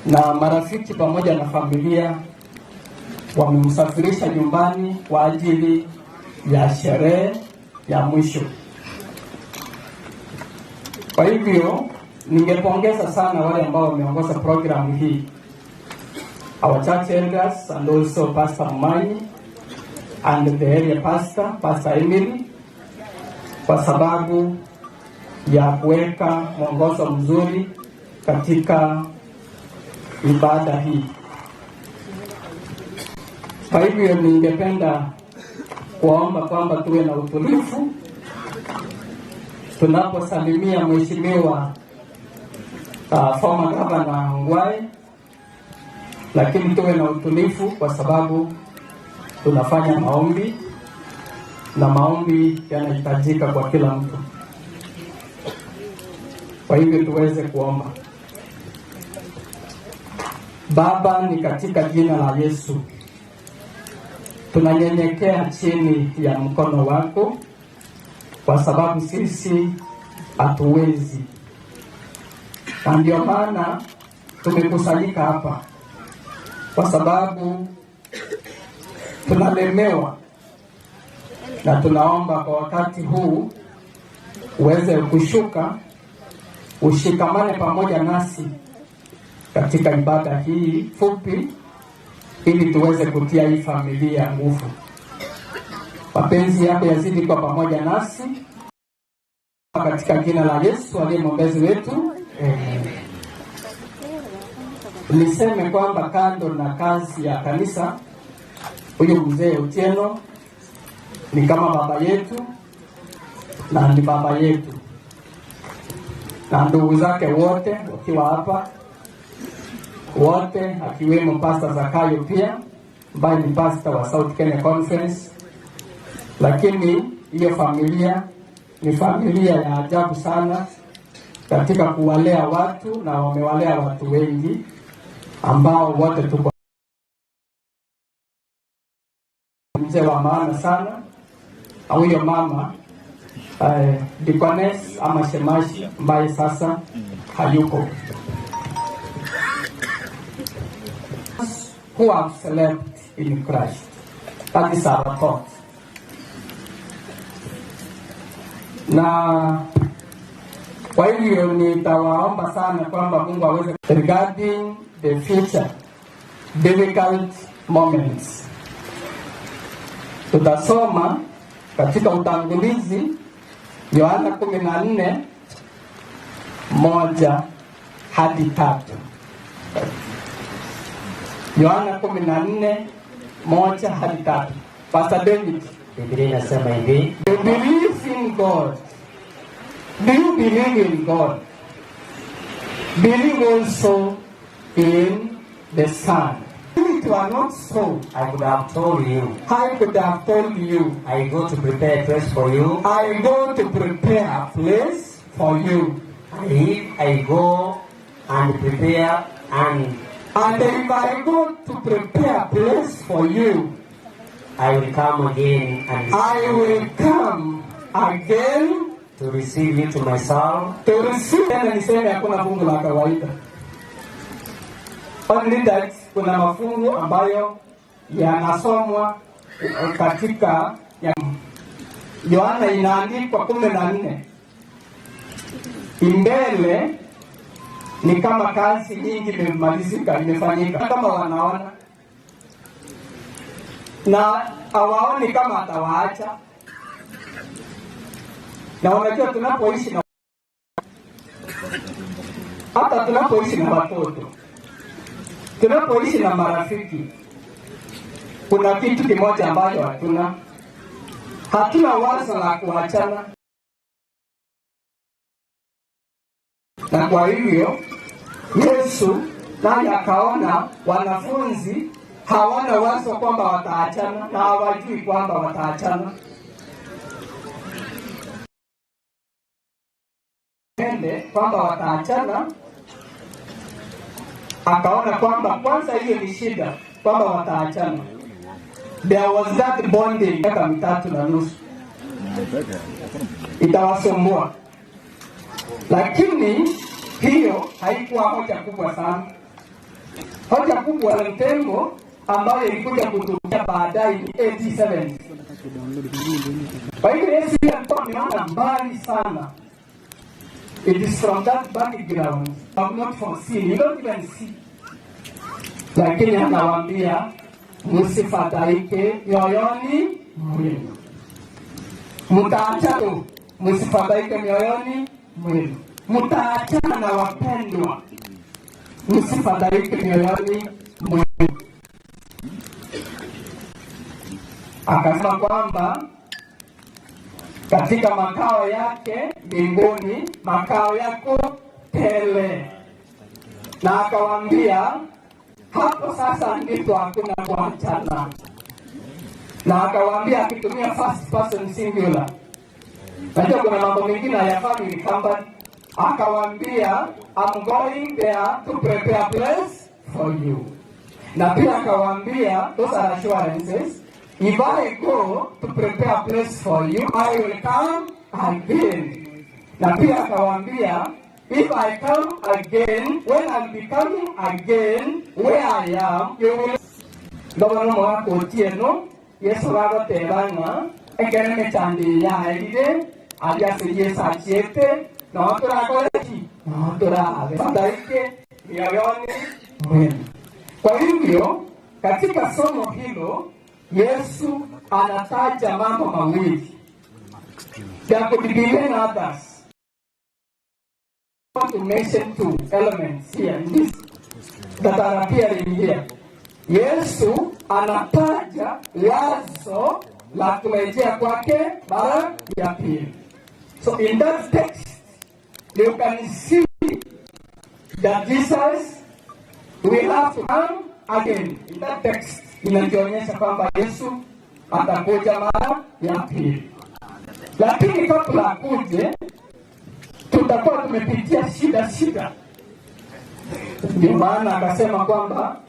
na marafiki pamoja na familia wamemsafirisha nyumbani kwa ajili ya sherehe ya mwisho. Kwa hivyo ningepongeza sana wale ambao wameongoza programu hii, our church elders and also Pastor Mmanyi and the area pastor, Pastor Emily, kwa sababu ya kuweka mwongozo mzuri katika ibada hii. Kwa hivyo ningependa kuwaomba kwamba tuwe na utulivu tunaposalimia mheshimiwa former governor Ongwae, lakini tuwe na utulivu kwa sababu tunafanya maombi na maombi yanahitajika kwa kila mtu. Kwa hivyo tuweze kuomba. Baba, ni katika jina la Yesu tunanyenyekea chini ya mkono wako, kwa sababu sisi hatuwezi, na ndio maana tumekusanyika hapa, kwa sababu tunalemewa, na tunaomba kwa wakati huu uweze kushuka, ushikamane pamoja nasi katika ibada hii fupi, ili tuweze kutia hii familia nguvu. Mapenzi yako yazidi kuwa pamoja nasi katika jina la Yesu aliye mwombezi wetu. Amen. Niseme kwamba kando na kazi ya kanisa, huyu mzee Otieno ni kama baba yetu na ni baba yetu na ndugu zake wote wakiwa hapa wote, akiwemo Pastor Zakayo pia ambaye ni pastor wa South Kenya Conference. Lakini hiyo familia ni familia ya ajabu sana katika kuwalea watu, na wamewalea watu wengi ambao wote tuko mzee wa maana sana, na huyo mama Deaconess ama shemashi ambaye sasa hayuko. Who have slept in Christ. That is our thought. Na kwa hivyo nitawaomba sana kwamba Mungu aweze regarding the future difficult moments. Tutasoma katika utangulizi Yohana 14:1 hadi 3. Yohana 14:1 hadi 3. Pastor David. Biblia inasema hivi. You believe in God. Do you believe in God? Believe also in the Son. If it were not so, I could have told you. I could have told you. I go to prepare a place for you. I go to prepare a place for you. And if I go and prepare and And if I go to prepare a place for you, I will come again and I will come again to receive you to myself. To receive. Tena niseme hakuna fungu la kawaida. Only that kuna mafungu ambayo yanasomwa katika ya Yohana inaandikwa 14. Mbele ni kama kazi nyingi imemalizika, imefanyika. Kama wanaona na hawaoni kama atawaacha. Na unajua tunapoishi na hata tunapoishi na watoto, tunapoishi na marafiki, kuna kitu kimoja ambacho hatuna wazo la kuachana. Na kwa hivyo Yesu naye akaona wanafunzi hawana wazo kwamba wataachana na hawajui kwamba wataachana. Ende kwamba wataachana, akaona kwamba kwanza hiyo ni shida kwamba wataachana. There was that bonding miaka 3.5 itawasumbua, lakini hiyo haikuwa hoja kubwa sana. Hoja kubwa ya mtengo ambayo ilikuja kutukia baadaye ni 87. Kwa hivyo Yesu alikuwa ameona mbali sana. It is from that background of not foreseen. You don't even see. Lakini anawaambia msifadhaike mioyoni mwenu. Mtaachana, msifadhaike mioyoni mwenu. Mtaachana na wapendwa, msifadhaike mioyoni mwenu. Akasema kwamba katika makao yake mbinguni makao yako tele, na akawaambia hapo sasa ndipo hakuna kuachana, na akawaambia akitumia first person singular. Najua kuna mambo mengine hayafani ni kwamba akawaambia I'm going there to prepare place for you, na pia akawaambia those are assurances If I go to prepare place for you, I will come again. Na pia akawaambia if I come again, when I'll be coming again, where I am, you will ndobona omogaka otieno Yesu bagoteba ng'a ekero emechando eye yaerire aria ase Yesu achiete noo torakore ki noo torabe fadhaike mioyoni mwenu. Kwa hivyo katika somo hilo Yesu anataja mambo mawili. There could be many others. I want to mention two elements here in this that are appearing here. Yesu anataja wazo la kurejea kwake mara ya pili. So in that text you can see that Jesus will have to come again. In that text inajionyesha kwamba Yesu atakuja mara ya pili, lakini kabla akuje tutakuwa tumepitia shida shida. Ndio maana akasema kwamba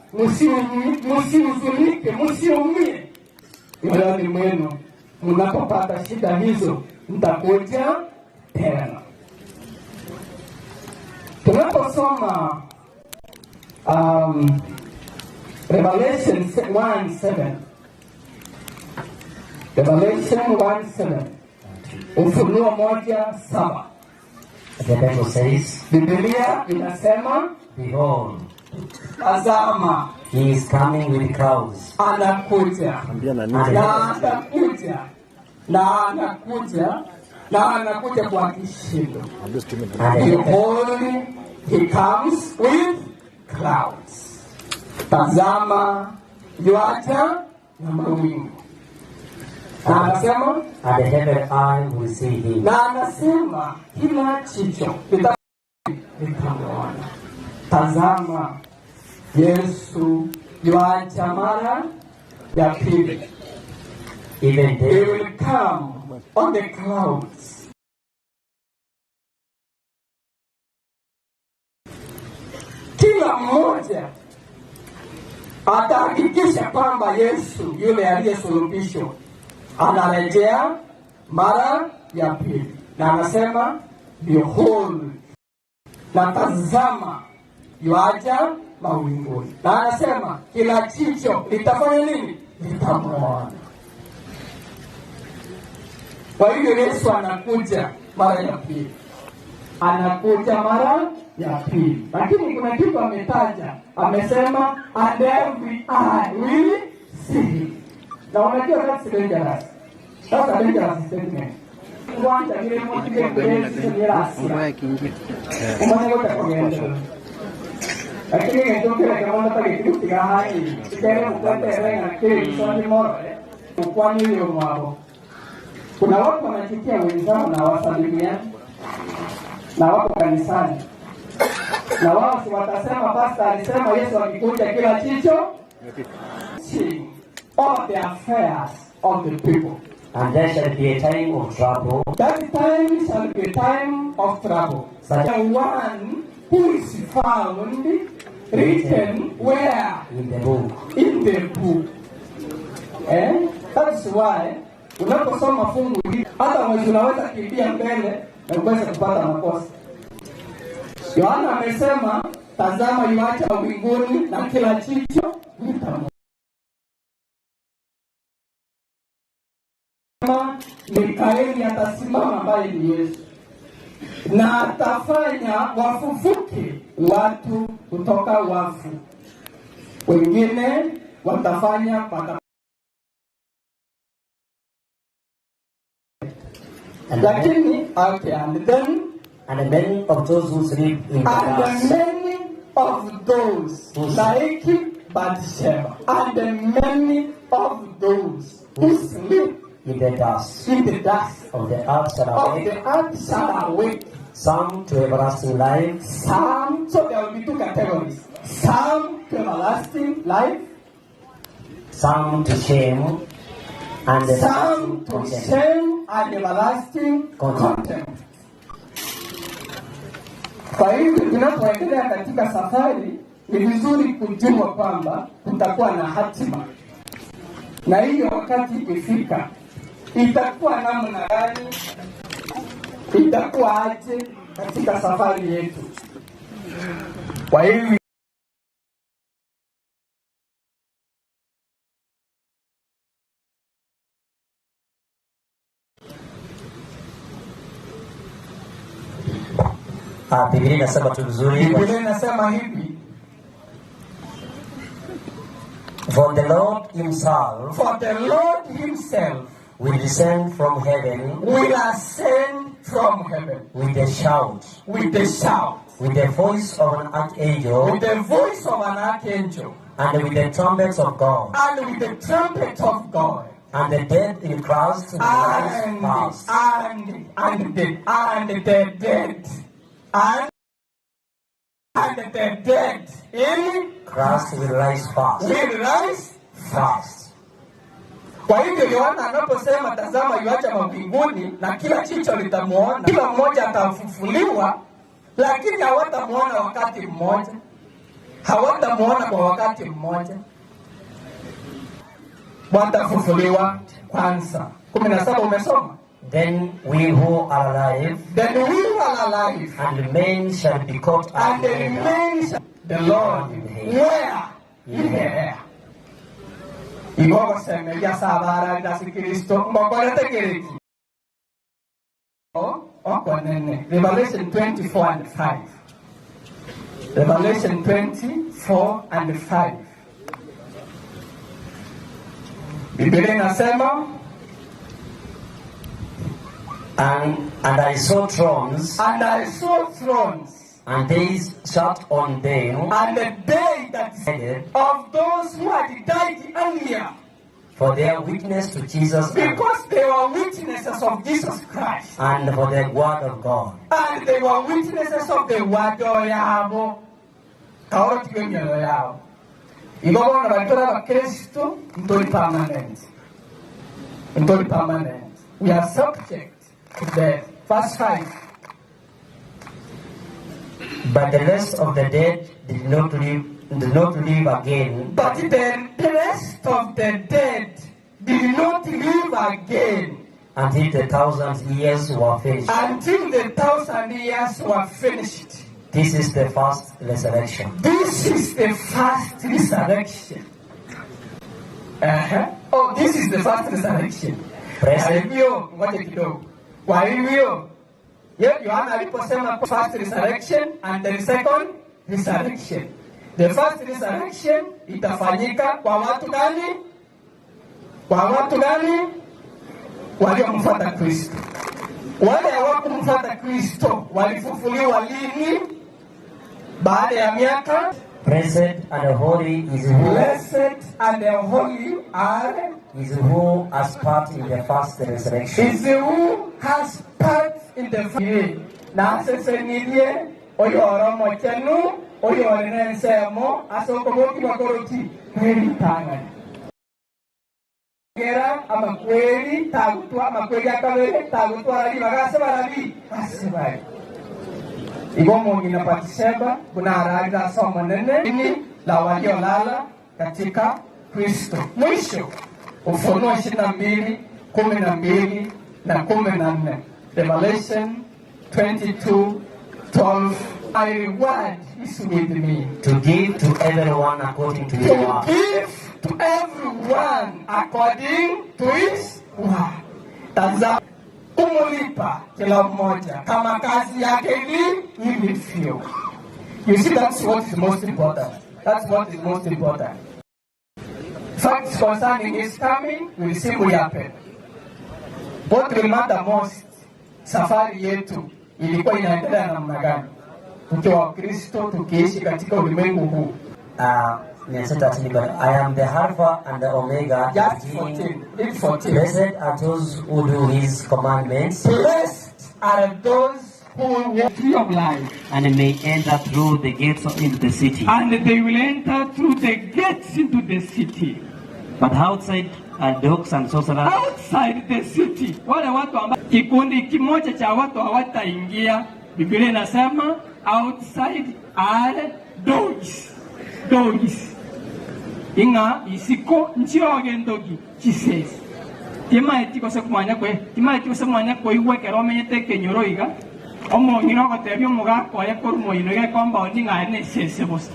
msihuzunike, msiumie mioyoni mwenu mnapopata shida hizo, mtakuja tena. Tunaposoma Revelation 1:7, Revelation 1:7, Ufunuo 1:7. The Bible says, Biblia inasema, Behold, tazama, he is coming with clouds. Anakuja na atakuja na anakuja na anakuja kwa kishindo. Behold, he comes with clouds. Tazama yuaja na mawingu. Na anasema, And every eye will see him. Na anasema kila jicho litamwona. Tazama Yesu yuaja mara ya pili. Even He they will come on the clouds. Kila mmoja atahakikisha kwamba Yesu yule aliyesulubishwa anarejea mara ya pili. Na anasema behold, na tazama yuaja mawinguni. Na anasema kila jicho litafanya nini? Litamwona. Kwa hiyo Yesu anakuja mara ya pili. Anakuja mara ya pili. Lakini kuna kitu ametaja. Amesema and every eye will see him. Na unajua that's dangerous. That's a dangerous statement. Kwanza ile motive ya Asia. Umeona kwa kuendelea. Lakini ngetokera kama nataka kitu kigahai. Kile mkwete na kile soni moro. Kwani hiyo mwao. Kuna watu wanachukia wenzao na wasalimiani na wako kanisani. Na wao si watasema pastor alisema Yesu akikuja kila jicho. See all the affairs of the people. And there shall be a time of trouble. That time shall be a time of trouble. Such- The one who is found written where? In the book. In the book. Eh? That's why unaposoma fungu hili hata mwezi unaweza kimbia mbele na uweze kupata makosa. Yohana amesema, tazama yuacha mbinguni na kila jicho litamwona. Mikaeli atasimama ambaye ni Yesu na atafanya wafufuke watu kutoka wafu, wengine watafanya pata And lakini okay, and then And many of those who sleep in the and dust many of those like Bathsheba and many of those who sleep in the dust in the dust of the earth shall of awake, the earth shall awake. some to everlasting life, Some, so there will be two categories. Some to everlasting life, some to shame, and some everlasting to contempt. shame and everlasting contempt. Kwa hivyo tunapoendelea katika safari, ni vizuri kujua kwamba kutakuwa na hatima, na hiyo wakati ikifika itakuwa namna gani, itakuwa aje katika safari yetu. Kwa hivyo Ah, Biblia inasema tu vizuri. Biblia inasema hivi, For the Lord himself for the Lord himself will descend from heaven will ascend from heaven with a shout, with a shout, with the voice of an archangel, with the voice of an archangel, and with the trumpets of God. and with the trumpet of God. And the dead in Christ will rise And first. and the and the dead and the dead in Christ will rise first. will rise First. Kwa hivyo Yohana anaposema tazama yuacha mawinguni na kila jicho litamuona, kila mmoja atafufuliwa, lakini hawatamuona wakati mmoja, hawatamuona kwa wakati mmoja, watafufuliwa kwanza. 17 umesoma? Then we who are alive Then we who are alive and remain shall be caught up and together remain shall- the Lord where in the air. Igogosemeria sabararira Kristo mbokorete kiriki okonene Revelation 24 and 5 Revelation 24 and 5 Biblia inasema And I saw thrones, and I saw thrones and they sat on them, and the day that of those who had died earlier for their witness to Jesus and, because they were witnesses of Jesus Christ and for the word of God. and they were witnesses of the word yabo kaorokiwe mioyo yao igo bona batora abakristo ntori permanent ntori permanent we are subject to death verse 5 But the rest of the dead did not live, did not live again but the rest of the dead did not live again until the 1,000 years were finished. until the 1,000 years were finished. This is the first resurrection. This is the first resurrection. Uh-huh. Oh, this is the first resurrection. Kwa President. hivyo, ngoja kidogo. Kwa hivyo, ye Yohana aliposema first resurrection and the second resurrection. The first resurrection itafanyika kwa watu gani? Kwa watu gani? Waliomfuata Kristo. Wale hawakumfuata Kristo walifufuliwa lini? Baada ya miaka Blessed and holy is who Blessed and the holy are is who has part in the first resurrection. is who has part in the ye na asesenirie oyo oromochenu oyo ore nensemo ase okoboki bakoroki kweritang'ani. Gera amakweri tagotwa amakweri akabere tagotwara ribaga ase barabi ase bare. Igo omong'ina Batisheba buna ararire ase Omonene ini la waliolala katika Kristo. Mwisho, Ufunuo ishirini na mbili, kumi na mbili na kumi na nne, Revelation 22, 12, My reward is with me. To give to everyone according to his To work. give to everyone according to his work. Tazama kumulipa kila mmoja kama kazi yake ili ilivyo. You see, that's what is most important. That's what is most important. Facts concerning his coming will simply happen. What will matter most, safari yetu ilikuwa inaendelea namna gani? Tukiwa Wakristo tukiishi katika ulimwengu huu. 630, but I am the Alpha and the Omega, the Just beginning. 14. Read 14. Blessed are those who do his commandments Blessed are those who walk tree of life. and may enter through the gates into the city. And they will enter through the gates into the city. But outside are dogs and sorcerers, Outside the city, wale watu ambao kikundi kimoja cha watu hawataingia. Biblia inasema outside are dogs. Dogs. Ing'a isiko nchiroge ndogi chisesi timaeti gose kumanya kwe timaeti gose mwanya koigwekera omenyete ekenyoro iga omong'ina ogotebia omogaka oye korwa moino iga ecompound ng'a aye na esese bosa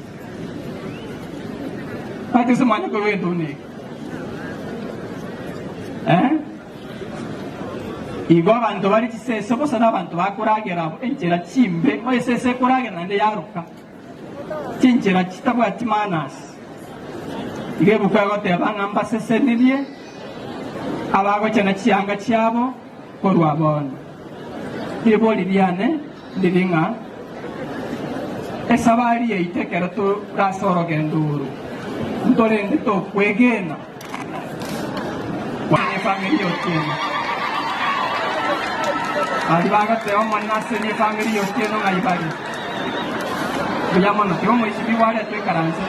maeti gose mwanya koigwa egento buna eke eh? Igo abanto bare chisese bosa na abanto bakoragera abo enchera chimbe o esese ekoragera naende yaroka chinchera chitabwati manners. Iga ebuku egoteba ng'a mbasesenirie abagochena chianga chiabo korwa bono. Ribori riane ndiri ng'a esabari yaito ekero tore ase orogendo oro ntorende tokwegena efamiri y'Otieno. Baria bagoteba Omonene asenie efamiri y'Otieno ng'ai bare? Mbuya mono, tiga omoisibi gwaretwe ekaranse.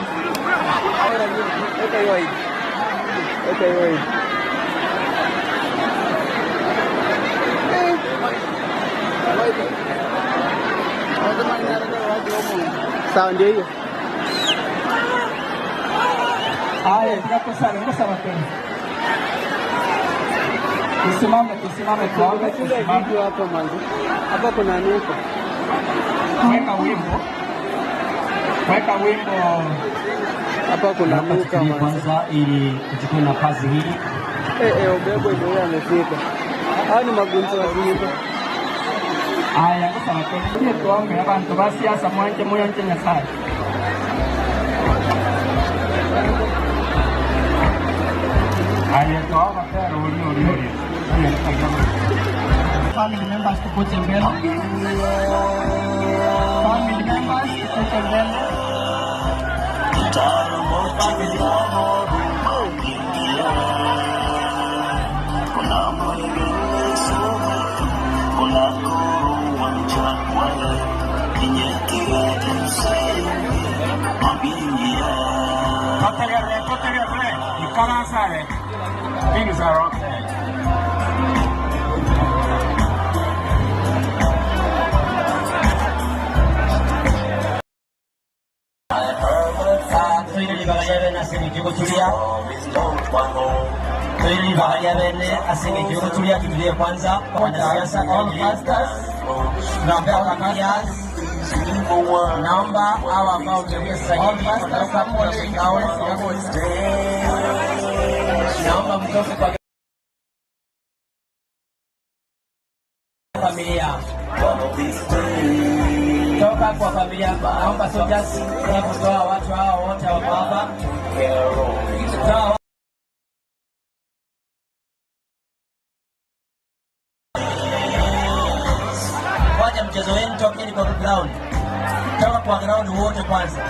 Sawa, ndio hiyo. Haya, tiga tosare, ngosaba tore. Tusimame, tusimame tuombe, Tumekuja tusimame. video hapa manzi. Hapa kuna nuka. Weka wimbo, weka wimbo. Hapa kuna Naomba nuka tutulie manzi. kwanza ili tuchukue nafasi hii. Eh, eh, ubebwe ndio huyo amefika. Hao ni magunzi wazito. Haya, ngosaba tore. Ndiye tuombe abantu ba siasa mwanje muyonje Nyasaye. Haya, toa tera uri uri uri. Family members tukuje mbele. Family members tukuje mbele. Totegerre, totegerre. Ikaransare. Things are okay. Twire ribaga ria bene ase eng'encho yogoturia. Twire ribaga ria bene ase eng'encho yogoturia tutulie kwanza. Wanasiasa, all pastors, tunaombea familias. Naomba hawa ambao mmekuja sasa hivi ondoka kwa ground. Naomba mtoke kwa familia. Toka kwa familia. Naomba soldiers hebu toa watu hao wote wako hapa. Toa Wacha mchezo wenu, tokeni kwa ground. Toka kwa ground wote kwanza.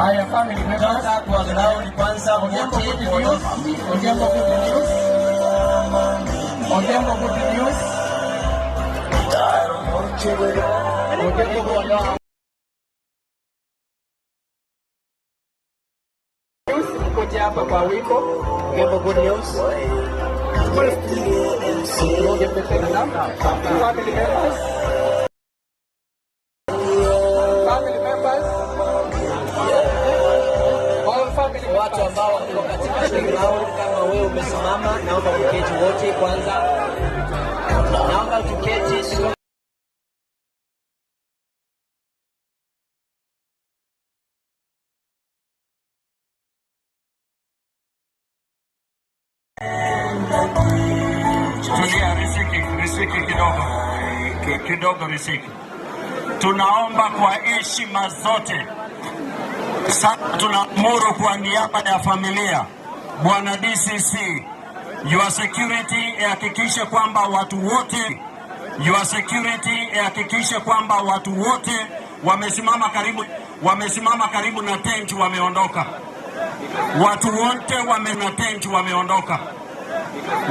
Haya, family members. Toka kwa ground kwanza Odhiambo wote good news. muondoke. Odhiambo good news. Odhiambo good news. Odhiambo good news. Tukuje hapa kwa wimbo Ogembo Good News. Family members. Family members. All family members. Watu ambao wako katika ground, kama wewe umesimama, naomba mketi wote kwanza, naomba tuketi. Tulia riziki, riziki kidogo kidogo, riziki. Tunaomba kwa heshima zote sasa, tunaamuru kwa niaba ya familia, Bwana DCC, your security ihakikishe kwamba watu wote, your security ihakikishe kwamba watu wote wamesimama karibu na tent wameondoka. Watu wote wame na tent wameondoka.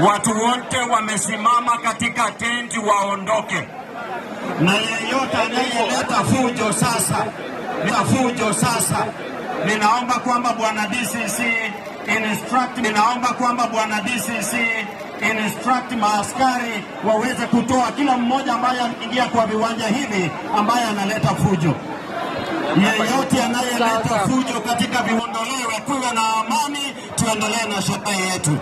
Watu wote wamesimama katika tenti waondoke, na yeyote anayeleta fujo sasa, na fujo sasa, ninaomba kwamba bwana DCC instruct, ninaomba kwamba bwana DCC instruct maaskari waweze kutoa kila mmoja ambaye anaingia kwa viwanja hivi ambaye analeta fujo. Yeyote anayeleta fujo katika viondolewe, kuwe na amani, tuendelee na sherehe yetu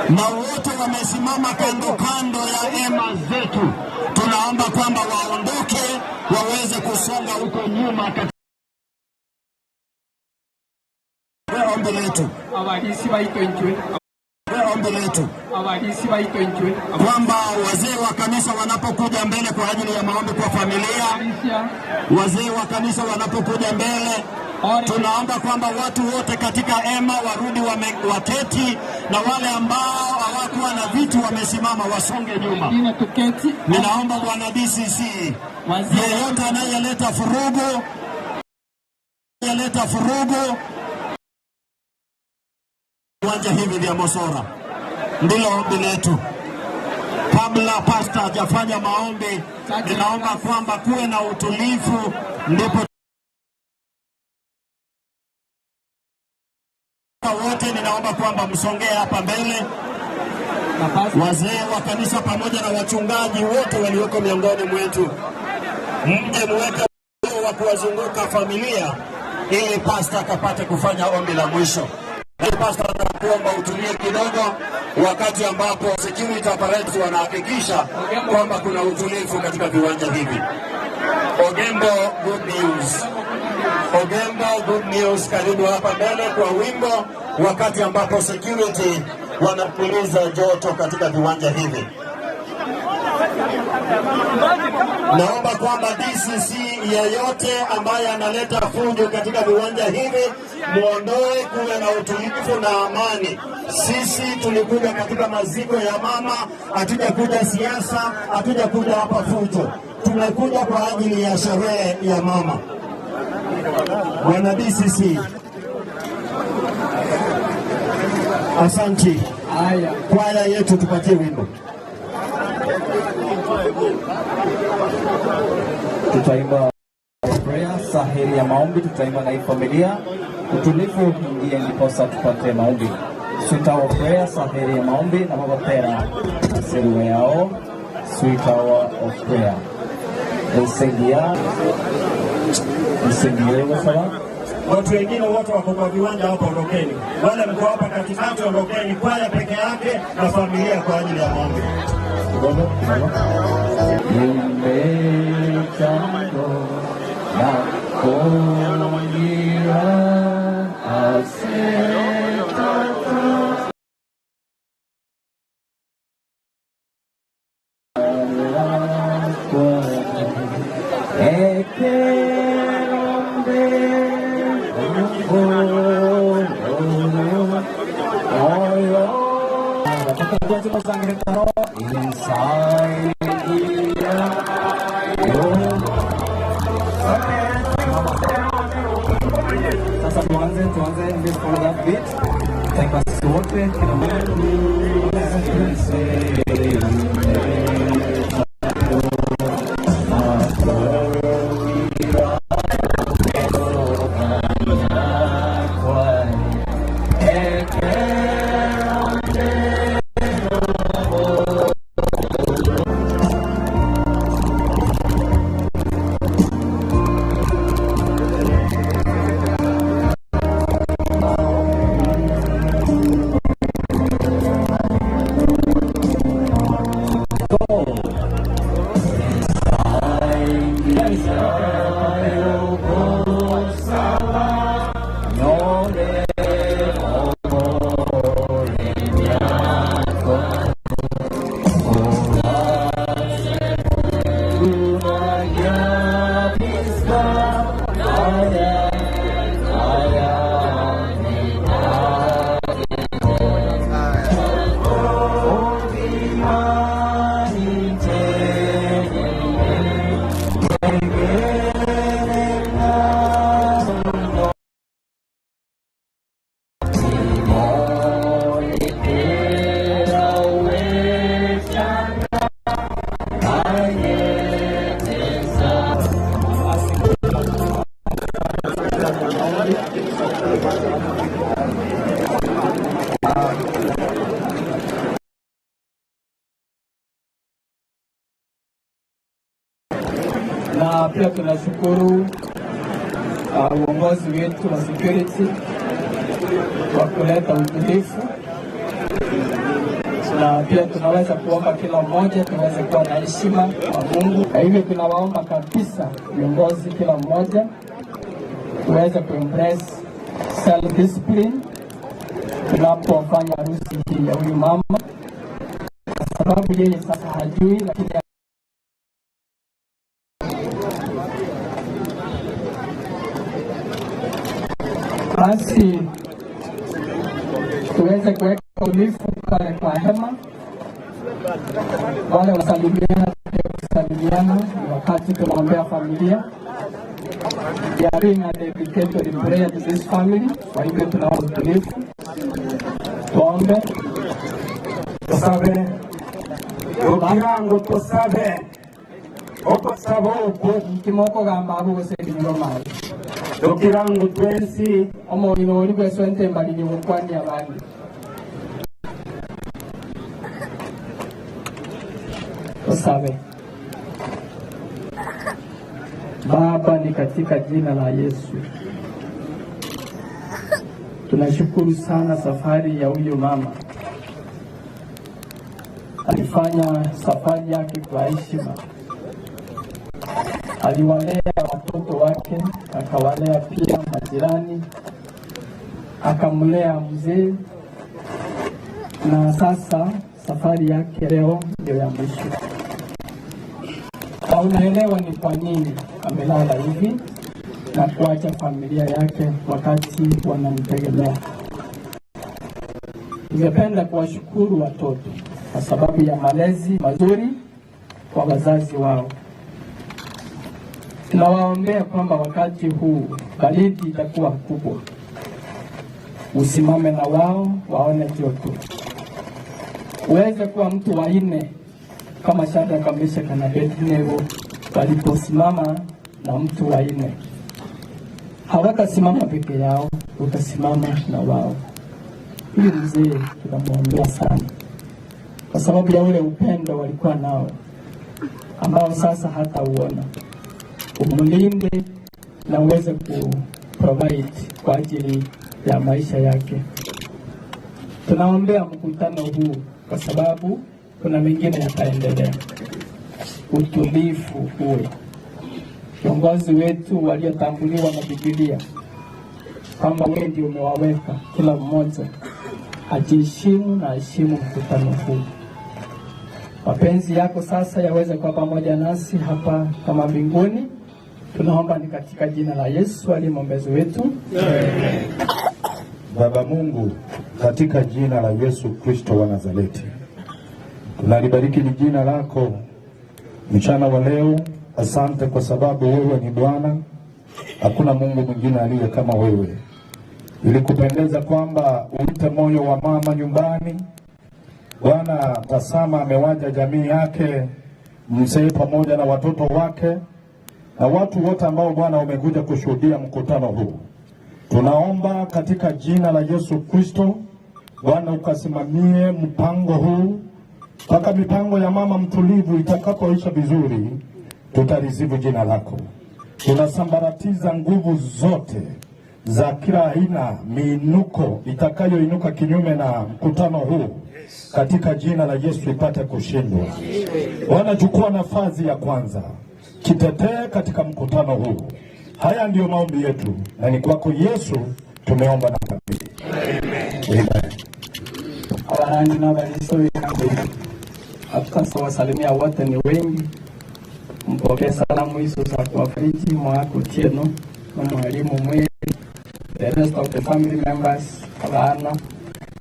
na wote wamesimama kando kando ya hema zetu, tunaomba kwamba waondoke waweze kusonga huko nyuma katika ombi letu, Abalisi baitwe ombi letu abalisi baitwe kwamba wazee wa kanisa wanapokuja mbele kwa ajili ya maombi kwa familia, wazee wa kanisa wanapokuja mbele, tunaomba kwamba watu wote katika hema warudi wame, waketi na wale ambao hawakuwa na viti wamesimama wasonge nyuma. Ninaomba bwana DCC, yeyote anayeleta furugu, anayeleta furugu viwanja hivi vya Mosora, ndilo ombi letu. Kabla pasta hajafanya maombi, ninaomba kwamba kuwe na utulivu, ndipo wote ninaomba kwamba msongee hapa mbele, wazee wa kanisa pamoja na wachungaji wote walioko miongoni mwetu, mje muweke wa kuwazunguka familia ili pasta akapate kufanya ombi la mwisho. Pasta, nakuomba utulie kidogo, wakati ambapo security apparatus wanahakikisha kwamba kuna utulivu katika viwanja hivi. Ogembo Good News. Ogembo Good News, karibu hapa mbele kwa wimbo, wakati ambapo security wanapuliza joto katika viwanja hivi. Naomba kwamba DCC yeyote ambaye analeta fujo katika viwanja hivi muondoe, kuwe na utulivu na amani. Sisi tulikuja katika maziko ya mama, hatujakuja siasa, hatujakuja hapa fujo, tumekuja kwa ajili ya sherehe ya mama. Bwana DCC, asanti. Kwaya yetu tupatie wimbo. Tutaimba prayer, saheli ya maombi, tutaimba na hii familia. Utulivu ingie, ndiposa tupate maombi. Sweet hour prayer, saheli ya maombi na baba pera seruwe yao, sweet hour of prayer. Nsengia nsengia sawa. Watu wengine wote wako kwa viwanja hapo, ondokeni. Wale mko hapa katikati, ondokeni. Kwaya peke yake na familia kwa ajili ya maombi. Kidogo kidogo. Imechando na kongira asetata ekerombe oyo Sasa tuanze tuanze, let's follow that beat. Tutaimba sisi wote, kila mmoja. Na pia tunashukuru uongozi wetu wa security kwa kuleta utulivu, na pia tunaweza kuomba kila mmoja tuweze kuwa na heshima kwa Mungu. Kwa hivyo tunawaomba kabisa viongozi, kila mmoja tuweze kuembrace self discipline tunapofanya harusi hii ya huyu mama, kwa sababu yeye sasa hajui, lakini basi tuweze kuweka utulivu pale kwa hema. Wale wasalimiana pia kusalimiana, ni wakati tunaombea familia. We are doing a dedicatory prayer to this family. Kwa hivyo tunaomba utulivu, tuombe. Tusabe okirango tusabe okusaba okwo kimokogamba abo gose mayi tukirango twensi omoriro ori gweswente mbaliri gukwania abandi. Tusabe. Baba, ni katika jina la Yesu tunashukuru sana safari ya huyu mama. Alifanya safari yake kwa heshima, aliwalea watoto wake, akawalea pia majirani, akamlea mzee, na sasa safari yake leo ndio ya mwisho. Na unaelewa ni kwa nini amelala hivi na kuacha familia yake wakati wanamtegemea. Ningependa kuwashukuru watoto kwa sababu ya malezi mazuri kwa wazazi wao. Tunawaombea kwamba wakati huu baridi itakuwa kubwa, usimame na wao waone joto, uweze kuwa mtu wa nne kama Shadraka, Meshaki na Abednego waliposimama na mtu wa nne. Hawatasimama peke yao, utasimama na wao. Huyu mzee tunamwombea sana kwa sababu ya ule upendo walikuwa nao ambao sasa hatauona. Umlinde na uweze ku provide kwa ajili ya maisha yake. Tunaombea mkutano huu kwa sababu kuna mengine yataendelea. Utulivu uwe viongozi wetu waliotanguliwa na Biblia kwamba wewe ndio umewaweka, kila mmoja ajiheshimu na aheshimu mkutano huu. Mapenzi yako sasa yaweze kuwa pamoja nasi hapa kama mbinguni. Tunaomba ni katika jina la Yesu aliye mwombezi wetu. Baba Mungu, katika jina la Yesu Kristo wa Nazareti, tunalibariki ni jina lako mchana wa leo. Asante kwa sababu wewe ni Bwana, hakuna Mungu mwingine aliye kama wewe. Ilikupendeza kwamba uite moyo wa mama nyumbani. Bwana, tazama amewaja jamii yake, mzee pamoja na watoto wake na watu wote ambao Bwana umekuja kushuhudia mkutano huu. Tunaomba katika jina la Yesu Kristo, Bwana ukasimamie mpango huu mpaka mipango ya mama mtulivu itakapoisha vizuri, tutalisifu jina lako. Tunasambaratiza nguvu zote za kila aina, miinuko itakayoinuka kinyume na mkutano huu, katika jina la Yesu ipate kushindwa. Bwana, chukua nafasi ya kwanza, kitetee katika mkutano huu. Haya ndiyo maombi yetu, na ni kwako Yesu tumeomba na kuamini. Amen. Abarandi n'abaliso hatutawasalimia wote, ni wengi. Mpokee salamu hizo za kuwafariji mwako Tieno na mwalimu Mweri, the rest of the family members, abana,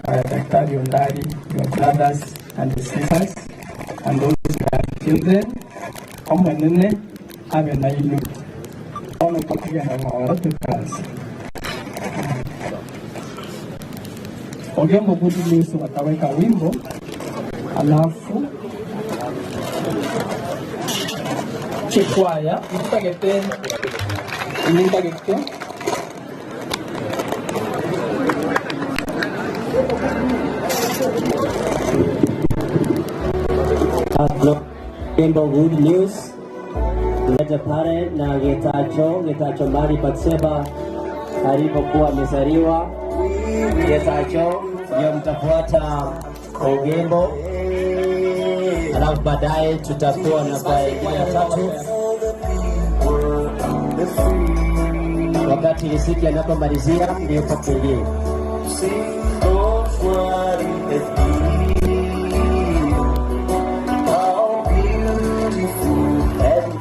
Daktari Ondari, your brothers and sisters and those grandchildren, omonene abe na inu ono tokugenda ng'oro tukazi Ogembo Good News wataweka wimbo alafu chikwaya itagete itagete Wimbo Good News. Lete pale na Getacho, Getacho mali Batseba alipokuwa amezaliwa. Getacho ndio mtafuata Ogembo, alafu baadaye tutakuwa na kwaya ingine ya tatu. Wakati Riziki anapomalizia ndio tuingie. How beautiful heaven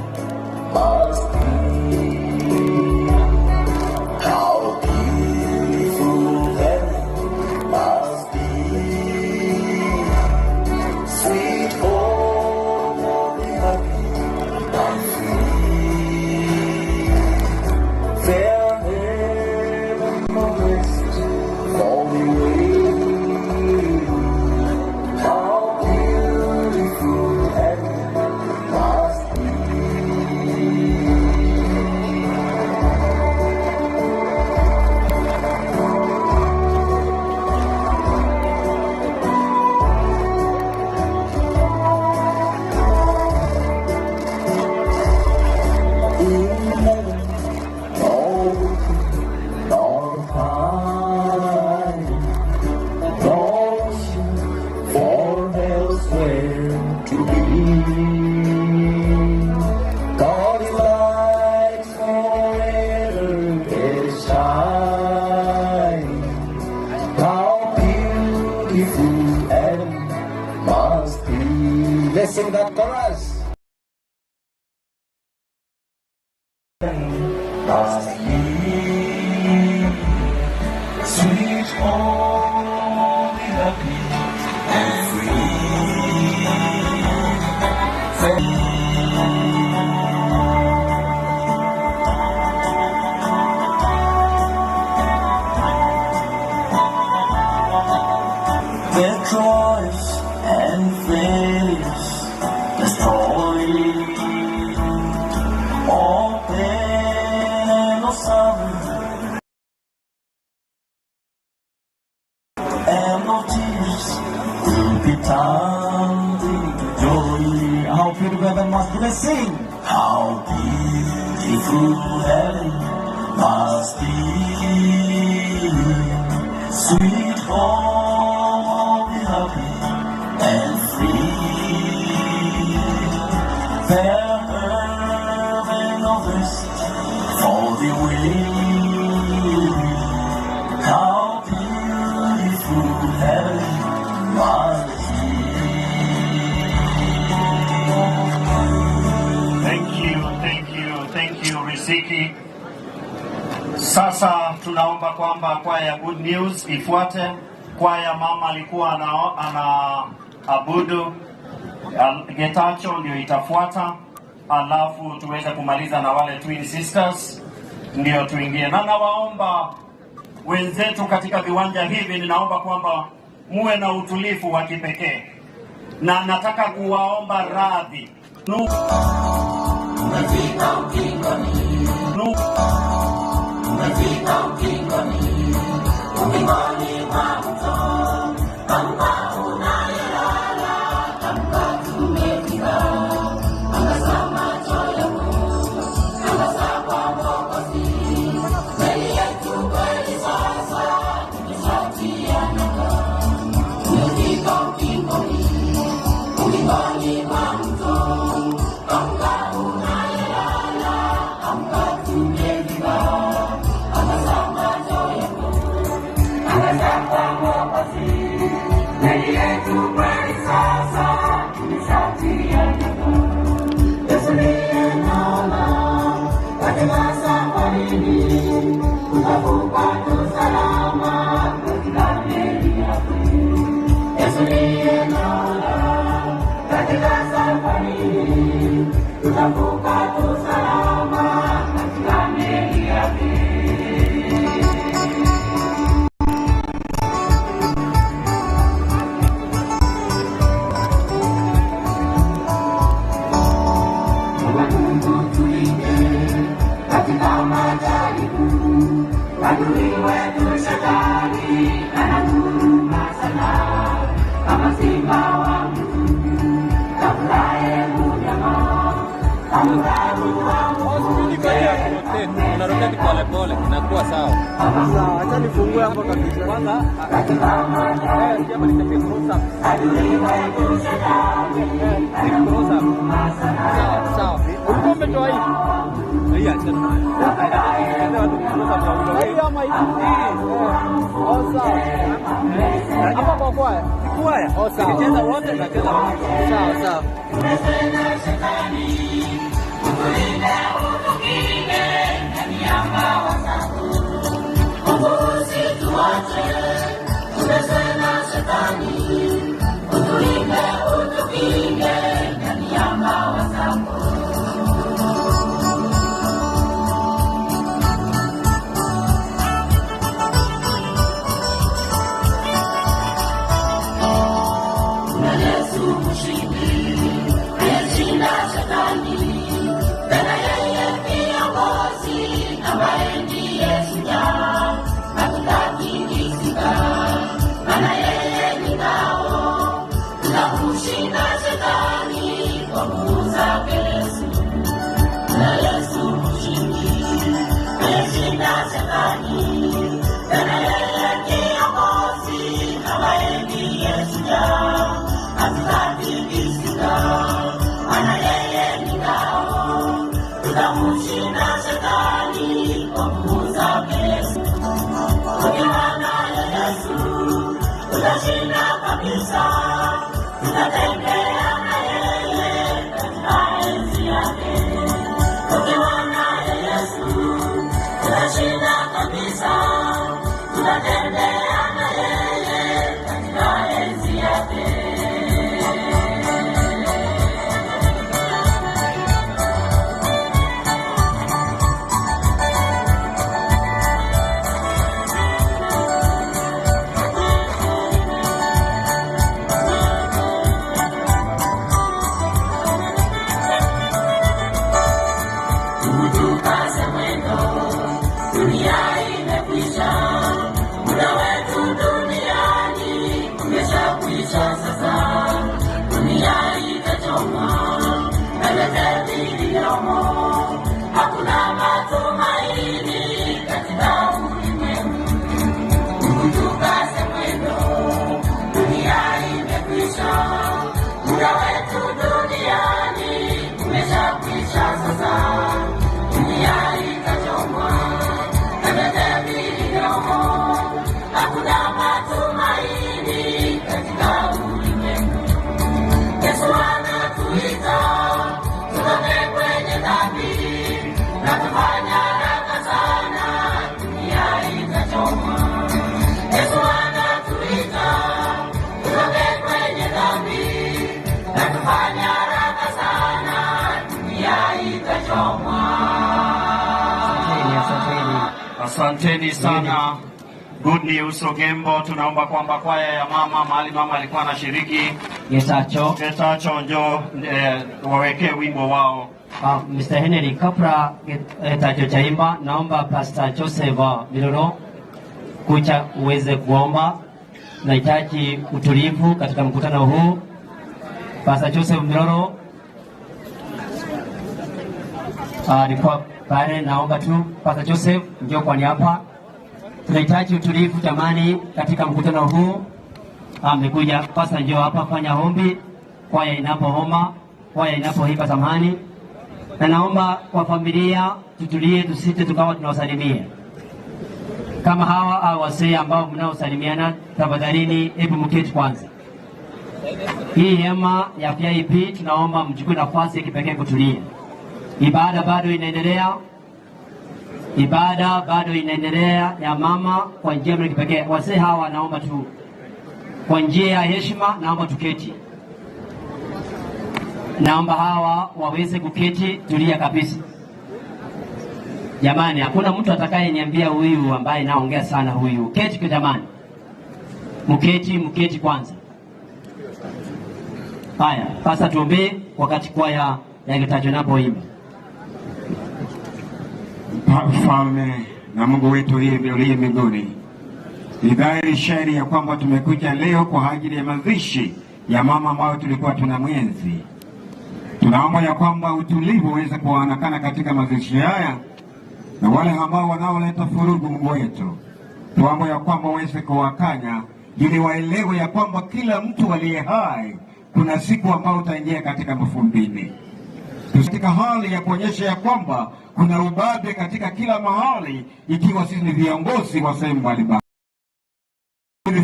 must be. How beautiful heaven must be. Sweet home of the happy and free. Fair haven of rest for the weary. How beautiful heaven must be. In heaven, no weeping, nor pining, no wishing for elsewhere to be. God is light forever is shining. How beautiful heaven must be. Let's sing that chorus. Must be sweet home, the happy and free. Their joys and failures destroy all pain and all sorrow and no tears will be turned into joy. How beautiful heaven must be. Let's sing. How beautiful heaven must be. Sweet home of the happy and free. Fair haven of rest for the weary. How beautiful heaven must Thank you, thank you, thank you Riziki. Sasa tunaomba kwamba kwaya ya Good News ifuate. Kwaya mama alikuwa ana, ana abudu Getacho ndio itafuata, alafu tuweze kumaliza na wale Twin Sisters ndio tuingie, na nawaomba wenzetu katika viwanja hivi, ninaomba kwamba muwe na utulivu wa kipekee, na nataka kuwaomba radhi Nu- Tumefika ukingoni. Nu- Tumefika ukingoni. Ukingoni mwa mto. Amka unayelala, amka tumefika. Angaza macho yako, angaza kwa Mwokozi. Meli yetu kweli sasa imeshatia nanga. Tumefika ukingoni. Ukingoni mwa mto. Amka unayelala, amka tumefika. Angaza macho yako, angaza kwa Mwokozi. Meli yetu kweli sasa imeshatia nanga. Yesu ndiye nahodha katika safarini, tutavuka tu salama katika meli yake. Yesu ndiye nahodha katika safarini, tutavuka tu salama katika meli yake. Baba Mungu tulinde katika majaribu, adui wetu shetani ananguruma sana kama simba wa mwitu, tafuraye munyama. Una rotate pole pole, inakuwa sawa. Sawa, acha nifungue hapo kabisa. Kwanza eh, hapa nichapie cross up. Cross up. Sawa, sawa. Ulikuwa umetoa hii? Hii acha nayo. Watu cross up ya Hii ama hii? Oh, sawa. Hapa kwa kwaya? Kwaya. Oh, sawa. Tukicheza wote tunacheza wote. Sawa, sawa. Tukaze mwendo, dunia imekwisha, muda wetu duniani umeshakwisha sasa. Dunia itachomwa na vyote vilivyomo, hakuna matumaini katika ulimwengu. Tukaze mwendo, dunia imekwisha, muda wetu duniani umeshakwisha sasa. Dunia itachomwa na vyote vilivyomo, hakuna matumaini katika ulimwengu. Yesu anatuita tutoke kwenye dhambi na kufanya haraka sana, dunia itachomwa. Yesu anatuita tutoke kwenye dhambi na kufanya haraka sana, dunia itachomwa. Asanteni sana Good News Ogembo. Tunaomba kwamba kwaya ya mama mahali mama alikuwa anashiriki Getacho, Getacho njoo eh, wawekee wimbo wao. Mr. Henry, kabla Getacho chaimba, naomba Pastor Joseph Milolo kucha uweze kuomba. Nahitaji utulivu katika mkutano huu. Pastor Joseph Milolo alikuwa pale, naomba tu Pastor Joseph njoo kwani hapa. Tunahitaji utulivu jamani, katika mkutano huu. Amekuja Pastor, njoo hapa, fanya ombi kwaya inapohoma, kwaya inapoimba, samahani. Na naomba kwa familia tutulie, tusite tukawa tunawasalimia kama hawa au wasee ambao mnaosalimiana, tafadhalini, hebu mketi kwanza. Hii hema ya VIP tunaomba mchukue nafasi ya kipekee kutulia. Ibada bado inaendelea, ibada bado inaendelea ya mama kwa njia ya kipekee. Wasee hawa naomba tu kwa njia ya heshima, naomba tuketi. Naomba hawa waweze kuketi, tulia kabisa. Jamani, hakuna mtu atakayeniambia huyu ambaye naongea sana huyu. Keti kwa jamani, mketi, mketi kwanza. Haya, sasa tuombee wakati kwaya ya Getacho inapoimba. Mfalme na Mungu wetu uliye mbinguni, ni dhahiri shahiri ya kwamba tumekuja leo kwa ajili ya mazishi ya mama ambayo tulikuwa tuna mwenzi. Tunaomba ya kwamba utulivu uweze kuonekana katika mazishi haya, na wale ambao wanaoleta furugu, Mungu wetu, tuomba ya kwamba uweze kuwakanya ili waelewe ya kwamba kila mtu aliye hai kuna siku ambao utaingia katika mafumbini. Katika hali ya kuonyesha ya kwamba kuna ubabe katika kila mahali, ikiwa sisi ni viongozi wa sehemu mbalimbali.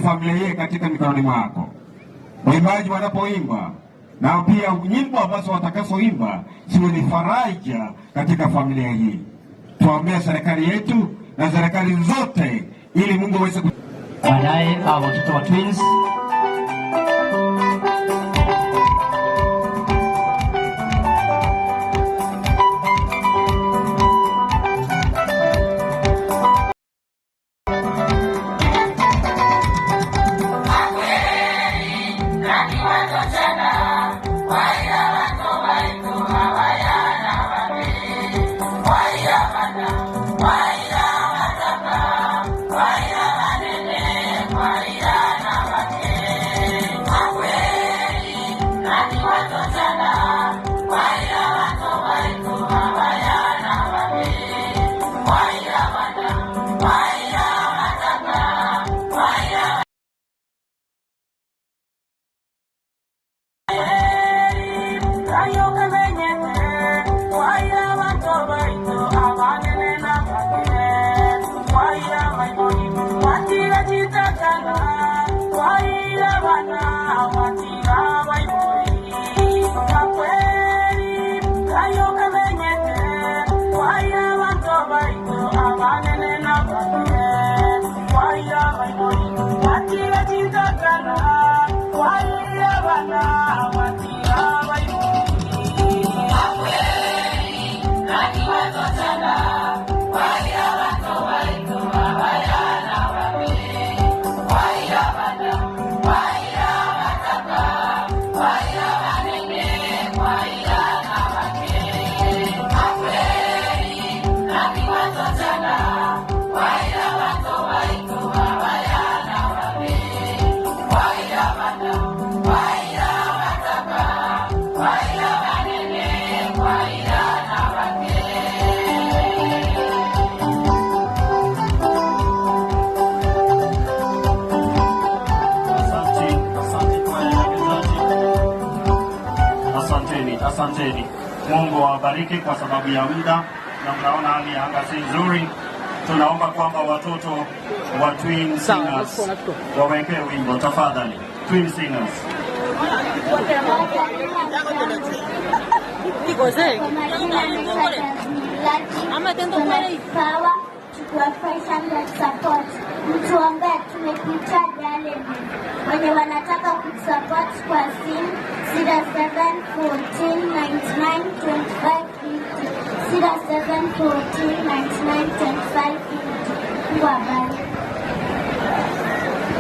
Familia hii katika mikononi mwako, waimbaji wanapoimba na pia nyimbo ambazo watakazoimba ziwe ni faraja katika familia hii. Tuombee serikali yetu na serikali zote, ili Mungu aweze Baadaye hao watoto wa twins. Asante, asante kwaya ya Kizazi. Asanteni, asanteni. Mungu awabariki kwa sababu ya muda na mnaona hali ya anga si nzuri. Tunaomba kwamba watoto wa Twin Singers wawekee wimbo tafadhali. Twin Singers. Power tukiwafurahisha na support. Mtuombee, tumepitia challenge. Wenye wanataka kusupport kwa simu 0714992550 0714992550. Mungu awabariki.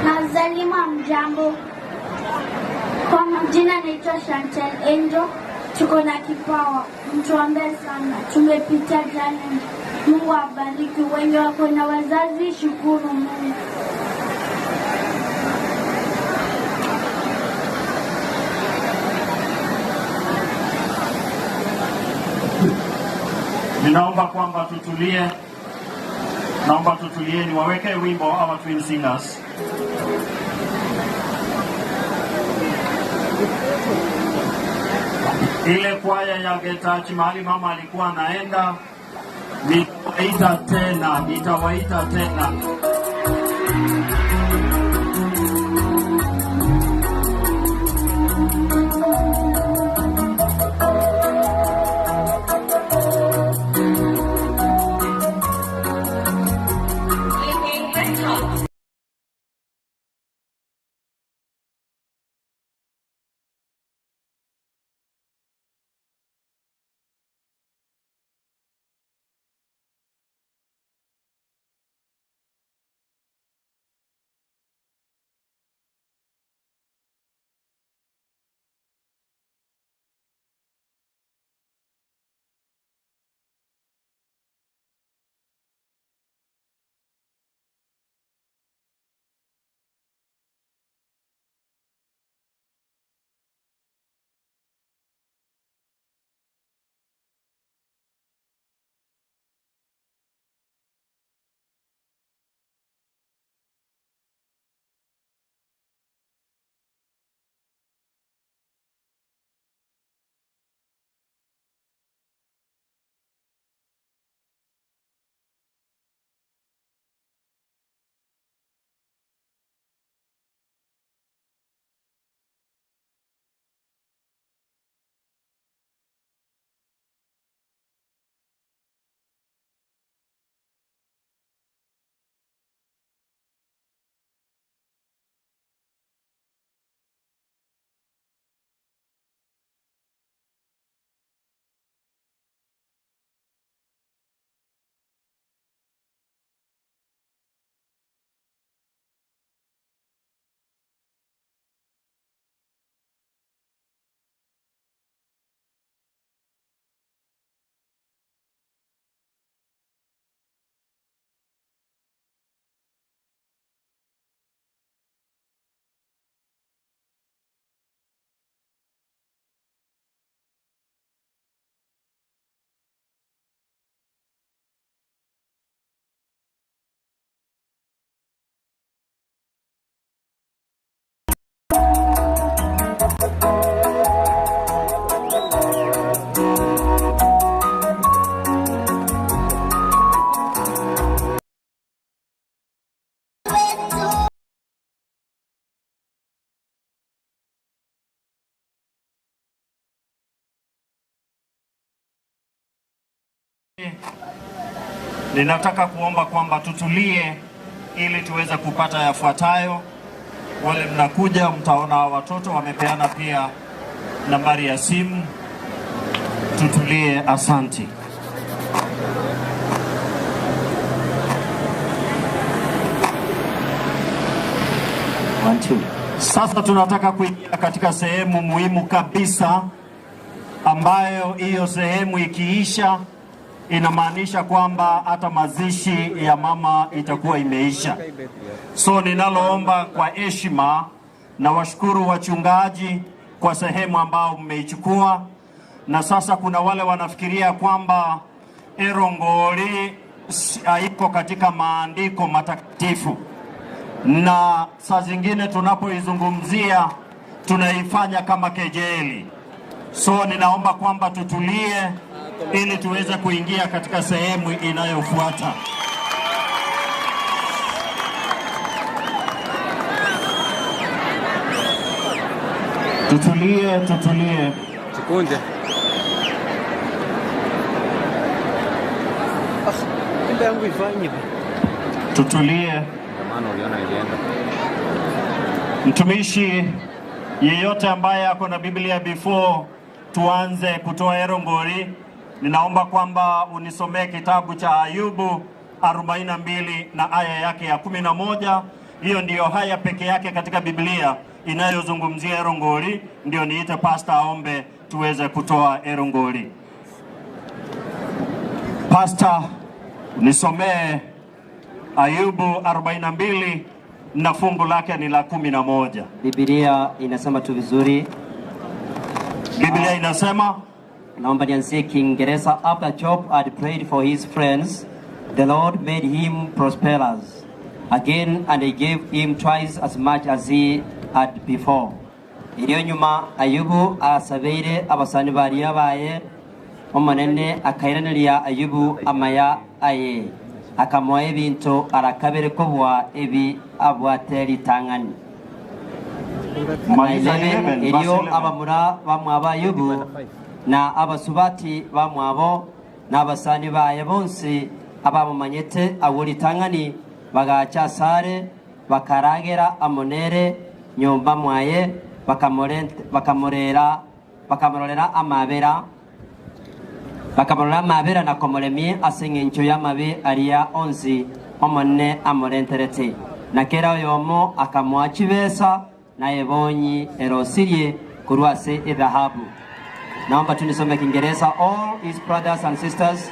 Nazalima mjambo. Kwa majina naitwa Chantel Angel. Tuko na kipawa, mtuombee sana, tumepitia challenge. Mungu awabariki wenye wako na wazazi, shukuru Mungu. Ninaomba kwamba tutulie, naomba tutulie, niwawekee wimbo our Twin Singers. Ile kwaya ya Getachi mahali mama alikuwa anaenda, nitawaita tena, nitawaita tena. Ninataka kuomba kwamba tutulie ili tuweze kupata yafuatayo. Wale mnakuja mtaona watoto wamepeana pia nambari ya simu. Tutulie, asanti. One, two. Sasa tunataka kuingia katika sehemu muhimu kabisa ambayo hiyo sehemu ikiisha inamaanisha kwamba hata mazishi ya mama itakuwa imeisha. So ninaloomba kwa heshima na washukuru wachungaji kwa sehemu ambao mmeichukua, na sasa kuna wale wanafikiria kwamba Erongori haiko katika maandiko matakatifu, na saa zingine tunapoizungumzia tunaifanya kama kejeli. So ninaomba kwamba tutulie ili tuweze kuingia katika sehemu inayofuata. Tutulie, tutulie. Tukunje. Kumbe yangu ifanye. Tutulie. Maana uliona ilienda. Mtumishi yeyote ambaye ako na Biblia before tuanze kutoa erongori, ninaomba kwamba unisomee kitabu cha Ayubu 42 na aya yake ya 11. Hiyo ndiyo haya peke yake katika Biblia inayozungumzia erongori, ndio niite pasta aombe tuweze kutoa erongori. Pasta, nisomee Ayubu 42 na fungu lake ni la 11. Biblia inasema tu vizuri. Biblia inasema, naomba nianzie Kiingereza. After Job had prayed for his friends, the Lord made him prosperous again and he gave him twice as much as he had before. Iliyo nyuma Ayubu asabeire abasani baria baye omonene akairaneria Ayubu amaya aye akamoa ebinto arakabere kobwa ebi abwate ritang'ani. Na Maliza 11, 11, verse erio 11. abamura bamwabo Ayubu na abasubati bamwabo n'abasani baye bonsi abamumanyete agwo ritang'ani bagacha asare bakaragera amonere nyomba mwaye bakamorera bakamororera amabera bakamorora amabera na komoremie ase eng'encho y'amabe aria onsi omonene amorenterete na kera oyomo akamoa chibesa naye bonyi erosirie korwa ase edhahabu. Naomba tu nisome Kiingereza. All his brothers and sisters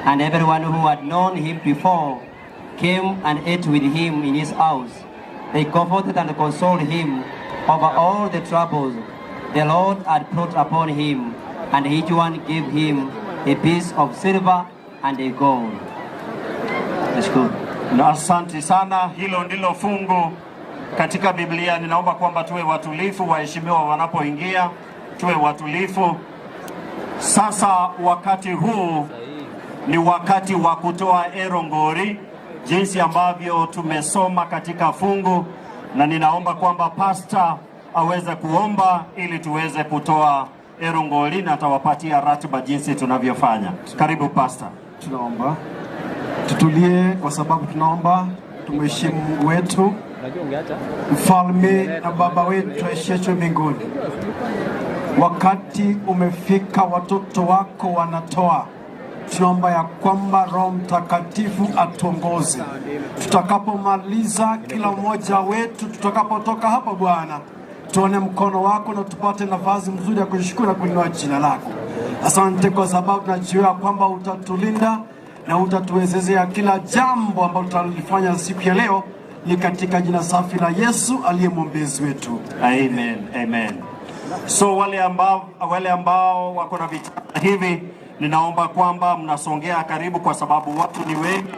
and everyone who had known him before came and ate with him in his house. They comforted and consoled him over all the troubles the Lord had brought upon him, and each one gave him a piece of silver and a gold. Nashukuru. Na asante sana, hilo ndilo fungu katika Biblia. Ninaomba kwamba tuwe watulifu, waheshimiwa wanapoingia, tuwe watulifu. Sasa wakati huu ni wakati wa kutoa erongori, jinsi ambavyo tumesoma katika fungu, na ninaomba kwamba pasta aweze kuomba ili tuweze kutoa erongori, na atawapatia ratiba jinsi tunavyofanya. Karibu pasta. Tunaomba tutulie, kwa sababu tunaomba tumheshimu Mungu wetu, mfalme na baba wetu aishiye mbinguni. Wakati umefika, watoto wako wanatoa. Tunaomba ya kwamba Roho Mtakatifu atuongoze tutakapomaliza, kila mmoja wetu tutakapotoka hapa, Bwana, tuone mkono wako na tupate nafasi mzuri ya kushukuru na kuinua jina lako. Asante kwa sababu tunajua kwamba utatulinda na utatuwezezea kila jambo ambalo tutalifanya siku ya leo, ni katika jina safi la Yesu aliye mwombezi wetu. Amen, amen. So wale ambao wako na vitanda hivi, ninaomba kwamba mnasongea karibu, kwa sababu watu ni wengi,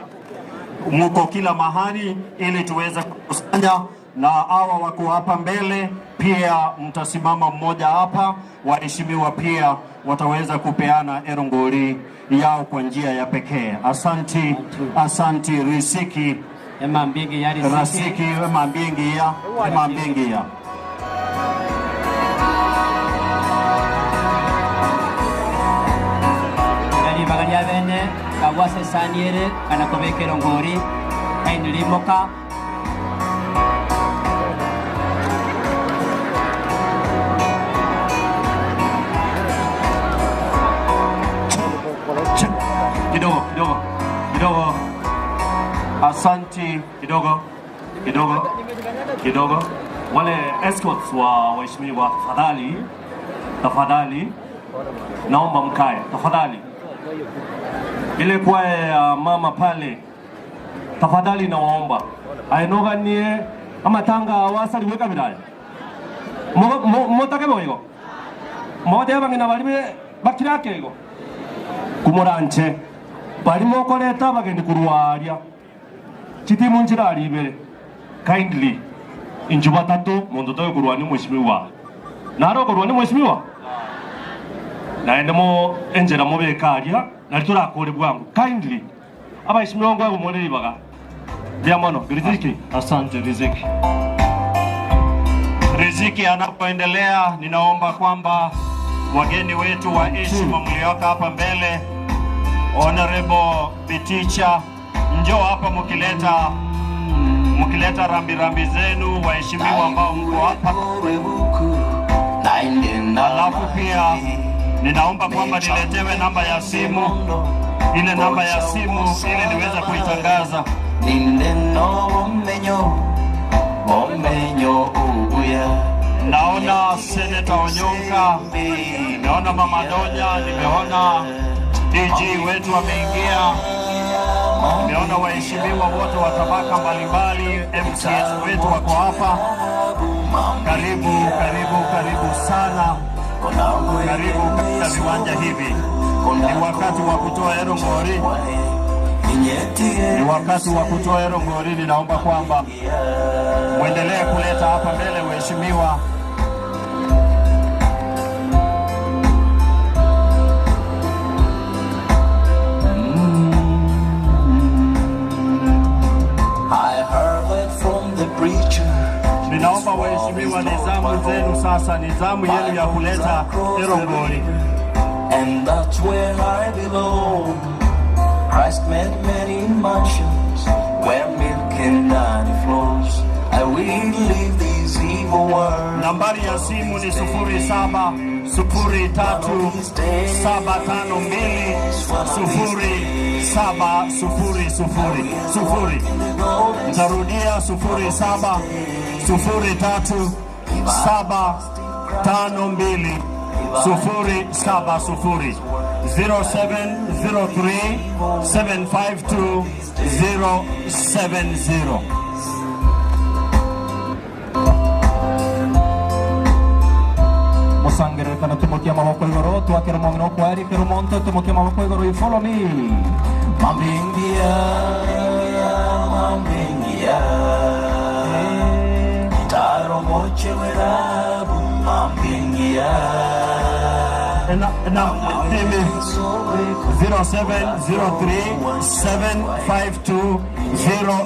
muko kila mahali, ili tuweze kukusanya. Na hawa wako hapa mbele pia, mtasimama mmoja hapa. Waheshimiwa pia wataweza kupeana erongori yao kwa njia ya pekee. Asanti, asanti Riziki Emambingi ya Riziki. Rasiki emambingi ya emambingi ya Ribaga ria bene Omonene agwo ase esani ere kana kobeka erongori, kindly imoka. Kidogo kidogo kidogo, asanti kidogo kidogo kidogo. Wale escorts wa waheshimiwa, tafadhali tafadhali, naomba mkae tafadhali. Ile kwaya ya mama pale, tafadhali nawaomba ainoganie amatanga awasariwe kabiraya motake boigo moteba ng'ina bari bakirake igo kumuranche bari mokoreta abageni kurwaria chitimu nchirari ibere kindly inchu batatu mundu toyo kurwani mheshimiwa naro kurwani mheshimiwa naende mo enjera mobekaria nari turakore bwangu kindly abaheshimiwa ngwago more ribaga bia mono Riziki. Asante Riziki. Riziki anapoendelea, ninaomba kwamba wageni wetu wa heshima mlioko hapa mbele, Honorable Biticha, njoo hapa mkileta mkileta rambirambi zenu, waheshimiwa ambao mko hapa. Alafu pia ninaomba kwamba niletewe namba ya simu, ile namba ya simu ili niweze kuitangaza. Naona Seneta Onyonka, nimeona Mama Donya, nimeona DG wetu ameingia, nimeona waheshimiwa wote wa tabaka mbalimbali, MCS wetu wako hapa. Karibu, karibu, karibu sana, karibu katika viwanja hivi. Ni wakati wa kutoa erongori, ni wakati wa kutoa erongori. Ninaomba kwamba mwendelee kuleta hapa mbele waheshimiwa. I heard from the preacher. Ninaomba waheshimiwa, ni zamu zenu sasa, ni zamu yenu ya kuleta erongori. And that's where I belong. Christ made many mansions where milk and honey flows. I will leave this evil world. Nambari ya simu ni 07 03 752 07 0 0. Nitarudia 07 03 752 070 0703 752 070. Musangererekano tumukia maboko igoro twakera omong'ina okweri kera omonto tumukia maboko igoro you follow me. Mambingia, mambingia, taromochewerabu mambingia. Na mimi 0703 752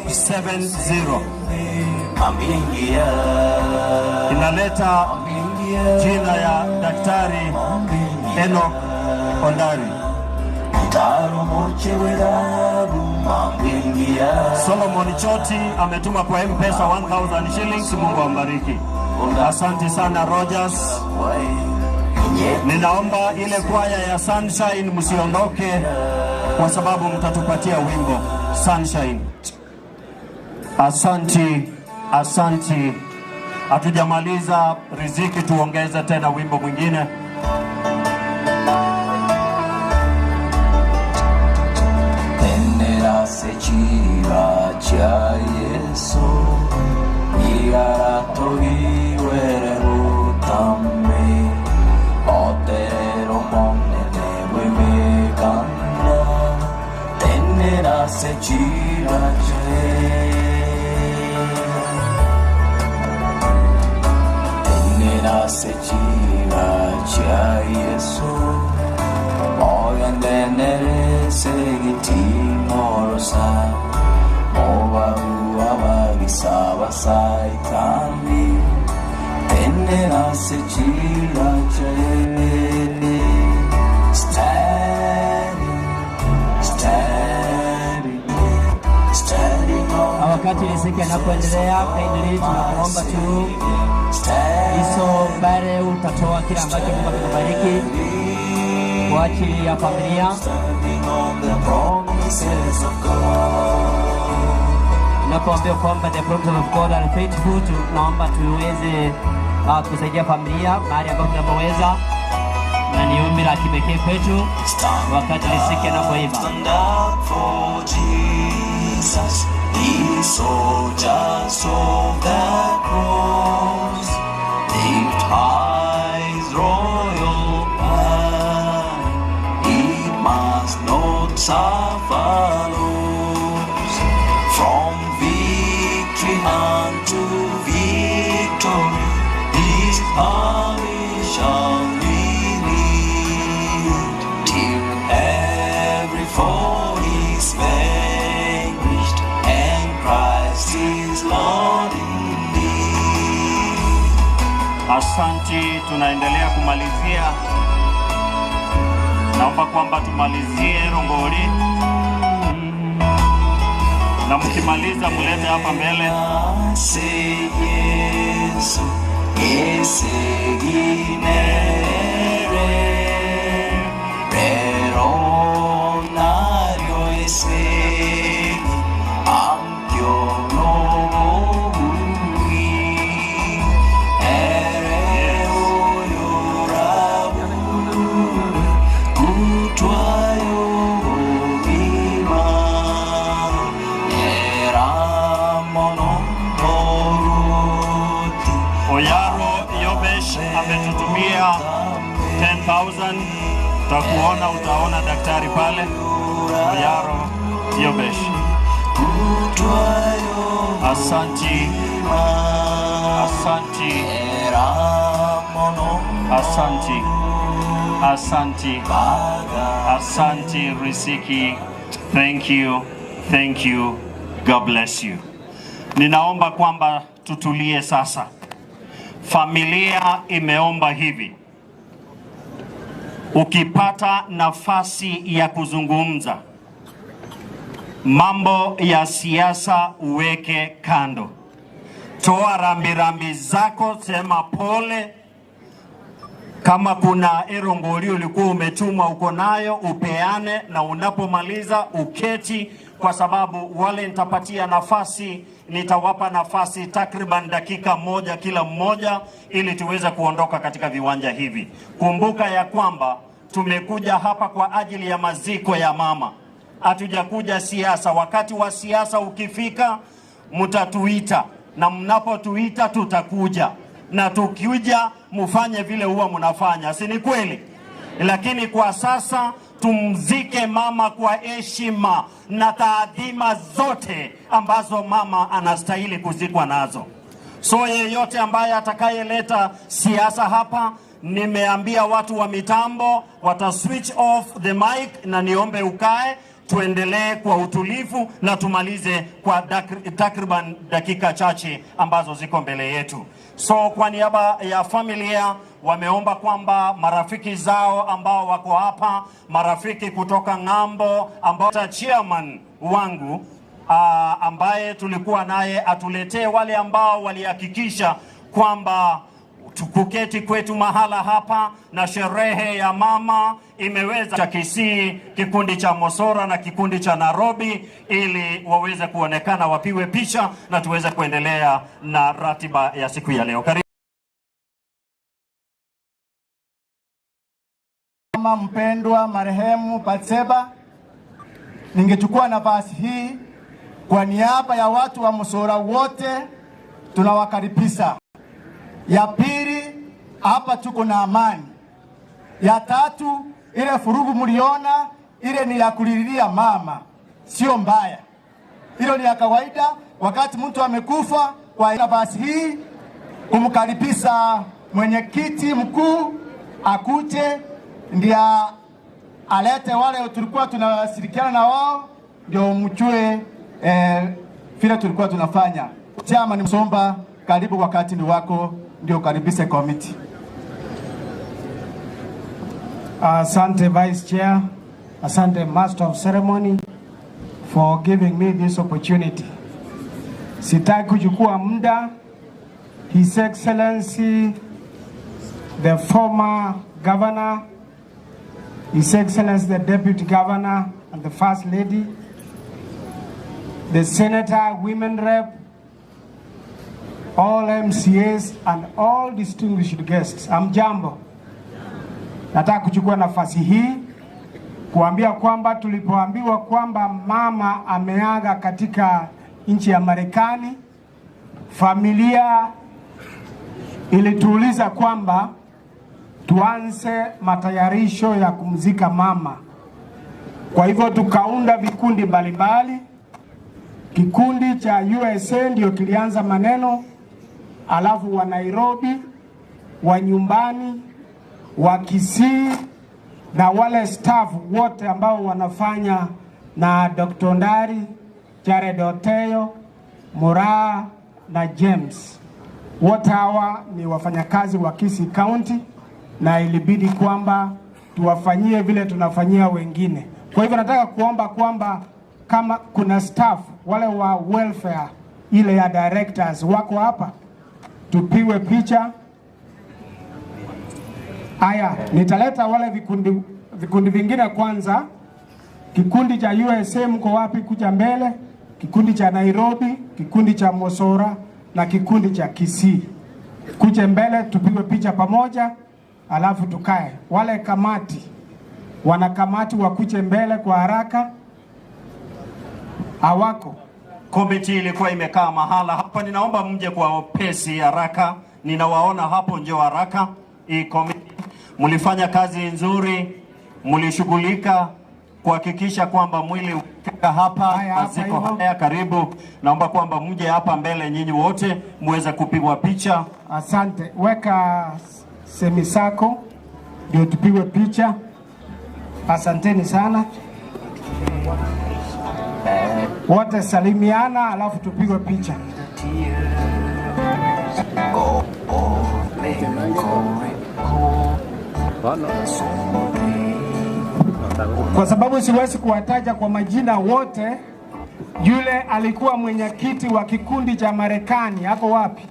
070 Mambingia, inaleta jina ya Daktari Enoch Ondari. taromochewerabu mambingia. Solomon Choti ametuma kwa M-Pesa 1000 shillings. Mungu ambariki. Asante sana Rogers. Ninaomba ile kwaya ya Sunshine msiondoke, kwa sababu mtatupatia wimbo Sunshine. Asanti, asanti. Hatujamaliza Riziki, tuongeze tena wimbo mwingine. Tenera sechira cha Yesu igaratogiwere gutame oterero monene bwemekana tenera sechira che tenera sechira cha Yesu ogendenere segitimorosa mobaua bagisabasaitani tenera sechira che. Steady, Wakati riziki anapoendelea, kindly tunakuomba tu hizo bare utatoa kile ambacho Mungu amekubariki kwa ajili ya familia. Tunapoambia kwamba the promises of God are faithful, tunaomba tuweze kusaidia familia mahali ambapo tunapoweza, na ni ombi la kipekee kwetu wakati riziki anapoimba. Stand up for Jesus, the soldiers of the cross. Lift high his royal banner, it must not suffer loss. From victory unto victory, his army shall be lead, till every foe is vanquished and Christ is Lord indeed. Asanti, tunaendelea kumalizia. Naomba kwamba tumalizie rongori, na mkimaliza mlete hapa mbele. Say Yesu, eseginere, pero nario esegi, ampio nobui, ere oyorabu, kutwayo bima, Oyaro Yobesh ametutumia 10,000. Utakuona, utaona daktari pale. Oyaro Yobesh, asanti, asanti, asanti, asanti, asanti Riziki. Thank you, thank you. God bless you. Ninaomba kwamba tutulie sasa. Familia imeomba hivi, ukipata nafasi ya kuzungumza mambo ya siasa uweke kando, toa rambirambi zako, sema pole. Kama kuna erongoli ulikuwa umetumwa uko nayo upeane, na unapomaliza uketi, kwa sababu wale nitapatia nafasi, nitawapa nafasi takriban dakika moja kila mmoja, ili tuweze kuondoka katika viwanja hivi. Kumbuka ya kwamba tumekuja hapa kwa ajili ya maziko ya mama, hatujakuja siasa. Wakati wa siasa ukifika, mtatuita na mnapotuita tutakuja, na tukija mufanye vile huwa mnafanya, si ni kweli? Lakini kwa sasa tumzike mama kwa heshima na taadhima zote ambazo mama anastahili kuzikwa nazo. So yeyote ambaye atakayeleta siasa hapa, nimeambia watu wa mitambo wata switch off the mic, na niombe ukae tuendelee kwa utulivu na tumalize kwa takriban dakika chache ambazo ziko mbele yetu. So kwa niaba ya familia wameomba kwamba marafiki zao ambao wako hapa, marafiki kutoka ng'ambo, ambao chairman wangu ambaye tulikuwa naye atuletee wale ambao walihakikisha kwamba kuketi kwetu mahala hapa na sherehe ya mama imeweza cha Kisii, kikundi cha Mosora na kikundi cha Nairobi, ili waweze kuonekana, wapiwe picha na tuweze kuendelea na ratiba ya siku ya leo. Karibu. Mama mpendwa marehemu Batseba, ningechukua nafasi hii kwa niaba ya watu wa Mosora wote tunawakaribisha. Ya pili, hapa tuko na amani. Ya tatu, ile furugu mliona ile ni ya kulililia mama, sio mbaya. Hilo ni ya kawaida wakati mtu amekufa. Kwa nafasi hii kumkaribisha mwenyekiti mkuu akuje ndiye alete wale tulikuwa tunashirikiana na wao, ndio mjue vile tulikuwa tunafanya. Chama ni Msomba, karibu, wakati ni wako, ndio karibishe komiti. Asante Vice Chair, asante Master of Ceremony for giving me this opportunity. Sitaki kuchukua muda. His Excellency the former governor, His Excellency the deputy governor and the first lady, the senator, women rep, all MCAs and all distinguished guests. Amjambo. Nataka kuchukua nafasi hii kuambia kwamba tulipoambiwa kwamba mama ameaga katika nchi ya Marekani, familia ilituuliza kwamba tuanze matayarisho ya kumzika mama. Kwa hivyo tukaunda vikundi mbalimbali. Kikundi cha USA ndio kilianza maneno, alafu wa Nairobi, wa nyumbani, wa Kisii na wale staff wote ambao wanafanya na Dr. Ndari, Jared Oteyo, Moraa na James. Wote hawa ni wafanyakazi wa Kisii County na ilibidi kwamba tuwafanyie vile tunafanyia wengine. Kwa hivyo nataka kuomba kwamba kama kuna staff wale wa welfare ile ya directors wako hapa, tupigwe picha. Haya, nitaleta wale vikundi, vikundi vingine kwanza. Kikundi cha USA mko wapi? Kuja mbele. Kikundi cha Nairobi, kikundi cha Mosora na kikundi cha Kisii, kuje mbele tupigwe picha pamoja, alafu tukae. Wale kamati, wanakamati wakuje mbele kwa haraka, hawako. Komiti ilikuwa imekaa mahala hapa, ninaomba mje kwa upesi haraka. Ninawaona hapo, njoo haraka. Hii komiti mlifanya kazi nzuri, mlishughulika kuhakikisha kwamba mwili ufika hapa, maziko haya karibu. Naomba kwamba mje hapa mbele nyinyi wote muweze kupigwa picha. Asante, weka semi sako ndio tupigwe picha. Asanteni sana wote, salimiana alafu tupigwe picha. Kwa sababu siwezi kuwataja kwa majina wote, yule alikuwa mwenyekiti wa kikundi cha Marekani ako wapi?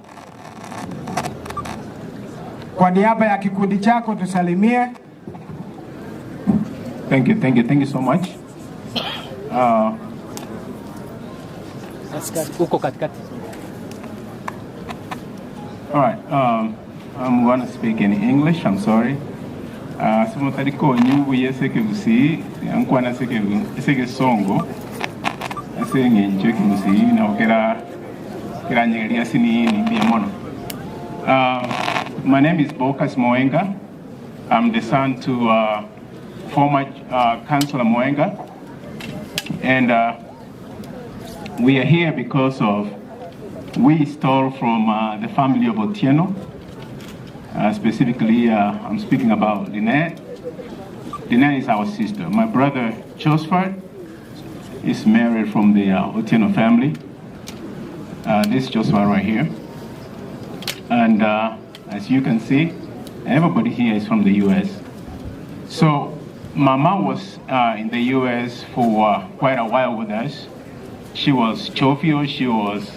Kwa niaba ya kikundi chako tusalimie. Thank you, thank you, thank you so much. Uko katikati. All right, I'm going to speak in English, I'm sorry. Simo nyubu yeseke busi, ankwana seke seke songo. Ase ngencho kibusi na okera kera nyegeria sini ni pia mono. My name is Bokas Moenga. I'm the son to former Councillor Moenga. And we are here because of we stole from the family of Otieno. Specifically, I'm speaking about Lynette. Lynette is our sister. My brother Josephat is married from the Otieno family. This Josephat right here. And as you can see, everybody here is from the US. So Mama was in the US for quite a while with us. She was jovial, she was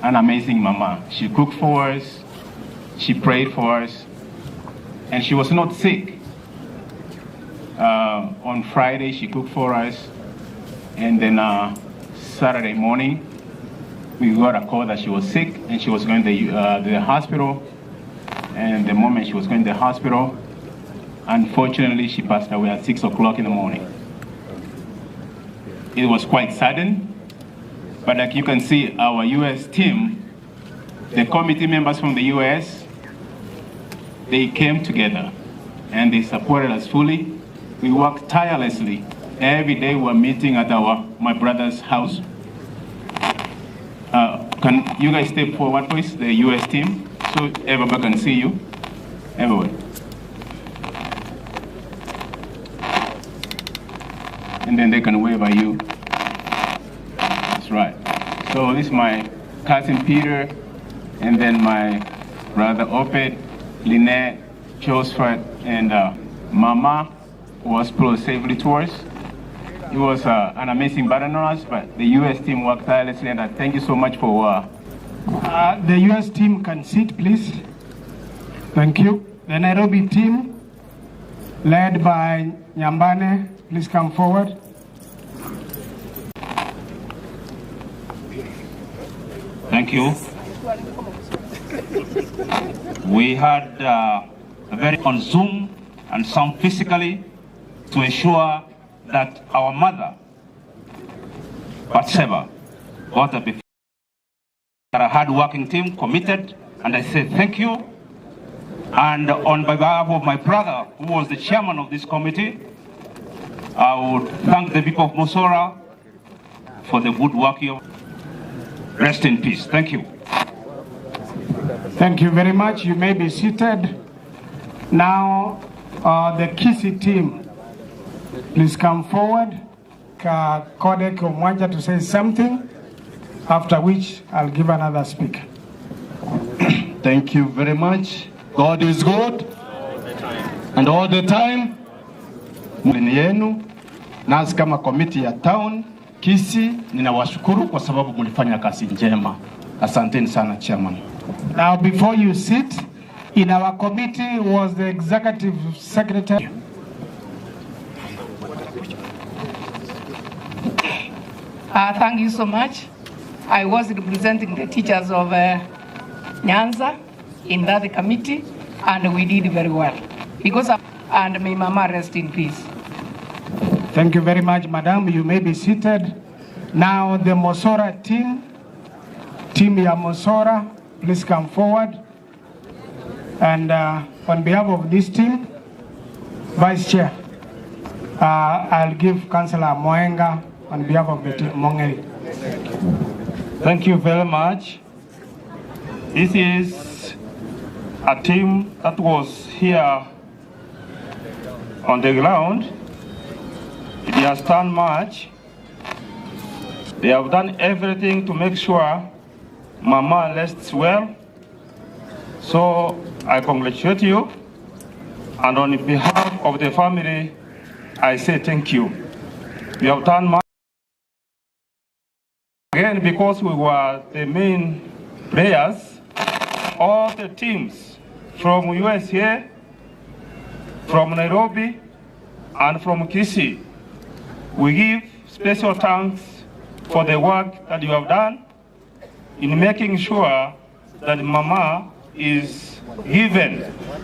an amazing mama. She cooked for us, she prayed for us, and she was not sick. On Friday, she cooked for us, and then Saturday morning, we got a call that she was sick and she was going to the hospital. And the moment she was going to the hospital, unfortunately, she passed away at 6 o'clock in the morning. It was quite sudden, but like you can see, our US team, the committee members from the US, they came together and they supported us fully. We worked tirelessly. Every day we were meeting at my brother's house. Can you guys step forward, please, the US team, so everybody can see you? Everyone. And then they can wave at you. That's right. So this is my cousin Peter, and then my brother Opet, Lynette, Josephat, and Mama was brought safely to us. He was uh, an amazing burden on us, but the US team worked tirelessly, and I thank you so much for. Uh, Uh, the US team can sit, please. Thank you. The Nairobi team, led by Nyambane, please come forward. Thank you. We had uh, a very on Zoom and some physically to ensure that our mother, Batseba, got a before a hard-working team, committed, and I say thank you. And on behalf of my brother, who was the chairman of this committee, I would thank the people of Mosora for the good work you Rest in peace. Thank you. Thank you very much. You may be seated. Now, uh, the Kisi team, please come forward. Ka Kodek Omwanja to say something, after which I'll give another speaker. Thank you very much. God is good and all the time. Ni yenu nasi kama komiti ya town Kisii, ninawashukuru kwa sababu mlifanya kazi njema. Asanteni sana chairman. Now, before you sit, in our committee was the executive secretary. Thank you so much. I was representing the teachers of Nyanza in that committee, and we did very well. Because I, and may Mama rest in peace. Thank you very much, madam. You may be seated. Now, the Mosora team, team ya Mosora, please come forward. And on behalf of this team, Vice Chair, I'll give Councillor Moenga on behalf of the team, Mongeri. Thank you very much. This is a team that was here on the ground. It has done much. They have done everything to make sure Mama rests well. So I congratulate you. And on behalf of the family, I say thank you. You have done much. Again, because we were the main players, all the teams from USA, from Nairobi, and from Kisii, we give special thanks for the work that you have done in making sure that Mama is given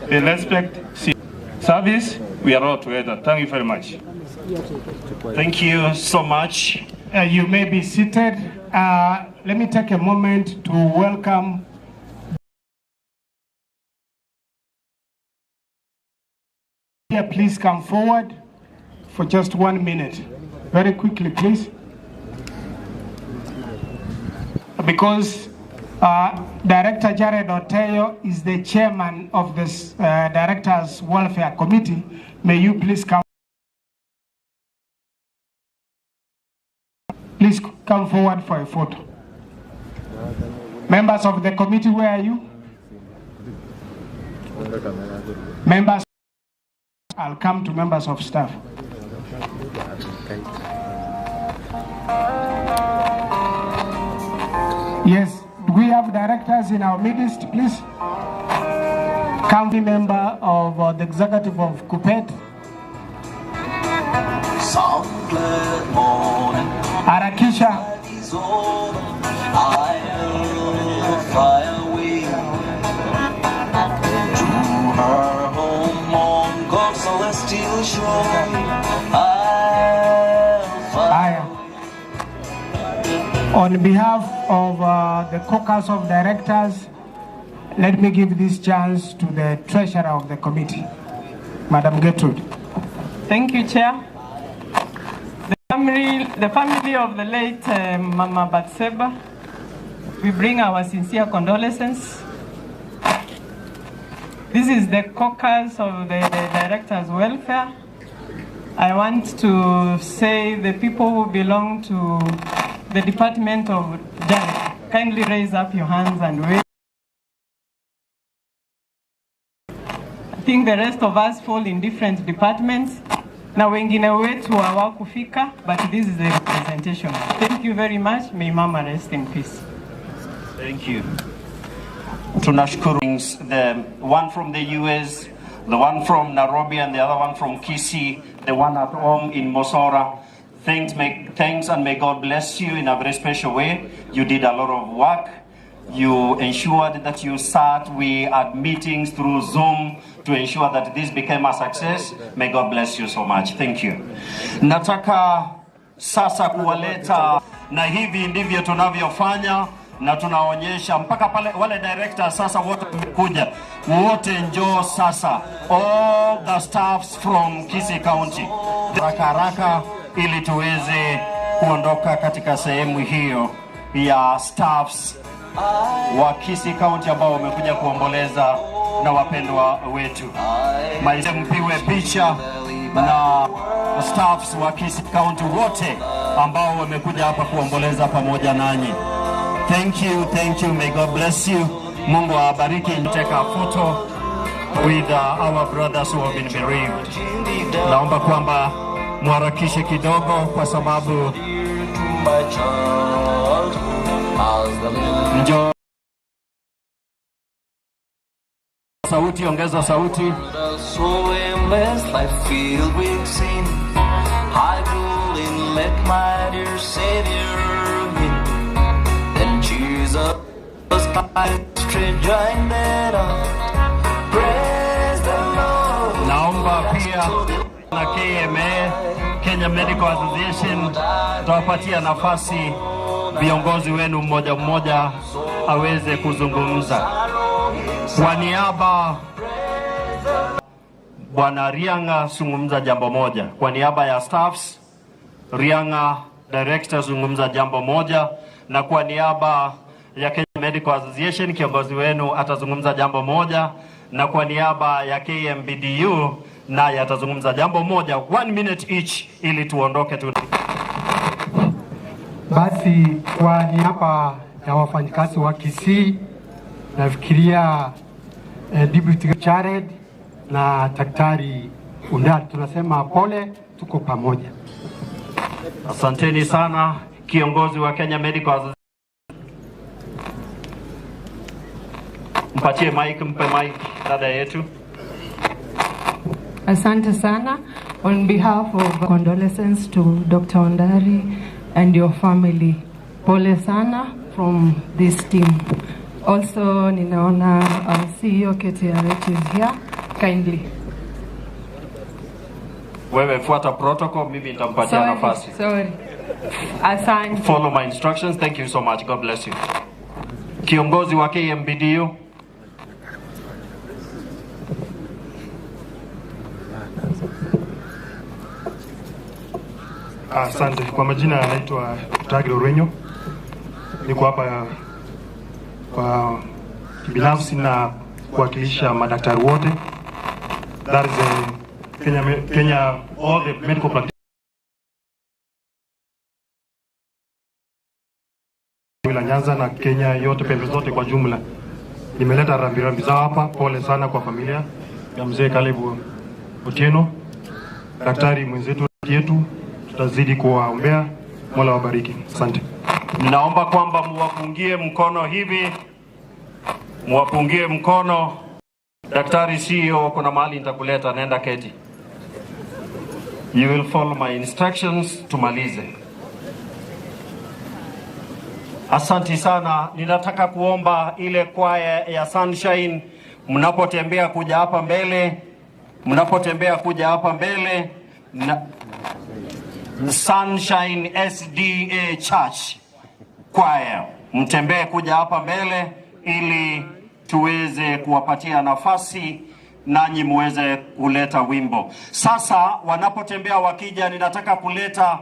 the respect she service. We are all together. Thank you very much. Thank you so much. You may be seated. Let me take a moment to welcome Here, please come forward for just 1 minute. Very quickly, please. Because Director Jared Oteyo is the chairman of this Directors Welfare Committee, may you please come. Please come forward for a photo. Members of the committee, where are you? Members, I'll come to members of staff. Yes, do we have directors in our midst, please? County member of the executive of KUPPET. Some glad morning. Harakisha. Is over. I'll fly away to her home on God's celestial shore. I'll fly away. On behalf of the caucus of directors, let me give this chance to the treasurer of the committee, Madam Gertrude. Thank you, Chair. The family of the late Mama Batseba, we bring our sincere condolences. This is the caucus of the Directors' Welfare. I want to say the people who belong to the Department of Jared, kindly raise up your hands and wave. I think the rest of us fall in different departments. Na wengine wetu hawakufika but this is the representation. Thank you very much. May mama rest in peace. Thank you. Tunashukuru the one from the US, the one from Nairobi and the other one from Kisii, the one at home in Mosora. Thanks, may, thanks and may God bless you in a very special way. You did a lot of work. You ensured that you sat, we had meetings through Zoom to ensure that this became a success. May God bless you so much. Thank you. Nataka sasa kuwaleta na hivi ndivyo tunavyofanya na tunaonyesha mpaka pale wale director sasa wote wamekuja wote, njoo sasa, all the staffs from Kisii County, haraka haraka ili tuweze kuondoka katika sehemu hiyo ya staffs wa Kisii County ambao wamekuja kuomboleza na wapendwa wetu. Maise, mpiwe picha na staffs wa Kisii County wote ambao wamekuja hapa kuomboleza pamoja nanyi. Thank you, thank you. May God bless you. Mungu awabariki. Take a photo with our brothers who have been bereaved. Naomba kwamba muharakishe kidogo kwa sababu njoo sauti, ongeza sauti. So endless life filled with sin. I couldn't let my dear Savior in. Then Jesus Christ rejoined that Praise the Lord. Naomba pia na KMA, Kenya Medical Association, tawapatia nafasi viongozi wenu mmoja mmoja aweze kuzungumza kwa niaba Bwana Rianga, zungumza jambo moja kwa niaba ya staffs. Rianga director, zungumza jambo moja, na kwa niaba ya Kenya Medical Association kiongozi wenu atazungumza jambo moja, na kwa niaba ya KMPDU naye atazungumza jambo moja, one minute each, ili tuondoke tu. Basi kwa niaba ya wafanyikazi wa Kisii nafikiria eh, Deputy Jared na Daktari Undari tunasema pole, tuko pamoja. Asanteni sana kiongozi wa Kenya Medical Association. Mpatie mic, mpe mic dada yetu. Asante sana. On behalf of condolences to Dr. Ondari and your family. Pole sana from this team. Also, ninaona our CEO KTRH is here. Kindly. Wewe fuata protocol, mimi nitampatia Sorry, nafasi. sorry. Asante. Follow my instructions. Thank you so much. God bless you. Kiongozi wa KMPDU. Asante. Kwa majina anaitwa Tagiro Rwenyo, niko hapa kwa kibinafsi na kuwakilisha madaktari wote, that is the Kenya, Kenya all the medical practitioners la Nyanza na Kenya yote pembe zote kwa jumla. Nimeleta rambirambi zao hapa. Pole sana kwa familia ya mzee Caleb Otieno, daktari mwenzetu yetu, tutazidi kuwaombea. Mola wabariki. Asante. Naomba kwamba muwapungie mkono hivi, muwapungie mkono. Daktari CEO, kuna mahali nitakuleta, nenda keti. You will follow my instructions, tumalize. Asanti sana. Ninataka kuomba ile kwaya ya Sunshine, mnapotembea kuja hapa mbele, mnapotembea kuja hapa mbele na Sunshine SDA Church Choir, mtembee kuja hapa mbele ili tuweze kuwapatia nafasi nanyi muweze kuleta wimbo. Sasa wanapotembea wakija, ninataka kuleta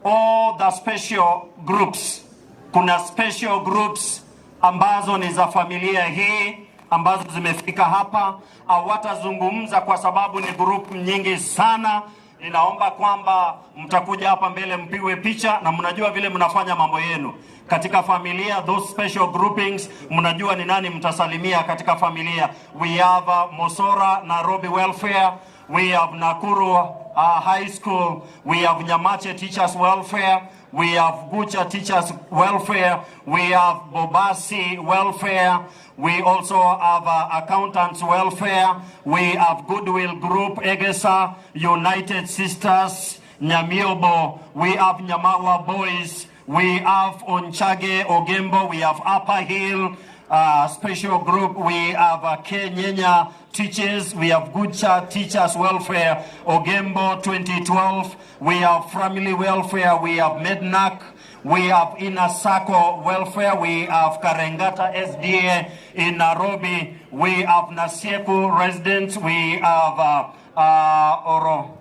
all the special groups. Kuna special groups ambazo ni za familia hii ambazo zimefika hapa, hawatazungumza kwa sababu ni group nyingi sana. Ninaomba kwamba mtakuja hapa mbele mpigwe picha, na mnajua vile mnafanya mambo yenu katika familia, those special groupings, mnajua ni nani mtasalimia katika familia. We have Mosora Nairobi Welfare, we have Nakuru High School, we have Nyamache Teachers Welfare, we have Gucha Teachers Welfare, we have Bobasi Welfare, we also have Accountants Welfare, we have Goodwill Group, Egesa, United Sisters, Nyamiobo, we have Nyamawa Boys, we have Onchage Ogembo, we have Upper Hill Special Group, we have Kenyenya Teachers, we have Gucha Teachers Welfare, Ogembo 2012, we have Family Welfare, we have Mednak, we have Inner Circle Welfare, we have Karengata SDA in Nairobi, we have Nasieku residents, we have Oro.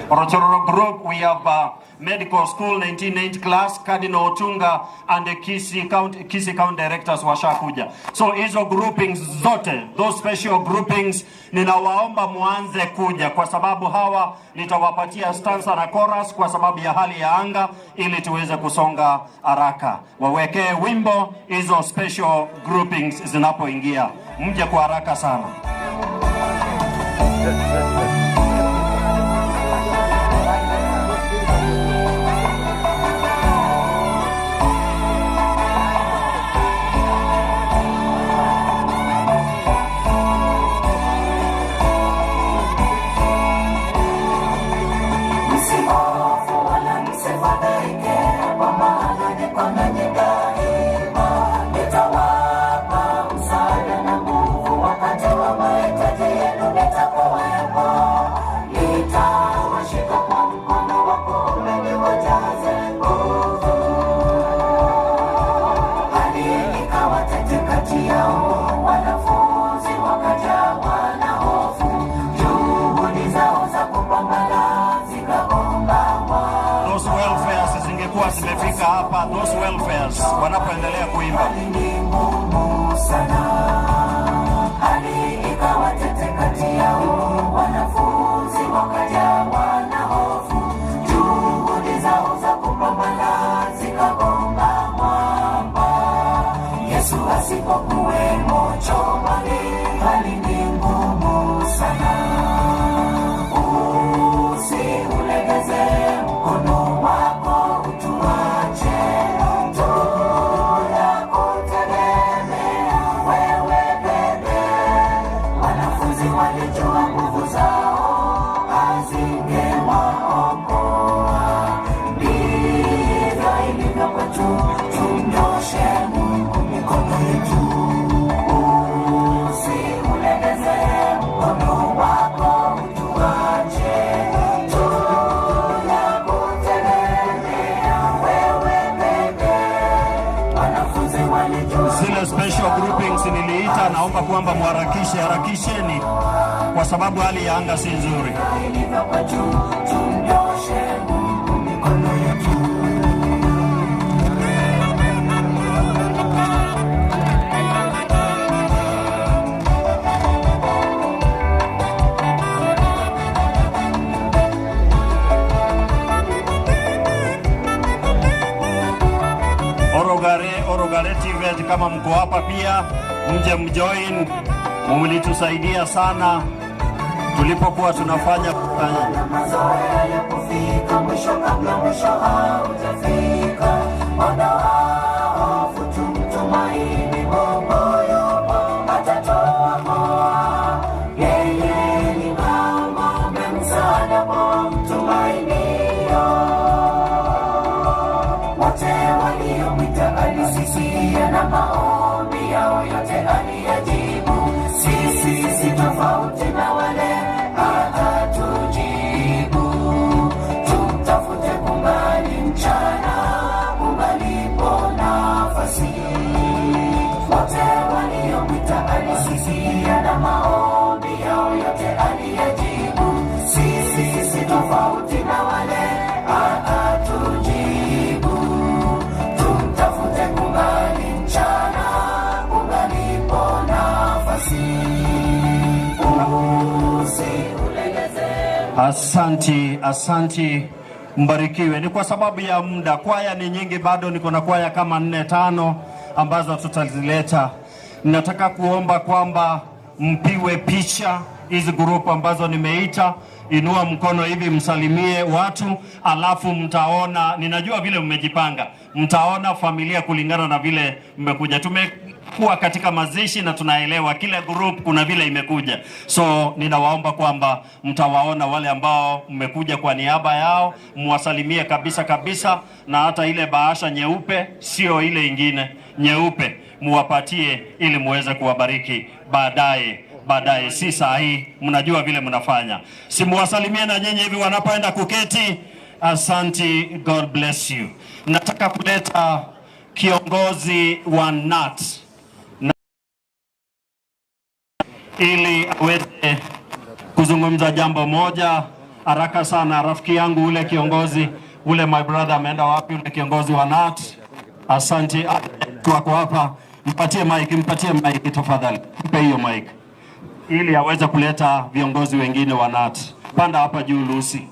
Orochororo Group, we have Medical School 1990 class, Cardinal Otunga and the Kisii County Directors washakuja. So hizo groupings zote, those special groupings, ninawaomba muanze kuja kwa sababu hawa nitawapatia stanza na chorus kwa sababu ya hali ya anga ili tuweze kusonga haraka. Wawekee wimbo hizo special groupings zinapoingia. Mje kwa haraka sana. Msihofu wala msifadhaike, kwa maana niko nanyi daima. Nitawapa msaada na nguvu wakati wa mahitaji yenu, nitakuwepo. Nitawashika kwa mkono wa kuume, niwajaze nguvu. Hali ikawa tete kati yao, wanafunzi wakajawa na hofu. Juhudi zao za kupambana zikagonga Those welfares zingekuwa zimefika hapa, those welfares wanapoendelea kuimba. sana. Hali ikawa tete kati yao, wanafunzi wakajawa na hofu. Juhudi zao za kupambana zikagonga mwamba. Yesu asipokuwemo chombani, hali ni ngumu sana. Usiulegeze mkono wako utuache, tunakutegemea wewe pekee. Wanafunzi walijua nguvu zao hazingewaokoa. Ndivyo ilivyo kwetu, tumnyoshe Mungu mikono yetu. Usiulegeze mkono wako utuache, tunakutegemea wewe pekee. Wanafunzi walijua Zile special groupings niliita, naomba kwamba muharakishe, harakisheni kwa sababu hali ya anga si nzuri. ilivyo kwetu, tumnyoshe Mungu mikono yetu. Orogare, Orogare TVET, kama mko hapa pia mje mjoin, mlitusaidia sana tulipokuwa tunafanya Mazoea ya kufika mwisho kabla mwisho haujafika. Ondoa hofu, tumtumaini Mungu yupo, atatuokoa. Yeye ni ngome, msaada kwa mtumainio. Wote waliomwita alisisikia na maombi yao yote aliyajibu. Sisi si tofauti na wale, atatujibu. Tumtafute kungali mchana, kungalipo nafasi. Wote waliomwita alisisikia na maombi yao yote aliyajibu. Sisi si tofauti na wale, atatujibu. Tumtafute kungali mchana, kungalipo nafasi. Usiulegeze Asanti, asanti, mbarikiwe. Ni kwa sababu ya muda, kwaya ni nyingi, bado niko na kwaya kama 4 5 ambazo tutazileta. Nataka kuomba kwamba mpiwe picha hizi grupu ambazo nimeita. Inua mkono hivi msalimie watu, alafu mtaona, ninajua vile mmejipanga, mtaona familia kulingana na vile mmekuja. Tumekuwa katika mazishi na tunaelewa kila group kuna vile imekuja, so ninawaomba kwamba mtawaona wale ambao mmekuja kwa niaba yao, mwasalimie kabisa kabisa, na hata ile bahasha nyeupe, sio ile ingine nyeupe, muwapatie ili muweze kuwabariki baadaye baadaye, si saa hii. Mnajua vile mnafanya, simuwasalimie na nyinyi hivi wanapoenda kuketi. Asanti, God bless you. Nataka kuleta kiongozi wa KNUT na ili aweze kuzungumza jambo moja haraka sana. Rafiki yangu ule kiongozi ule, my brother ameenda wapi? Ule kiongozi wa KNUT, asanti, wako hapa. Mpatie mic, mpatie mic tafadhali, mpe hiyo mic ili aweze kuleta viongozi wengine wa KNUT. Panda hapa juu Lucy.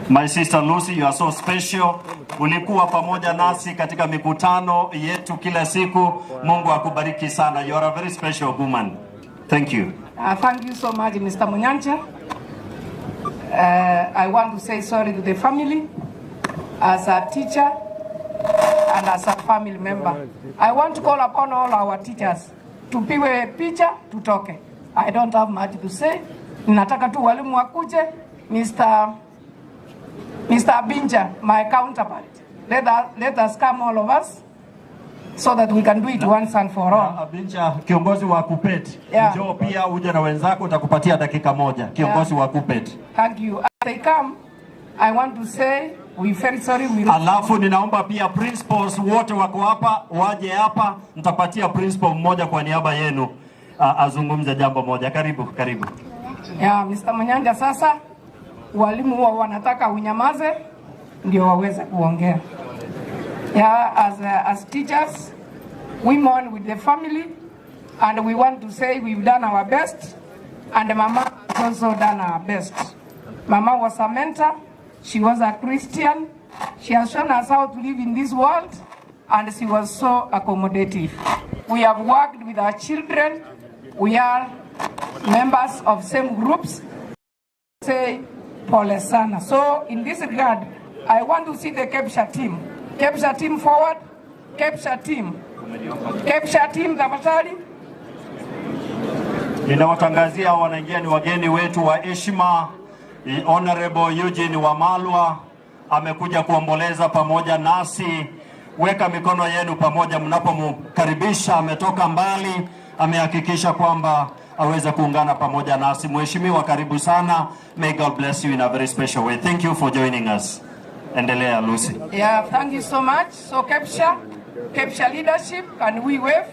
My sister Lucy, you are so special. Ulikuwa pamoja nasi katika mikutano yetu kila siku. Mungu akubariki sana. You are a very special woman. Thank you. Thank you so much, Mr. Munyancha. I want to say sorry to the family as a teacher and as a family member. I want to call upon all our teachers. Tupigwe picha tutoke. I don't have much to say. Nataka tu walimu wakuje. Mr. Binja, my counterpart. Let us come all of us so that we can do it once and for all. Abinja, kiongozi wa KUPPET. Yeah. Njoo pia uje na wenzako, utakupatia dakika moja. Kiongozi wa KUPPET. Thank you. As they come, I want to say we very sorry we Alafu ninaomba pia principals wote wako hapa waje hapa, nitapatia principal mmoja kwa niaba yenu azungumze jambo moja. Karibu, karibu. Yeah, Mr. Munyanja, sasa walimu huwa wanataka unyamaze ndio waweze kuongea. Yeah, as teachers, we mourn with the family and we want to say we've done our best and Mama has also done our best. Mama was a mentor, she was a Christian, she has shown us how to live in this world and she was so accommodative. We have worked with our children, we are members of same groups. Say pole sana. So in this regard, I want to see the KEPSHA team. KEPSHA team forward, KEPSHA team. KEPSHA team tafadhali. Ninawatangazia wanaingia ni wageni wetu wa heshima. Honorable Eugene Wamalwa amekuja kuomboleza pamoja nasi. Weka mikono yenu pamoja mnapomkaribisha. Ametoka mbali, amehakikisha kwamba aweze kuungana pamoja nasi. Mheshimiwa, karibu sana. May God bless you in a very special way. Thank you for joining us. Endelea Lucy. Yeah, thank you so much. So KEPSHA, KEPSHA leadership, can we wave?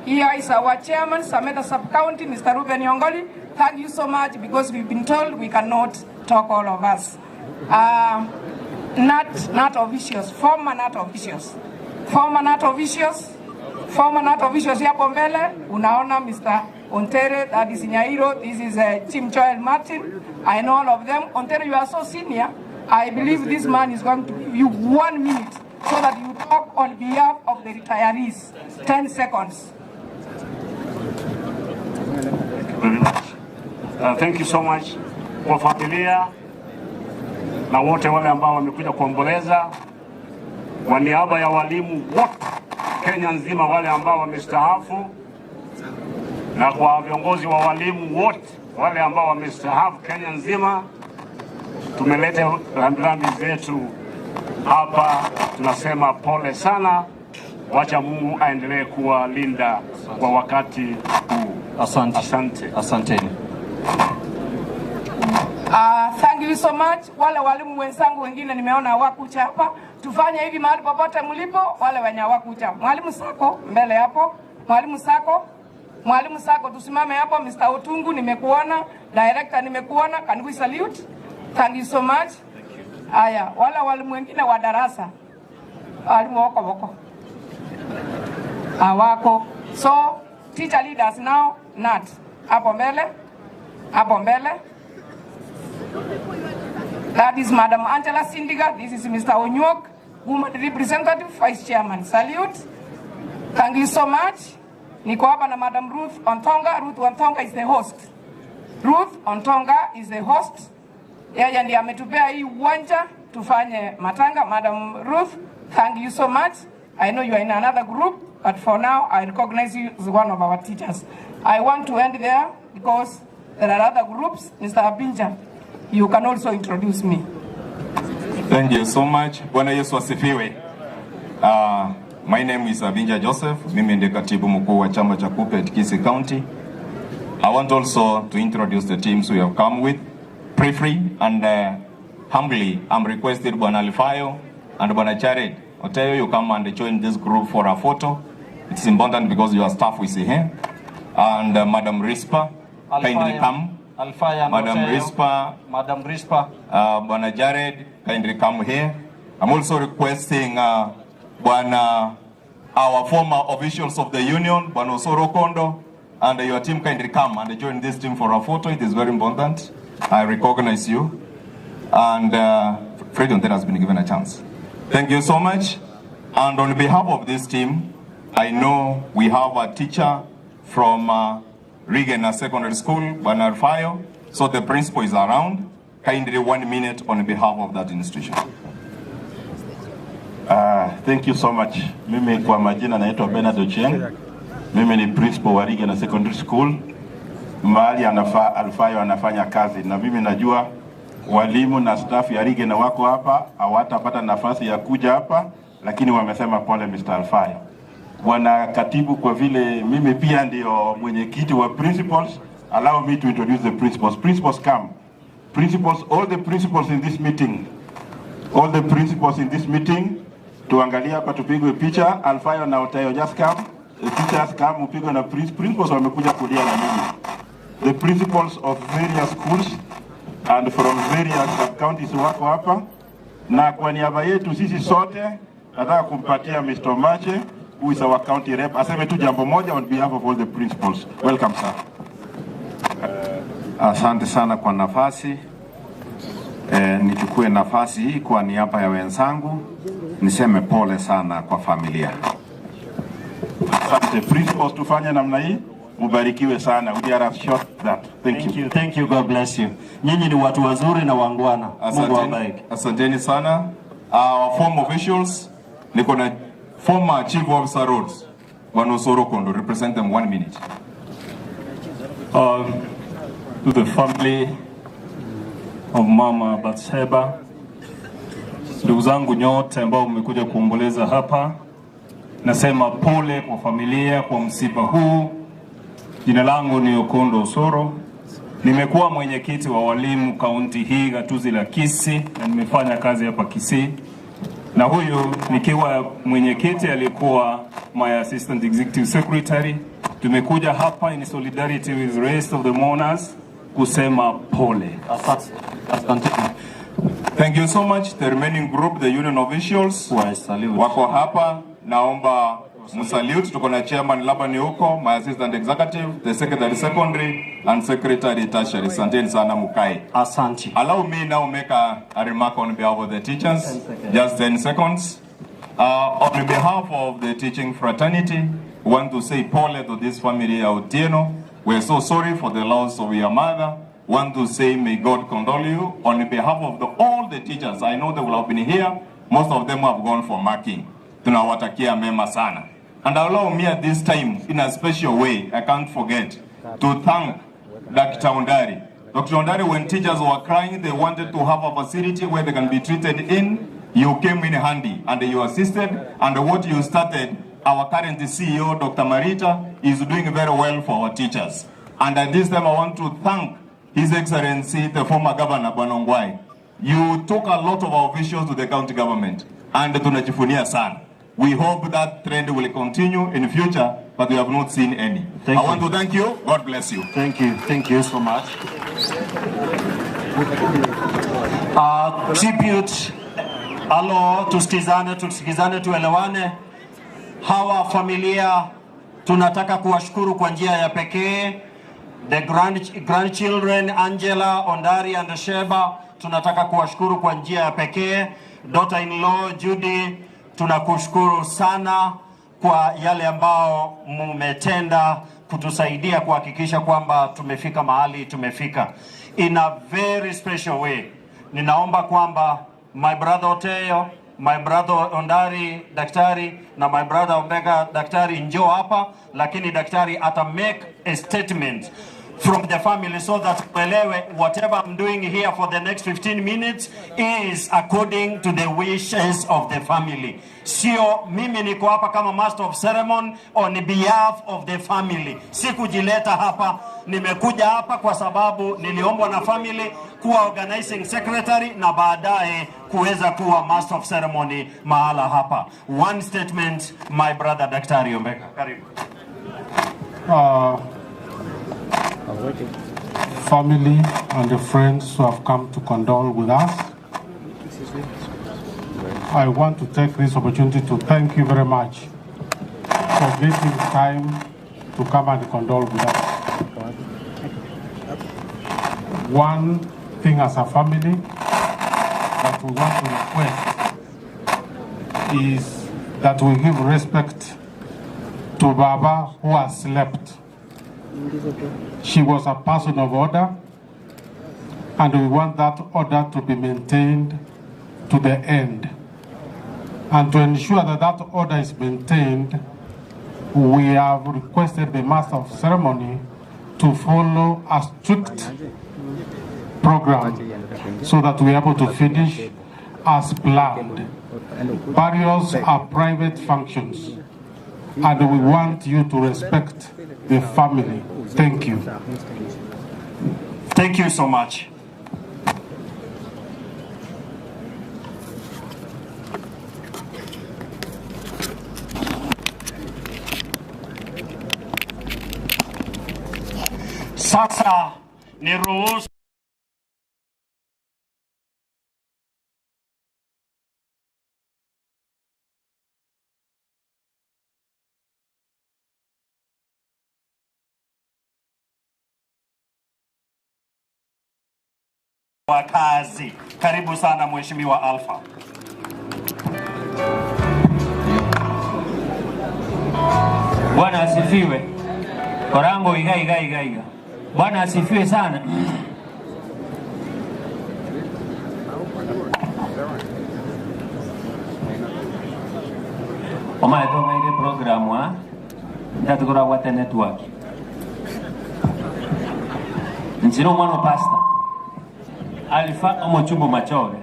Here is our chairman, Sameta Sub-County, Mr. Ruben Yongoli. Thank you so much because we've been told we cannot talk all of us. Not officials, former not officials. Former not officials, former not officials hapo mbele, unaona Mr. Ontere, that is Nyairo, this is Jim Joel Martin. I know all of them. Ontere, you are so senior. I believe this man is going to give you 1 minute so that you talk on behalf of the retirees. 10 seconds. Thank you very much. Thank you so much kwa familia na wote wale ambao wamekuja kuomboleza. Kwa niaba ya walimu wote Kenya nzima wale ambao wamestaafu, na kwa viongozi wa walimu wote wale ambao wamestaafu Kenya nzima, tumeleta rambirambi zetu hapa. Tunasema pole sana, wacha Mungu aendelee kuwalinda kwa wakati huu. Asante. Asante. Asanteni. Thank you so much. Wale walimu wenzangu wengine nimeona hawakuja hapa. Tufanye hivi mahali popote mlipo, wale wenye hawakuja. Mwalimu Sako mbele hapo. Mwalimu Sako. Mwalimu Sako tusimame hapo. Mr. Otungu nimekuona, director nimekuona. Can we salute? Thank you so much. Aya, wale walimu wengine wa darasa. Walimu wako wako. Hawako. So teacher leaders now not. Hapo mbele. Hapo mbele. That is Madam Angela Sindiga. This is Mr. Onyok, woman representative, vice chairman. Salute. Thank you so much. Niko hapa na Madam Ruth Ontonga. Ruth Ontonga is the host. Ruth Ontonga is the host. Yeye ndiye ametupea hii uwanja tufanye matanga. Madam Ruth, thank you so much. I know you are in another group, but for now I recognize you as one of our teachers. I want to end there because there are other groups. Mr. Abinja, you can also introduce me. Thank you so much. Bwana Yesu asifiwe. My name is Abinja Joseph. Mimi ndiye katibu mkuu wa chama cha KUPPET Kisii County. I want also to introduce the teams we have come with. Briefly and humbly, I'm requested Bwana Alfayo and Bwana Jared Oteyo, you come and join this group for a photo. It's important because your staff is here. And Madam Rispa, kindly Alfayo. come. Alfaya and Madam Oteyo. Rispa, Madam Rispa. Bwana Jared, kindly come here. I'm also requesting Bwana, our former officials of the union, Bwana Osoro Kondo, and your team kindly come and join this team for a photo. It is very important. I recognize you. And Fred Onten has been given a chance. Thank you so much. And on behalf of this team, I know we have a teacher from Rigena Secondary School, Bwana Alfayo. So the principal is around. Kindly 1 minute on behalf of that institution. Thank you so much. Mimi kwa majina naitwa Bernard Ochieng. Mimi ni principal wa Rigena Secondary School. Mahali Alfayo anafanya kazi, na mimi najua walimu na staff ya Rigena wako hapa, hawatapata nafasi ya kuja hapa, lakini wamesema pole Mr. Alfayo. Bwana katibu, kwa vile mimi pia ndio mwenyekiti wa principals, allow me to introduce the principals. Principals come. Principals, all the principals in this meeting. All the principals in this meeting, tuangalie hapa tupigwe picha. Alfayo na Otayo just come. The teachers come, upigwe na principals wamekuja kulia na mimi. The principals of various schools and from various sub-counties wako hapa, na kwa niaba yetu sisi sote nataka kumpatia Mr. Mache who is our county rep aseme tu jambo moja on behalf of all the principals. Welcome sir. Asante sana kwa nafasi. Nichukue nafasi hii kwa niaba ya wenzangu niseme pole sana kwa familia. Asante principals, tufanye namna hii, mubarikiwe sana. We are short that. Thank, Thank you. Thank you. God bless you. Nyinyi ni watu wazuri na wangwana. Mungu Asanteni, awabariki. asanteni sana. Our former officials, niko na former chief officer roads, Bwana Osoro Kondo, represent them 1 minute. To the family of Mama Bathsheba, ndugu zangu nyote ambao mmekuja kuomboleza hapa, nasema pole kwa familia kwa msiba huu. Jina langu ni Okondo Osoro. Nimekuwa mwenyekiti wa walimu kaunti hii gatuzi la Kisii na nimefanya kazi hapa Kisii, na huyu nikiwa mwenyekiti alikuwa my assistant executive secretary. Tumekuja hapa in solidarity with the rest of the mourners kusema pole. Asante. Thank you so much. The remaining group, the union officials, wako hapa. Naomba msalute. Tuko na chairman Labani huko, my assistant executive, the secretary secondary and secretary tertiary. Asanteni sana mukae. Asante. Allow me now make a remark on behalf of the teachers. Just 10 seconds. On behalf of the teaching fraternity, we want to say pole to this family ya Otieno. We are so sorry for the loss of your mother. Want to say may God condole you. On behalf of all the teachers, I know they will have been here. Most of them have gone for marking. Tunawatakia mema sana. And allow me at this time, in a special way, I can't forget to thank Dr. Ondari. Dr. Ondari, when teachers were crying, they wanted to have a facility where they can be treated in. You came in handy and you assisted, and what you started, our current CEO, Dr. Marita, is doing very well for our teachers. And at this time, I want to thank His Excellency, the former governor, Bwana Ongwae. You took a lot of our officials to the county government, and tunajivunia sana. We hope that trend will continue in the future, but we have not seen any. Thank I you. want to thank you. God bless you. Thank you. Thank you so much. Tribute, alo, tusikizane, tusikizane, tuelewane. Hawa familia tunataka kuwashukuru kwa njia ya pekee. The grandchildren Angela, Ondari and Sheba, tunataka kuwashukuru kwa njia ya pekee. Daughter-in-law Judy, tunakushukuru sana. kwa yale ambao mumetenda kutusaidia kuhakikisha kwamba tumefika mahali tumefika. In a very special way, ninaomba kwamba my brother Oteyo, my brother Ondari daktari na my brother Ombega daktari njoo hapa, lakini daktari ata make a statement from the family so that uelewe whatever I'm doing here for the next 15 minutes is according to the wishes of the family. Sio mimi niko hapa kama master of ceremony on behalf of the family. Sikujileta hapa, nimekuja hapa kwa sababu niliombwa na family kuwa organizing secretary na baadaye kuweza kuwa master of ceremony mahala hapa. One statement, my brother Daktari Ombeka. Karibu. Family and the friends who have come to condole with us. I want to take this opportunity to thank you very much for getting time to come and condole with us. One thing as a family that we want to request is that we give respect to Baba who has slept. She was a person of order, and we want that order to be maintained to the end. And to ensure that that order is maintained, we have requested the master of ceremony to follow a strict program so that we are able to finish as planned. Burials are private functions, and we want you to respect the family. Thank you. Thank you so much. Sasa niruhusu wa kazi. Karibu sana Mheshimiwa Alpha. Bwana asifiwe. Korango iga iga iga iga. Bwana asifiwe sana. Omae tong'aire program a ntatugoragwate network nchire omwana o pastor Alpha omochumbo machore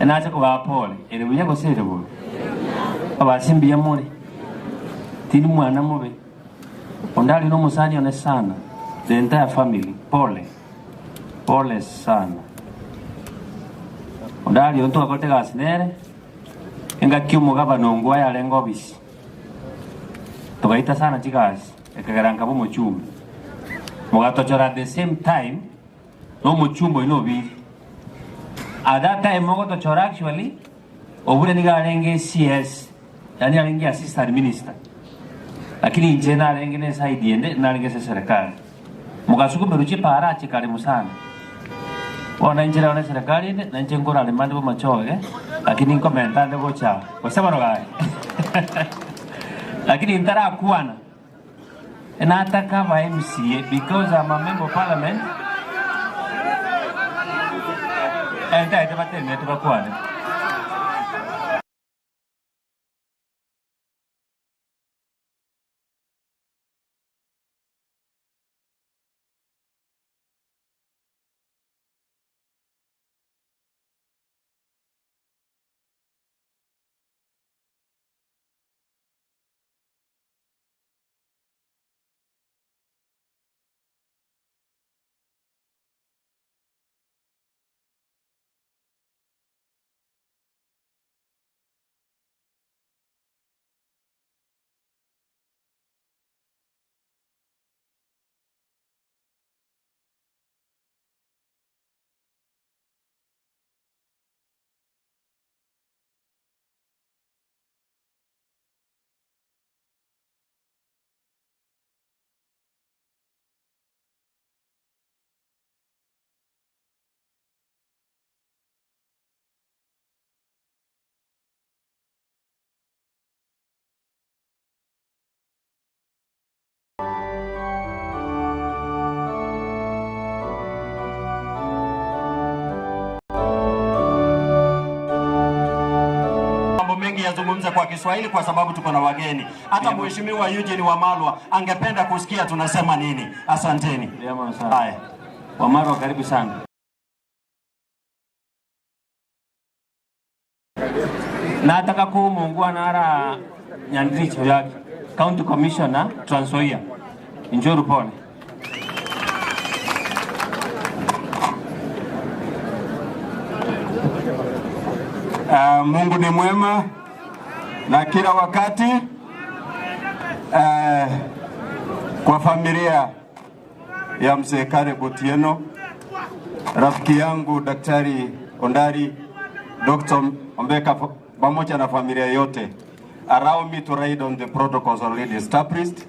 enache kobaa pole ere buya gose ere bobe abasi mbuya more tindi mwana mobe onde ari na omosani one sana the entire family pole pole sana onde ari onto akorete egasi nere engaki omogabana ongo ayarenge obisi togaita sana chigasi ekegera nkaba omochumbe mogatochora at the same time na omochumbe oino obiri at that time mogotochora actually obure niga arenge CS yani arenge assistant minister lakini inche narenge ne side ende narenge ase serikali mogasukumerwa chipara chikaremu sana bono inche rero ne serikali ende na inche nkorarema ande bomachoge lakini nkomenta ande gocha gose bono gaye lakini ntarakwana nataka ba MCA because I'm a member of parliament entaete batenete bakwane. azungumze kwa Kiswahili kwa sababu tuko na wageni. Hata Mheshimiwa Eugene Wamalwa angependa kusikia tunasema nini. Asanteni. Haya. Wamalwa, karibu sana. Nataka kumungwana ara Nyandiricho yake County Commissioner Trans Nzoia. Njoro pole. Mungu ni mwema na kila wakati. Kwa familia ya mzee Caleb Otieno, rafiki yangu Daktari Ondari, Dr. Ombeka pamoja na familia yote, allow me to ride on the protocols already established.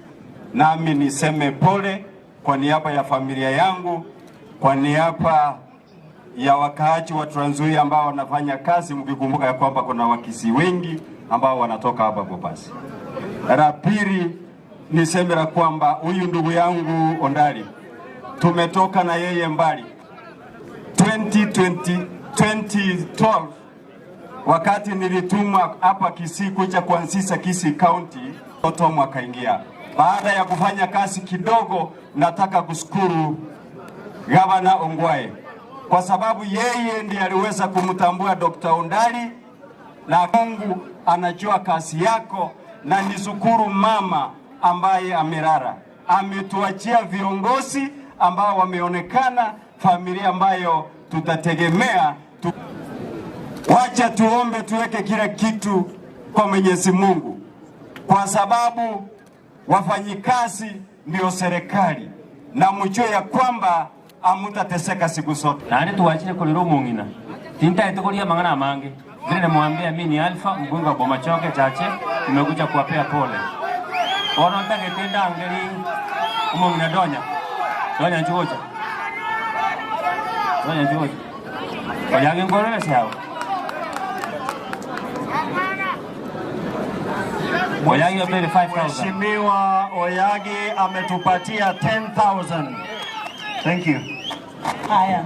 Nami niseme pole kwa niaba ya familia yangu, kwa niaba ya wakaaji wa Trans Nzoia ambao wanafanya kazi, mkikumbuka ya kwamba kuna Wakisii wengi ambao wanatoka hapa Bobasi. La pili niseme la kwamba huyu ndugu yangu Ondari tumetoka na yeye mbali. 2012 wakati nilitumwa hapa Kisii kuja kuanzisha Kisii County, Tom akaingia. Baada ya kufanya kazi kidogo, nataka kushukuru Gavana Ongwae kwa sababu yeye ndiye aliweza kumtambua Dr. Ondari, na Mungu anajua kazi yako, na nishukuru mama ambaye amelala, ametuachia viongozi ambao wameonekana, familia ambayo tutategemea. Wacha tuombe, tuweke kila kitu kwa Mwenyezi Mungu, kwa sababu wafanyikazi ndio serikali, na mjue ya kwamba hamutateseka siku zote. Nani tuwachire kulira omong'ina tintaete koria amang'ana amange vile nimwambia mimi ni Alpha mbunge wa Bomachoge Chache, nimekuja kuwapea pole. Ono ntagete ndangeri omong'ina Donya Donya nchugocha Donya nchugocha oyange nkorere syao Oyagi amere 5000. Mheshimiwa Oyagi ametupatia 10,000. Thank you. Haya,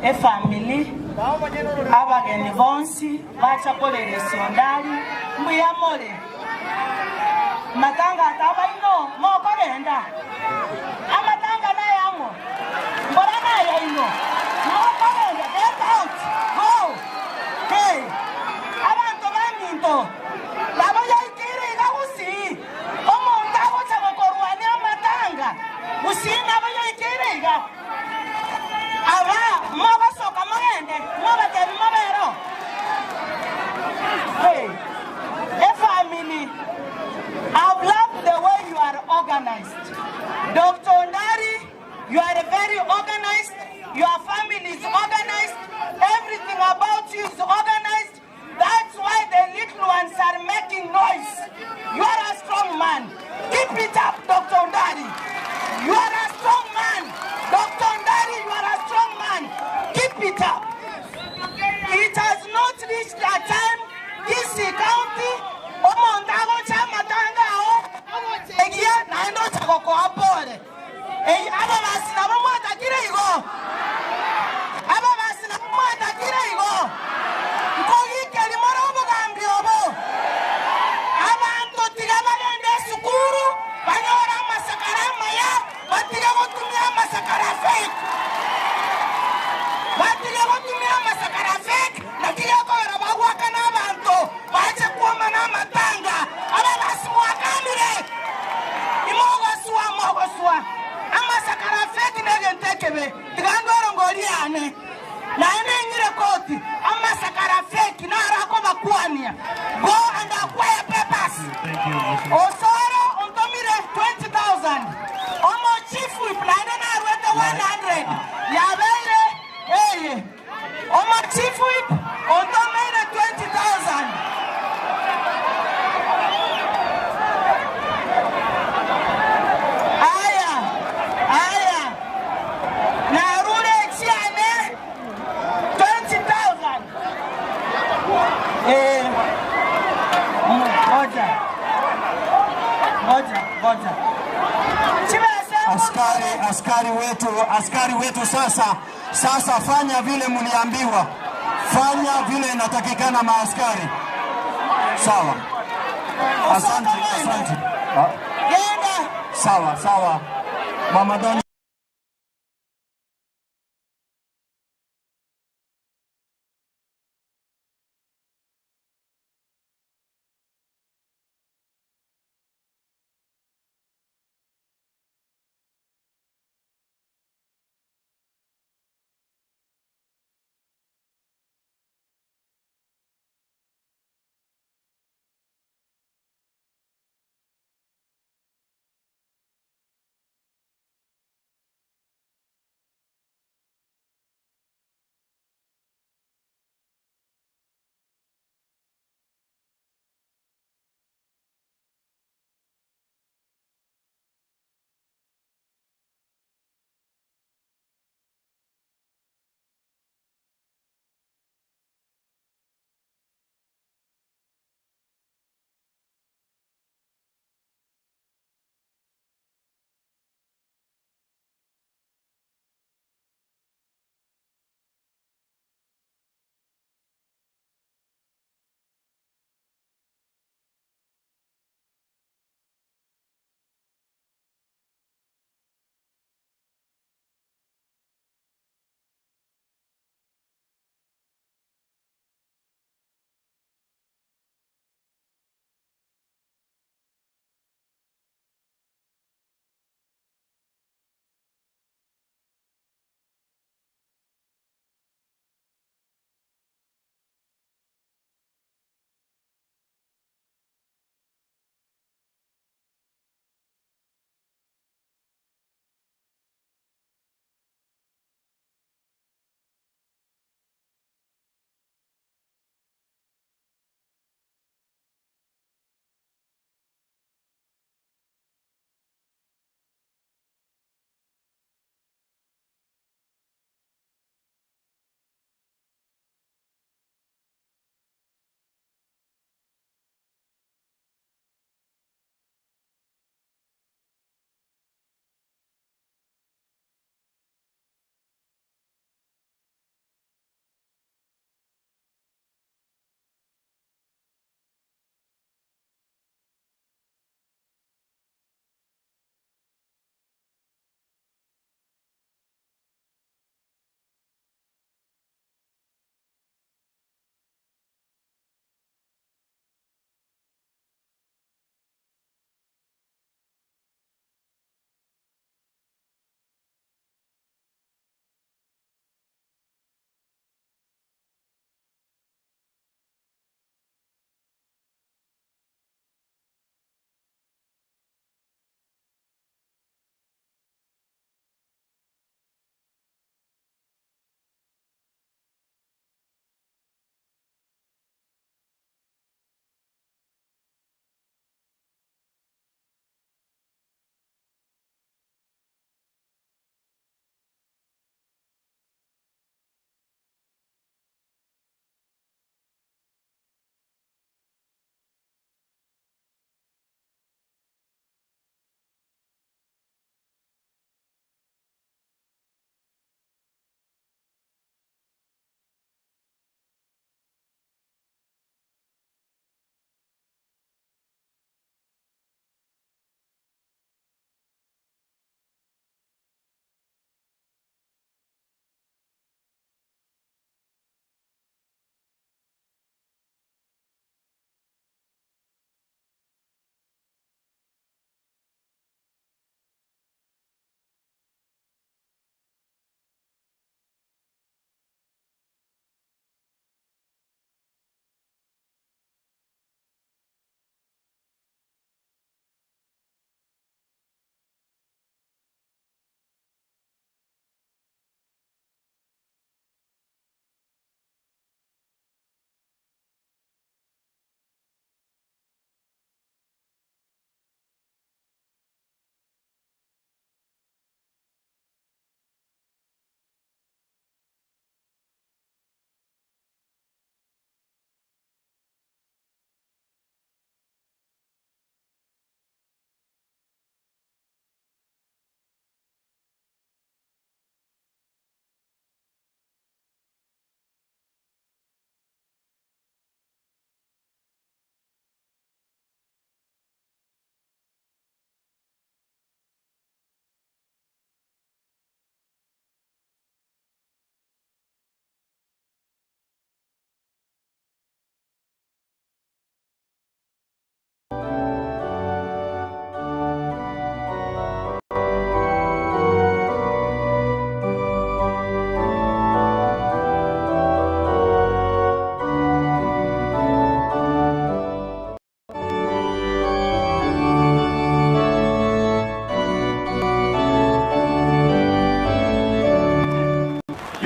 efamily abageni bonsi bachakoleresia Ondari mbuyamole matanga atabaino mokogenda amatanga nayamo mbora nayaino mokogenda get out go hey abantu baminto nabo yaikire iga gusii omonto agocha gokorwania amatanga gusii nabo yaikire iga aba mogosoka mogende mobatebi mobero hey efamily, I've loved the way you are organized. Dr. Ondari, you are very organized. Your family is organized. Everything about you is organized. That's why the little ones are making noise. You are a strong man. Keep it up, Dr. Ondari. You are a strong man. Dr. Ondari, you are a strong man. Keep it up. It has not reached a time Kisii County omonto agocha amatanga ao agochegia naende ocha gokoa pore. Ei, aba basi nabo mwatakire igo. Aba basi nabo mwatakire igo. Nkogikeri more obogambi obo. Abanto tiga bagende esukuru banyore amasakara amaya batiga gotumia amasakara fake. Batiga gotumia amasakara fake nakiga kogera bagwaka na abanto bache kuoma na amatanga. Aba basi mwakanire. Imogoswa mogoswa. Amasakara fake negente ekebe. Tiga ndwaro ngoriane. Naende ng'ire koti. Amasakara fake narako bakwania. Go and acquire papers. Osoro ontomire 20,000. Omo chief whip naende narwete 100. Yabeire eye. Omo chief whip ontomire 20,000. Aya, aya. Narure chiane 20,000. Ngoja. Ngoja, ngoja. Askari, askari wetu, askari wetu sasa, sasa fanya vile mliambiwa. Fanya vile inatakikana maaskari. Sawa. Asante, asante. Ah. Sawa, sawa. Mama Doni.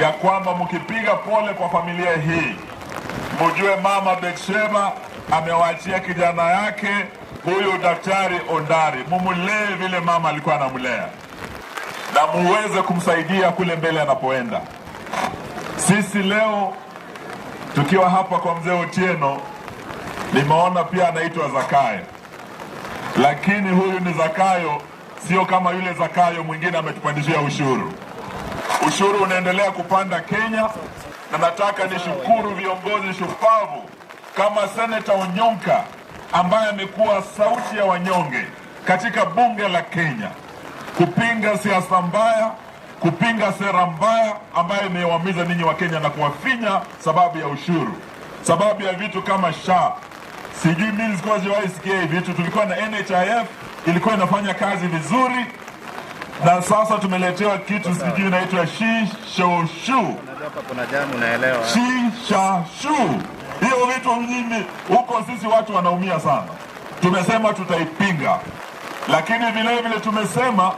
ya kwamba mkipiga pole kwa familia hii, mjue mama Betsheba amewaachia kijana yake huyu Daktari Ondari, mumulee vile mama alikuwa anamlea na muweze kumsaidia kule mbele anapoenda. Sisi leo tukiwa hapa kwa mzee Otieno, nimeona pia anaitwa Zakayo, lakini huyu ni Zakayo, sio kama yule Zakayo mwingine ametupandishia ushuru. Ushuru unaendelea kupanda Kenya, na nataka nishukuru viongozi shupavu kama Seneta Onyonka ambaye amekuwa sauti ya wanyonge katika bunge la Kenya kupinga siasa mbaya, kupinga sera mbaya ambayo imewaumiza ninyi wa Kenya na kuwafinya sababu ya ushuru, sababu ya vitu kama SHA. Sijui mimi sikuwa sijawahi sikia hivi vitu. Tulikuwa na NHIF ilikuwa inafanya kazi vizuri, na sasa tumeletewa kitu sijui inaitwa shishoshu shishashu. Hiyo vitu mjini huko sisi watu wanaumia sana. Tumesema tutaipinga, lakini vile vile tumesema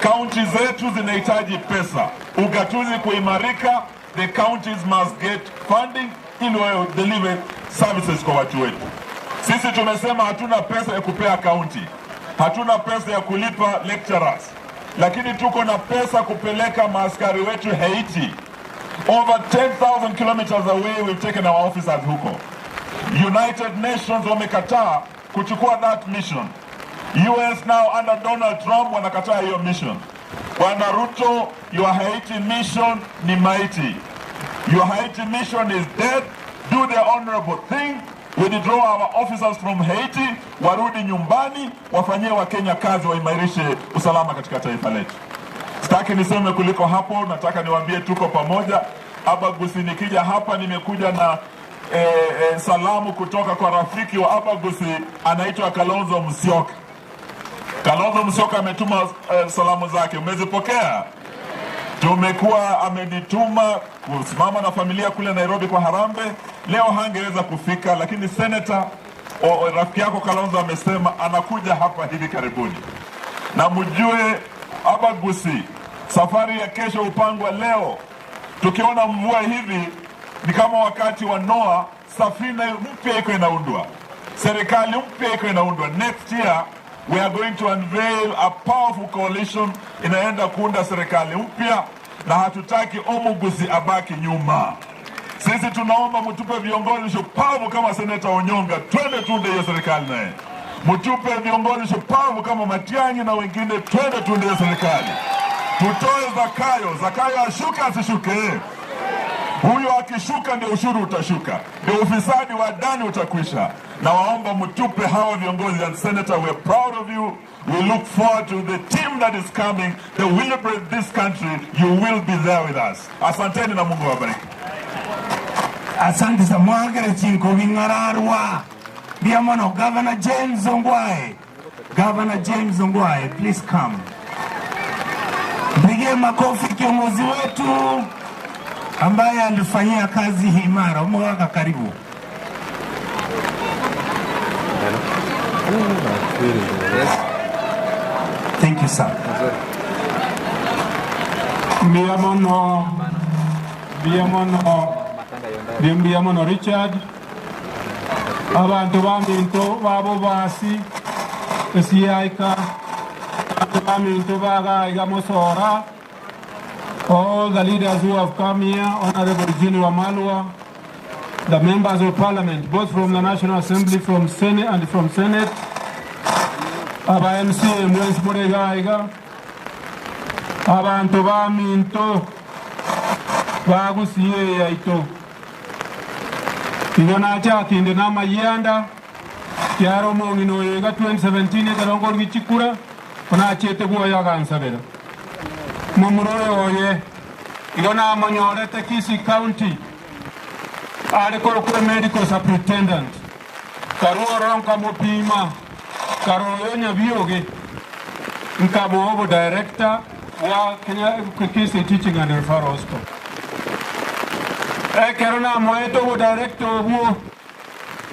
kaunti zetu zinahitaji pesa, ugatuzi kuimarika, the counties must get funding ili wa deliver services kwa watu wetu. Sisi tumesema hatuna pesa ya kupea kaunti, hatuna pesa ya kulipa lecturers, lakini tuko na pesa kupeleka maaskari wetu Haiti. Over 10,000 kilometers away we've taken our officers huko. United Nations wamekataa kuchukua that mission. US now under Donald Trump wanakataa hiyo mission. Bwana Ruto, your Haiti mission ni maiti. Your Haiti mission is dead. Do the honorable thing. Withdraw our officers from Haiti, warudi nyumbani, wafanyie Wakenya kazi, waimarishe usalama katika taifa letu. Sitaki niseme kuliko hapo, nataka niwaambie tuko pamoja. Abagusi, nikija hapa nimekuja na eh, eh, salamu kutoka kwa rafiki wa Abagusi anaitwa Kalonzo Musyoka. Kalonzo Musyoka ametuma eh, salamu zake, umezipokea? Tumekuwa amenituma kusimama na familia kule Nairobi kwa Harambee. Leo hangeweza kufika, lakini seneta o, rafiki yako Kalonzo amesema anakuja hapa hivi karibuni, na mjue Abagusi, safari ya kesho hupangwa leo. Tukiona mvua hivi ni kama wakati wa Noa, safina mpya iko inaundwa, serikali mpya iko inaundwa. Next year we are going to unveil a powerful coalition inaenda kuunda serikali mpya, na hatutaki Omugusi abaki nyuma. Sisi tunaomba mtupe viongozi shupavu kama seneta Onyonga, twende tuunde hiyo serikali naye. Mtupe viongozi shupavu kama Matiang'i na wengine, twende tuunde hiyo serikali. Tutoe Zakayo. Zakayo ashuke asishuke? Huyo akishuka ndio ushuru utashuka, ndio ufisadi wa ndani utakwisha. Na waomba mtupe hawa viongozi. And Senator, we are proud of you. We look forward to the team that is coming that will liberate this country. You will be there with us. Asanteni na Mungu awabariki. Asante sa mwagere chinko bing'ararwa. Biamono, Governor James Ongwae. Governor James Ongwae, please come. Mpigie makofi kiongozi wetu ambaye alifanyia kazi imara. Umewaka karibu. Thank you, sir. Mbiamono, Mbiamono, ndi Mbiamono Richard, abantu baminto babo basi esiaika abantu baminto bagaiga mosora all the leaders who have come here, Honorable Eugene Wamalwa, the members of parliament, both from the National Assembly, from Senate and from Senate, aba MCA mwensi muregaiga, abantu baminto bagusiye yaito igo nachakinde namayanda kiaro omong'ina oyo iga 2017 ekero nkorigi chikura onachete gwoyo agansabera momurore oye igo namonyorete Kisii County are korokwa medical superintendent karuoro nkamopima karoyo nyabioge nkamoa obo director wa Kenya Kisii Teaching and Referral Hospital ekero namoete obo director obwo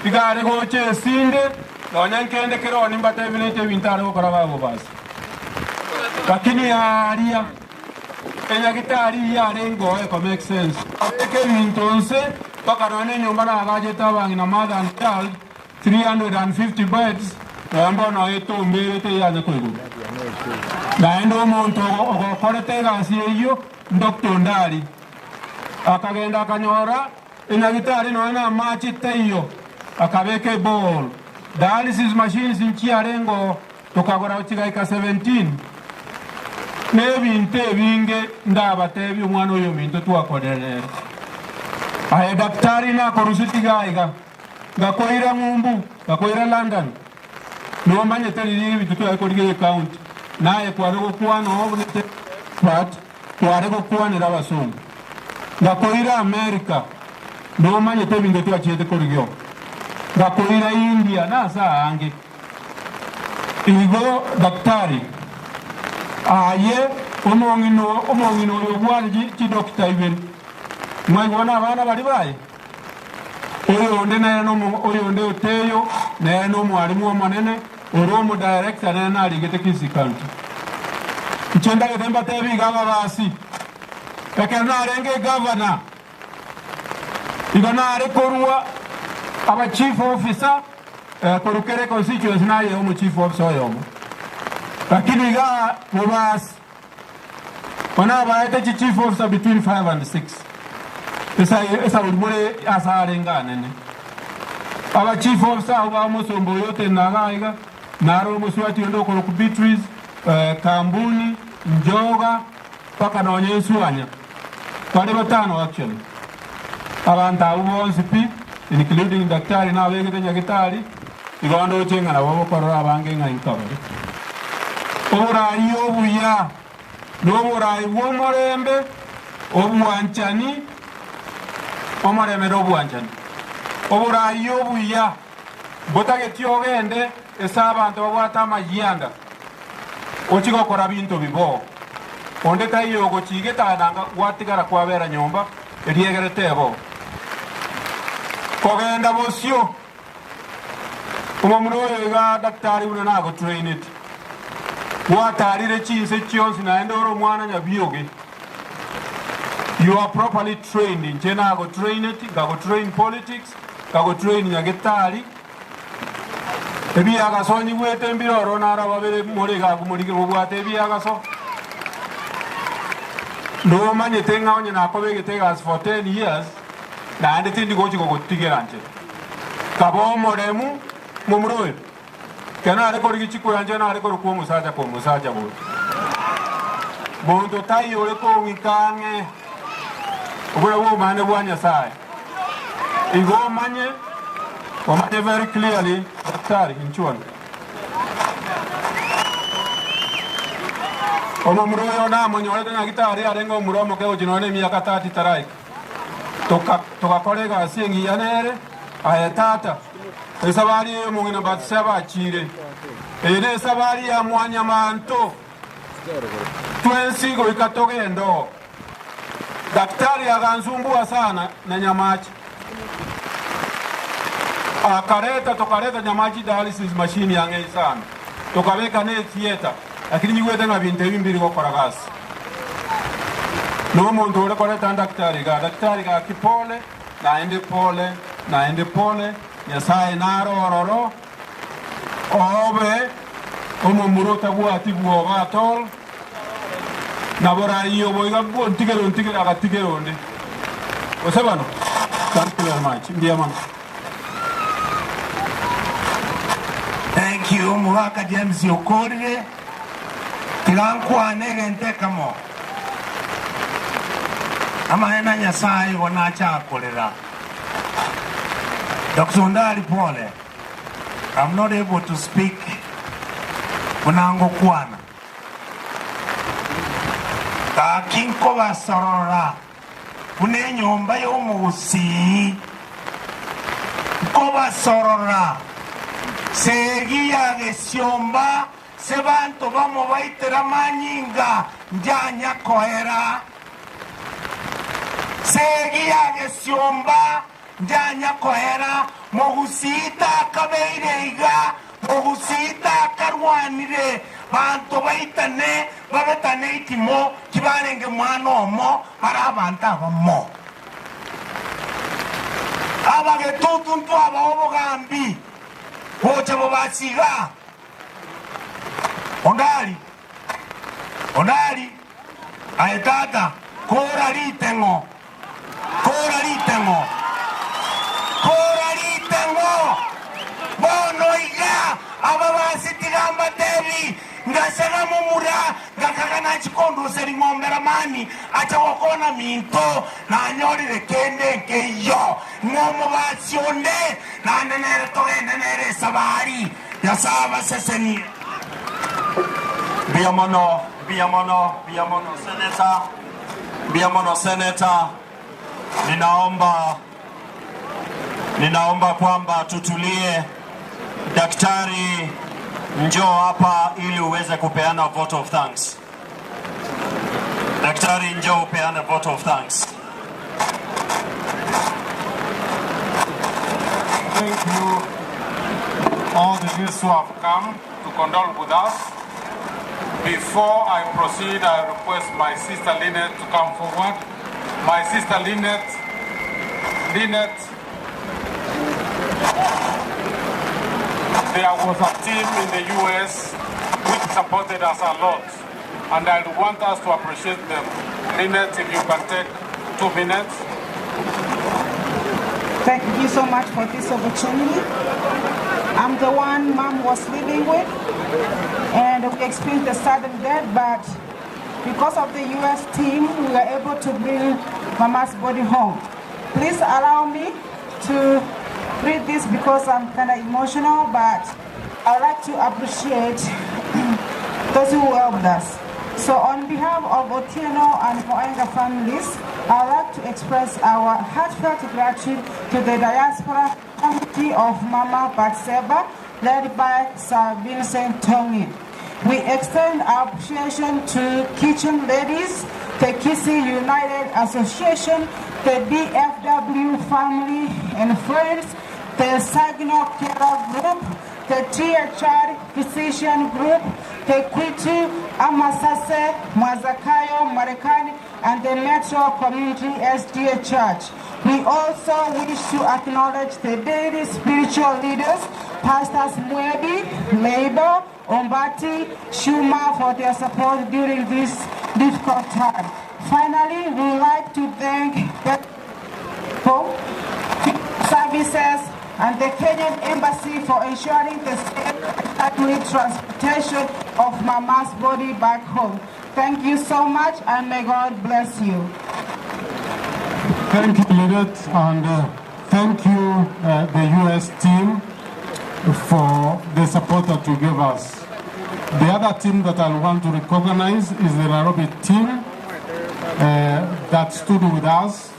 igare gocha esinde nonya nkende kero nimbatebinete ebinto are gokora babo basi lakini aria Enyagitari eyio yarenge oo eko make sense. Abeke ebinto nse mpaka nonya nenyomba nagachete abang'ina mother and child 350 beds nonya mbono etomberete eyanye koigwa. Naende omonto ogokorete egasi eyio Doctor Ondari akagenda akanyora enyagitari nonya namache taiyo akabeka eborehole. Dialysis machines nchiarenge oo Tokagora chigaika 17, na ebinto ebinge ndabatebie omwana oyo ominto twakorire nere. Aye daktari nakorusetie iga iga, ngakoira ng'umbu, ngakoira London, nomanyete riria ebinto tware korigia ecounty, naye kware gokwana oo buna expert, kware gokwanera abasongo. Ngakoira America, nomanyete ebinto twachiete korigia oo. Ngakoira India, nase aange. Igo daktari, aye omong'ina omong'ina oyo obwate chidokita ibere, mwaigwa nabana baria baye? Oyonde nere nomo oyonde oteyo nere nomwalimu omonene, ore omodirector nere narigete Kisii County. Inche ndagete mbatebi iga ababasi, ekero narenge egavana, igo nare korwa aba chief officer, Korwa kera econstituency naye omo chief officer oyomo, lakini igaa bobasi bono abaete chi chief officer between 5 and 6 esa esauri more ase arenge anene. Aba chief officer abwo ba omosomba oyo otenena igaa iga, naro omoswati onde okorokwa Beatrice, Kambuni, Njoga, mpaka nonye Nsuanya. Bare batano actually. Abanto abwo bonsi pi, including daktari nabegete nyagetari, igo ndoche ng'a nabo bokorora abange ng'a inkabare. Oborai obuya noborai bw'omorembe, obwanchani, omorembe na obwanchani. Oborai obuya mbotageti ogende ase abanto babwate amayianda. Ochie gokora binto bibo. Onde taiyo ogochiigeta nanga gwatigara kwabera nyomba, eriegere tebo. Kogenda bosio, omomura oyo iga daktari buna nagotraineti. Gwatarire chinse chionsi naende ore omwana nyabioge. You are properly trained, inche nagotraineti, nkagotrain politics, nkagotrain nyagetari. Ebiagaso nyigwete mbire oro naro ababere more iga abwo morige kobwata ebiagaso. Nomanyete ng'a onye nakobegete egasi for ten years, naende tindi gochi gogotigera nche. Kaba omoremu momura oyo. Ekero nare korigia chikura nche nare korokwa omosacha kwa omosacha bori. Monto taiyo ore kong'ika ang'e obura bw'obomane bwa Nyasae. Igo omanye, omanye very clearly, daktari, inchuo. Omomura oyo namonyorete nyagitari arenge omura omoke gochia nonya nemiaka 30 taraika. Toka, togakora egasi engiya nere, aye tata, esabari eye omong'ina Bathsheba achiire. Eye nesabari ya mwanyamanto. Twensi goika togende oo. Daktari agansumbua sana na nyamache. Akareta tokareta nyamache dialysis machine ang'e isano tokabeka ne theatre lakini nyigwete ng'a binto ebi mbiri gokora gasi. Nomonto ore koreta daktari igaa, daktari gaki pole naende pole naende pole, Nyasaye nare ororo obe omomura otabwati bwoba at all. Nabo raiyo boiga ontigere ontigere agatigera onde. Gose bano? Thank you very much. Mbuya mono. Thank you omogaka James okorire tiga nkwane egento ekemo amaene a Nyasaye igo nacha korera Doctor Ondari pole I'm not able to speak buna ngokwana. Gaki nkobasorora buna enyomba y'omogusii, nkobasorora segi ya gesiomba se banto bamobaitera amanyinga njanya koera. Segi ya gesiomba Njanya koera, mogusii takabeire iga, mogusii takarwanire. Banto baitane, babetane itimo, tibarenge mwana omo, bare abanto abamo. Abagetutu ntwabao obogambi, gocha bobasiga. Ondari, ondari, aye tata, kora riteng'o. Kora riteng'o, kora riteng'o! Bono iga ababasi tiga mbatebi, Ngasega momura, ngakaga nachia kondusia ring'ombe Ramani ache gokona minto, nanyorire kende nkeiyo. Ng'a omobasi onde, naende nere togende nere esabari. Nyasae abasesenie. Mbuya mono, mbuya mono, mbuya mono Senator. Mbuya mono Senator. Ninaomba ninaomba kwamba tutulie. Daktari, njoo hapa ili uweze kupeana vote of thanks. Daktari, njoo upeane vote of thanks. Thank you all the guests who have come to condole with us. Before I proceed, I request my sister Lynette to come forward. My sister Lynette, Lynette, there was a team in the US which supported us a lot, and I want us to appreciate them. Lynette, if you can take 2 minutes. Thank you so much for this opportunity. I'm the one mom was living with, and we experienced a sudden death, but because of the U.S. team, we were able to bring mama's body home. Please allow me to read this because I'm kind of emotional, but I'd like to appreciate those who helped us. So on behalf of Otieno and Moenga families, I'd like to express our heartfelt gratitude to the diaspora committee of Mama Batseba, led by Sir Vincent Tongi. We extend our appreciation to Kitchen Ladies, the Kisii United Association, the DFW family and friends, the Saginaw Kera Group, the THR Physician Group, the Kwitu, Amasase, Mwazakayo, Marekani, and the Metro Community SDA Church. We also wish to acknowledge the daily spiritual leaders, Pastors Mwebi, Labor, Ombati, Shuma for their support during this difficult time. Finally, we would like to thank the Services and the Kenyan Embassy for ensuring the safe and timely transportation of Mama's body back home. Thank you so much and may God bless you. Thank you, Lynette, and thank you, the US team, for the support that you gave us. The other team that I want to recognize is the Nairobi team that stood with us.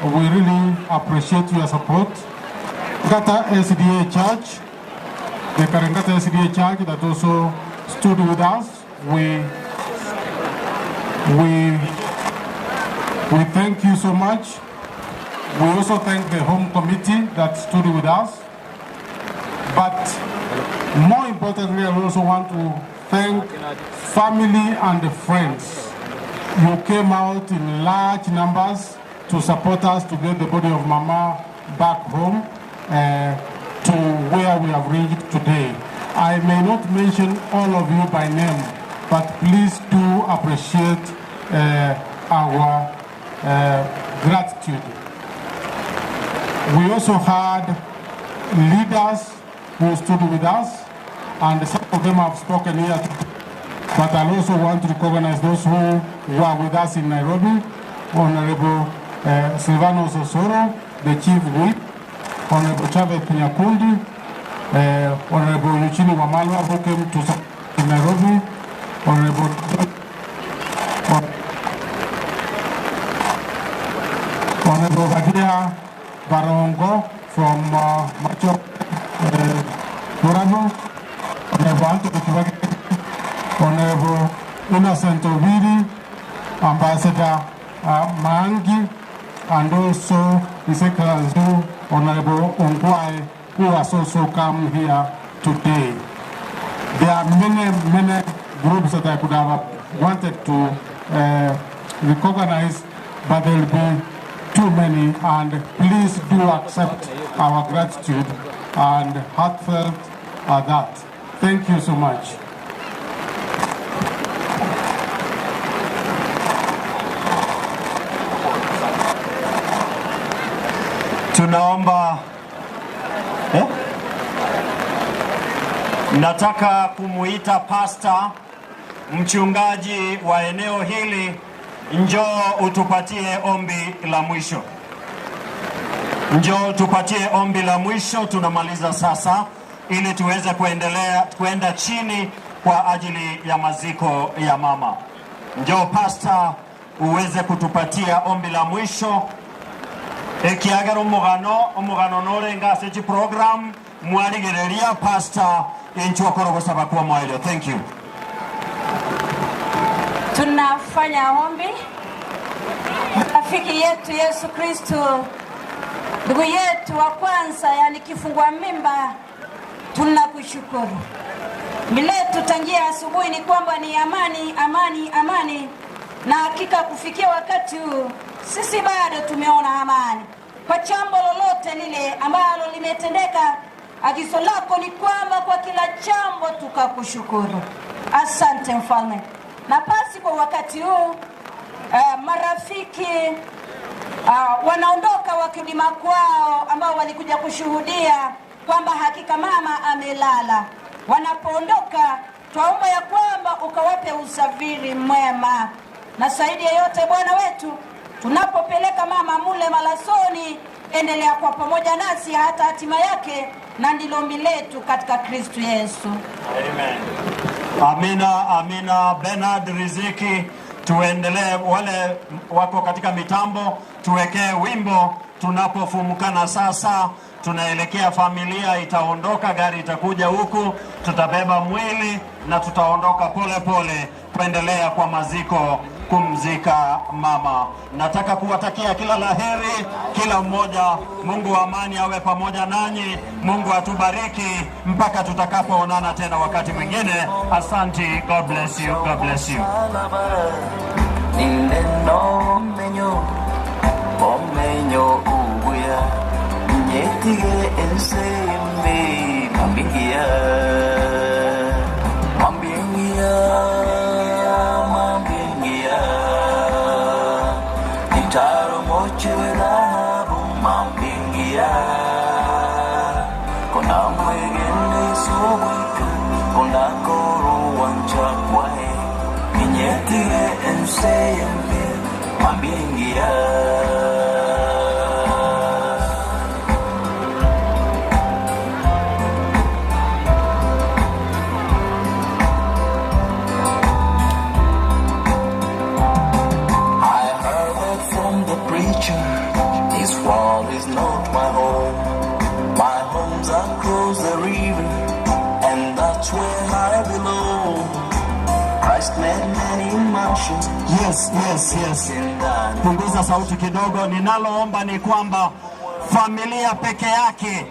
We really appreciate your support. Ngata SDA Church, the Karengata SDA Church that also stood with us. We thank you so much. We also thank the home committee that stood with us. But more importantly, I also want to thank family and friends. You came out in large numbers to support us to get the body of Mama back home to where we have reached today. I may not mention all of you by name, but please do appreciate our gratitude. We also had leaders who stood with us, and some of them have spoken here today. But I also want to recognize those who were with us in Nairobi, Honorable Silvano Sosoro, the Chief Whip, Honorable Chavez Nyakundi, Honorable Eugene Wamalwa, who came to in Nairobi, Honorable Honorable Badia Barongo from Macho Borabu, Honorable Anthony Kibaki, Honorable Innocent Obiri, Ambassador Mangi, and also His Excellency Honorable Ongwae, who has also come here today. There are many, many groups that I could have wanted to uh, recognize, but there will be too many. And please do accept our gratitude and heartfelt uh, that. Thank you so much. Tunaomba eh? Nataka kumuita pasta mchungaji wa eneo hili, njoo utupatie ombi la mwisho. Njoo tupatie ombi la mwisho, tunamaliza sasa ili tuweze kuendelea kuenda chini kwa ajili ya maziko ya mama. Njoo pasta uweze kutupatia ombi la mwisho ekiagera omogano omogano norenga ase chiprogram mwarigereria pasta inchu okoro gosaba kwa mwaerio. Thank you. Tunafanya ombi. Rafiki yetu Yesu Kristo, ndugu yetu wa kwanza, yani kifungua mimba, tunakushukuru. Miletu tangia asubuhi ni kwamba ni amani, amani, amani, na hakika kufikia wakati huu sisi bado tumeona amani kwa jambo lolote lile ambalo limetendeka. Agizo lako ni kwamba kwa kila jambo tukakushukuru. Asante mfalme. Na basi kwa wakati huu marafiki wanaondoka wakirudi makwao, ambao walikuja kushuhudia kwamba hakika mama amelala. Wanapoondoka, twaomba ya kwamba ukawape usafiri mwema, na zaidi ya yote Bwana wetu, tunapopeleka mama mule malasoni, endelea kwa pamoja nasi hata hatima yake, na ndilo ombi letu katika Kristu Yesu. Amen. Amina, amina. Bernard Riziki, tuendelee. Wale wako katika mitambo, tuwekee wimbo tunapofumukana sasa. Tunaelekea, familia itaondoka, gari itakuja huku, tutabeba mwili na tutaondoka pole pole kuendelea kwa maziko kumzika mama. Nataka kuwatakia kila laheri kila mmoja. Mungu wa amani awe pamoja nanyi. Mungu atubariki mpaka tutakapoonana tena wakati mwingine. Asanti. God bless you. God bless you. I heard that from the preacher. This world is not my home. My home's across the river, and that's where I belong. Christ made many mansions. Yes. Punguza sauti kidogo. Ninaloomba ni kwamba familia peke yake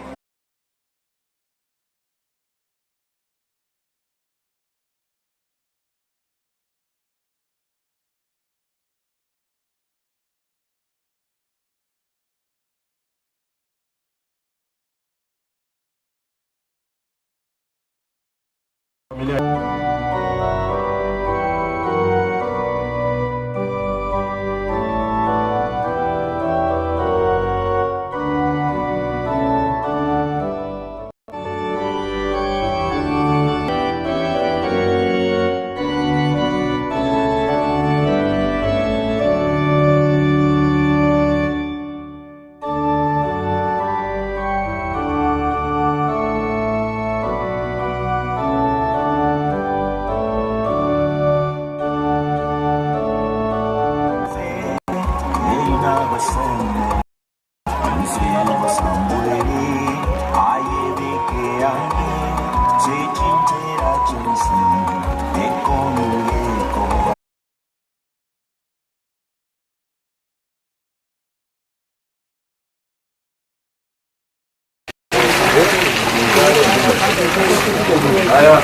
Haya.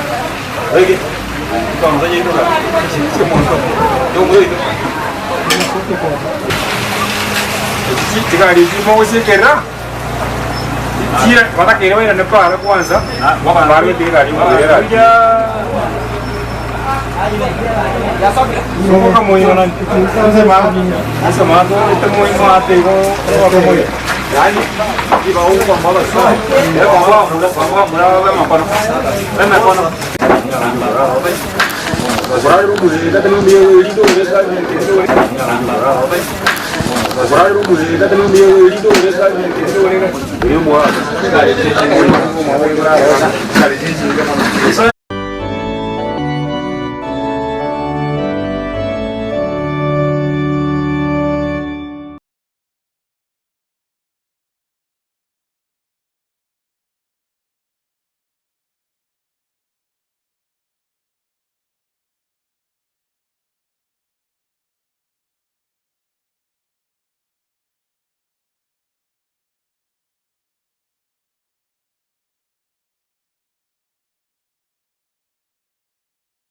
Chigari echi mogosiekerera chire batakeire bairane para kwanza barwete egari omobere Soboka moino na nsema ete moino ate igo oboka moino yani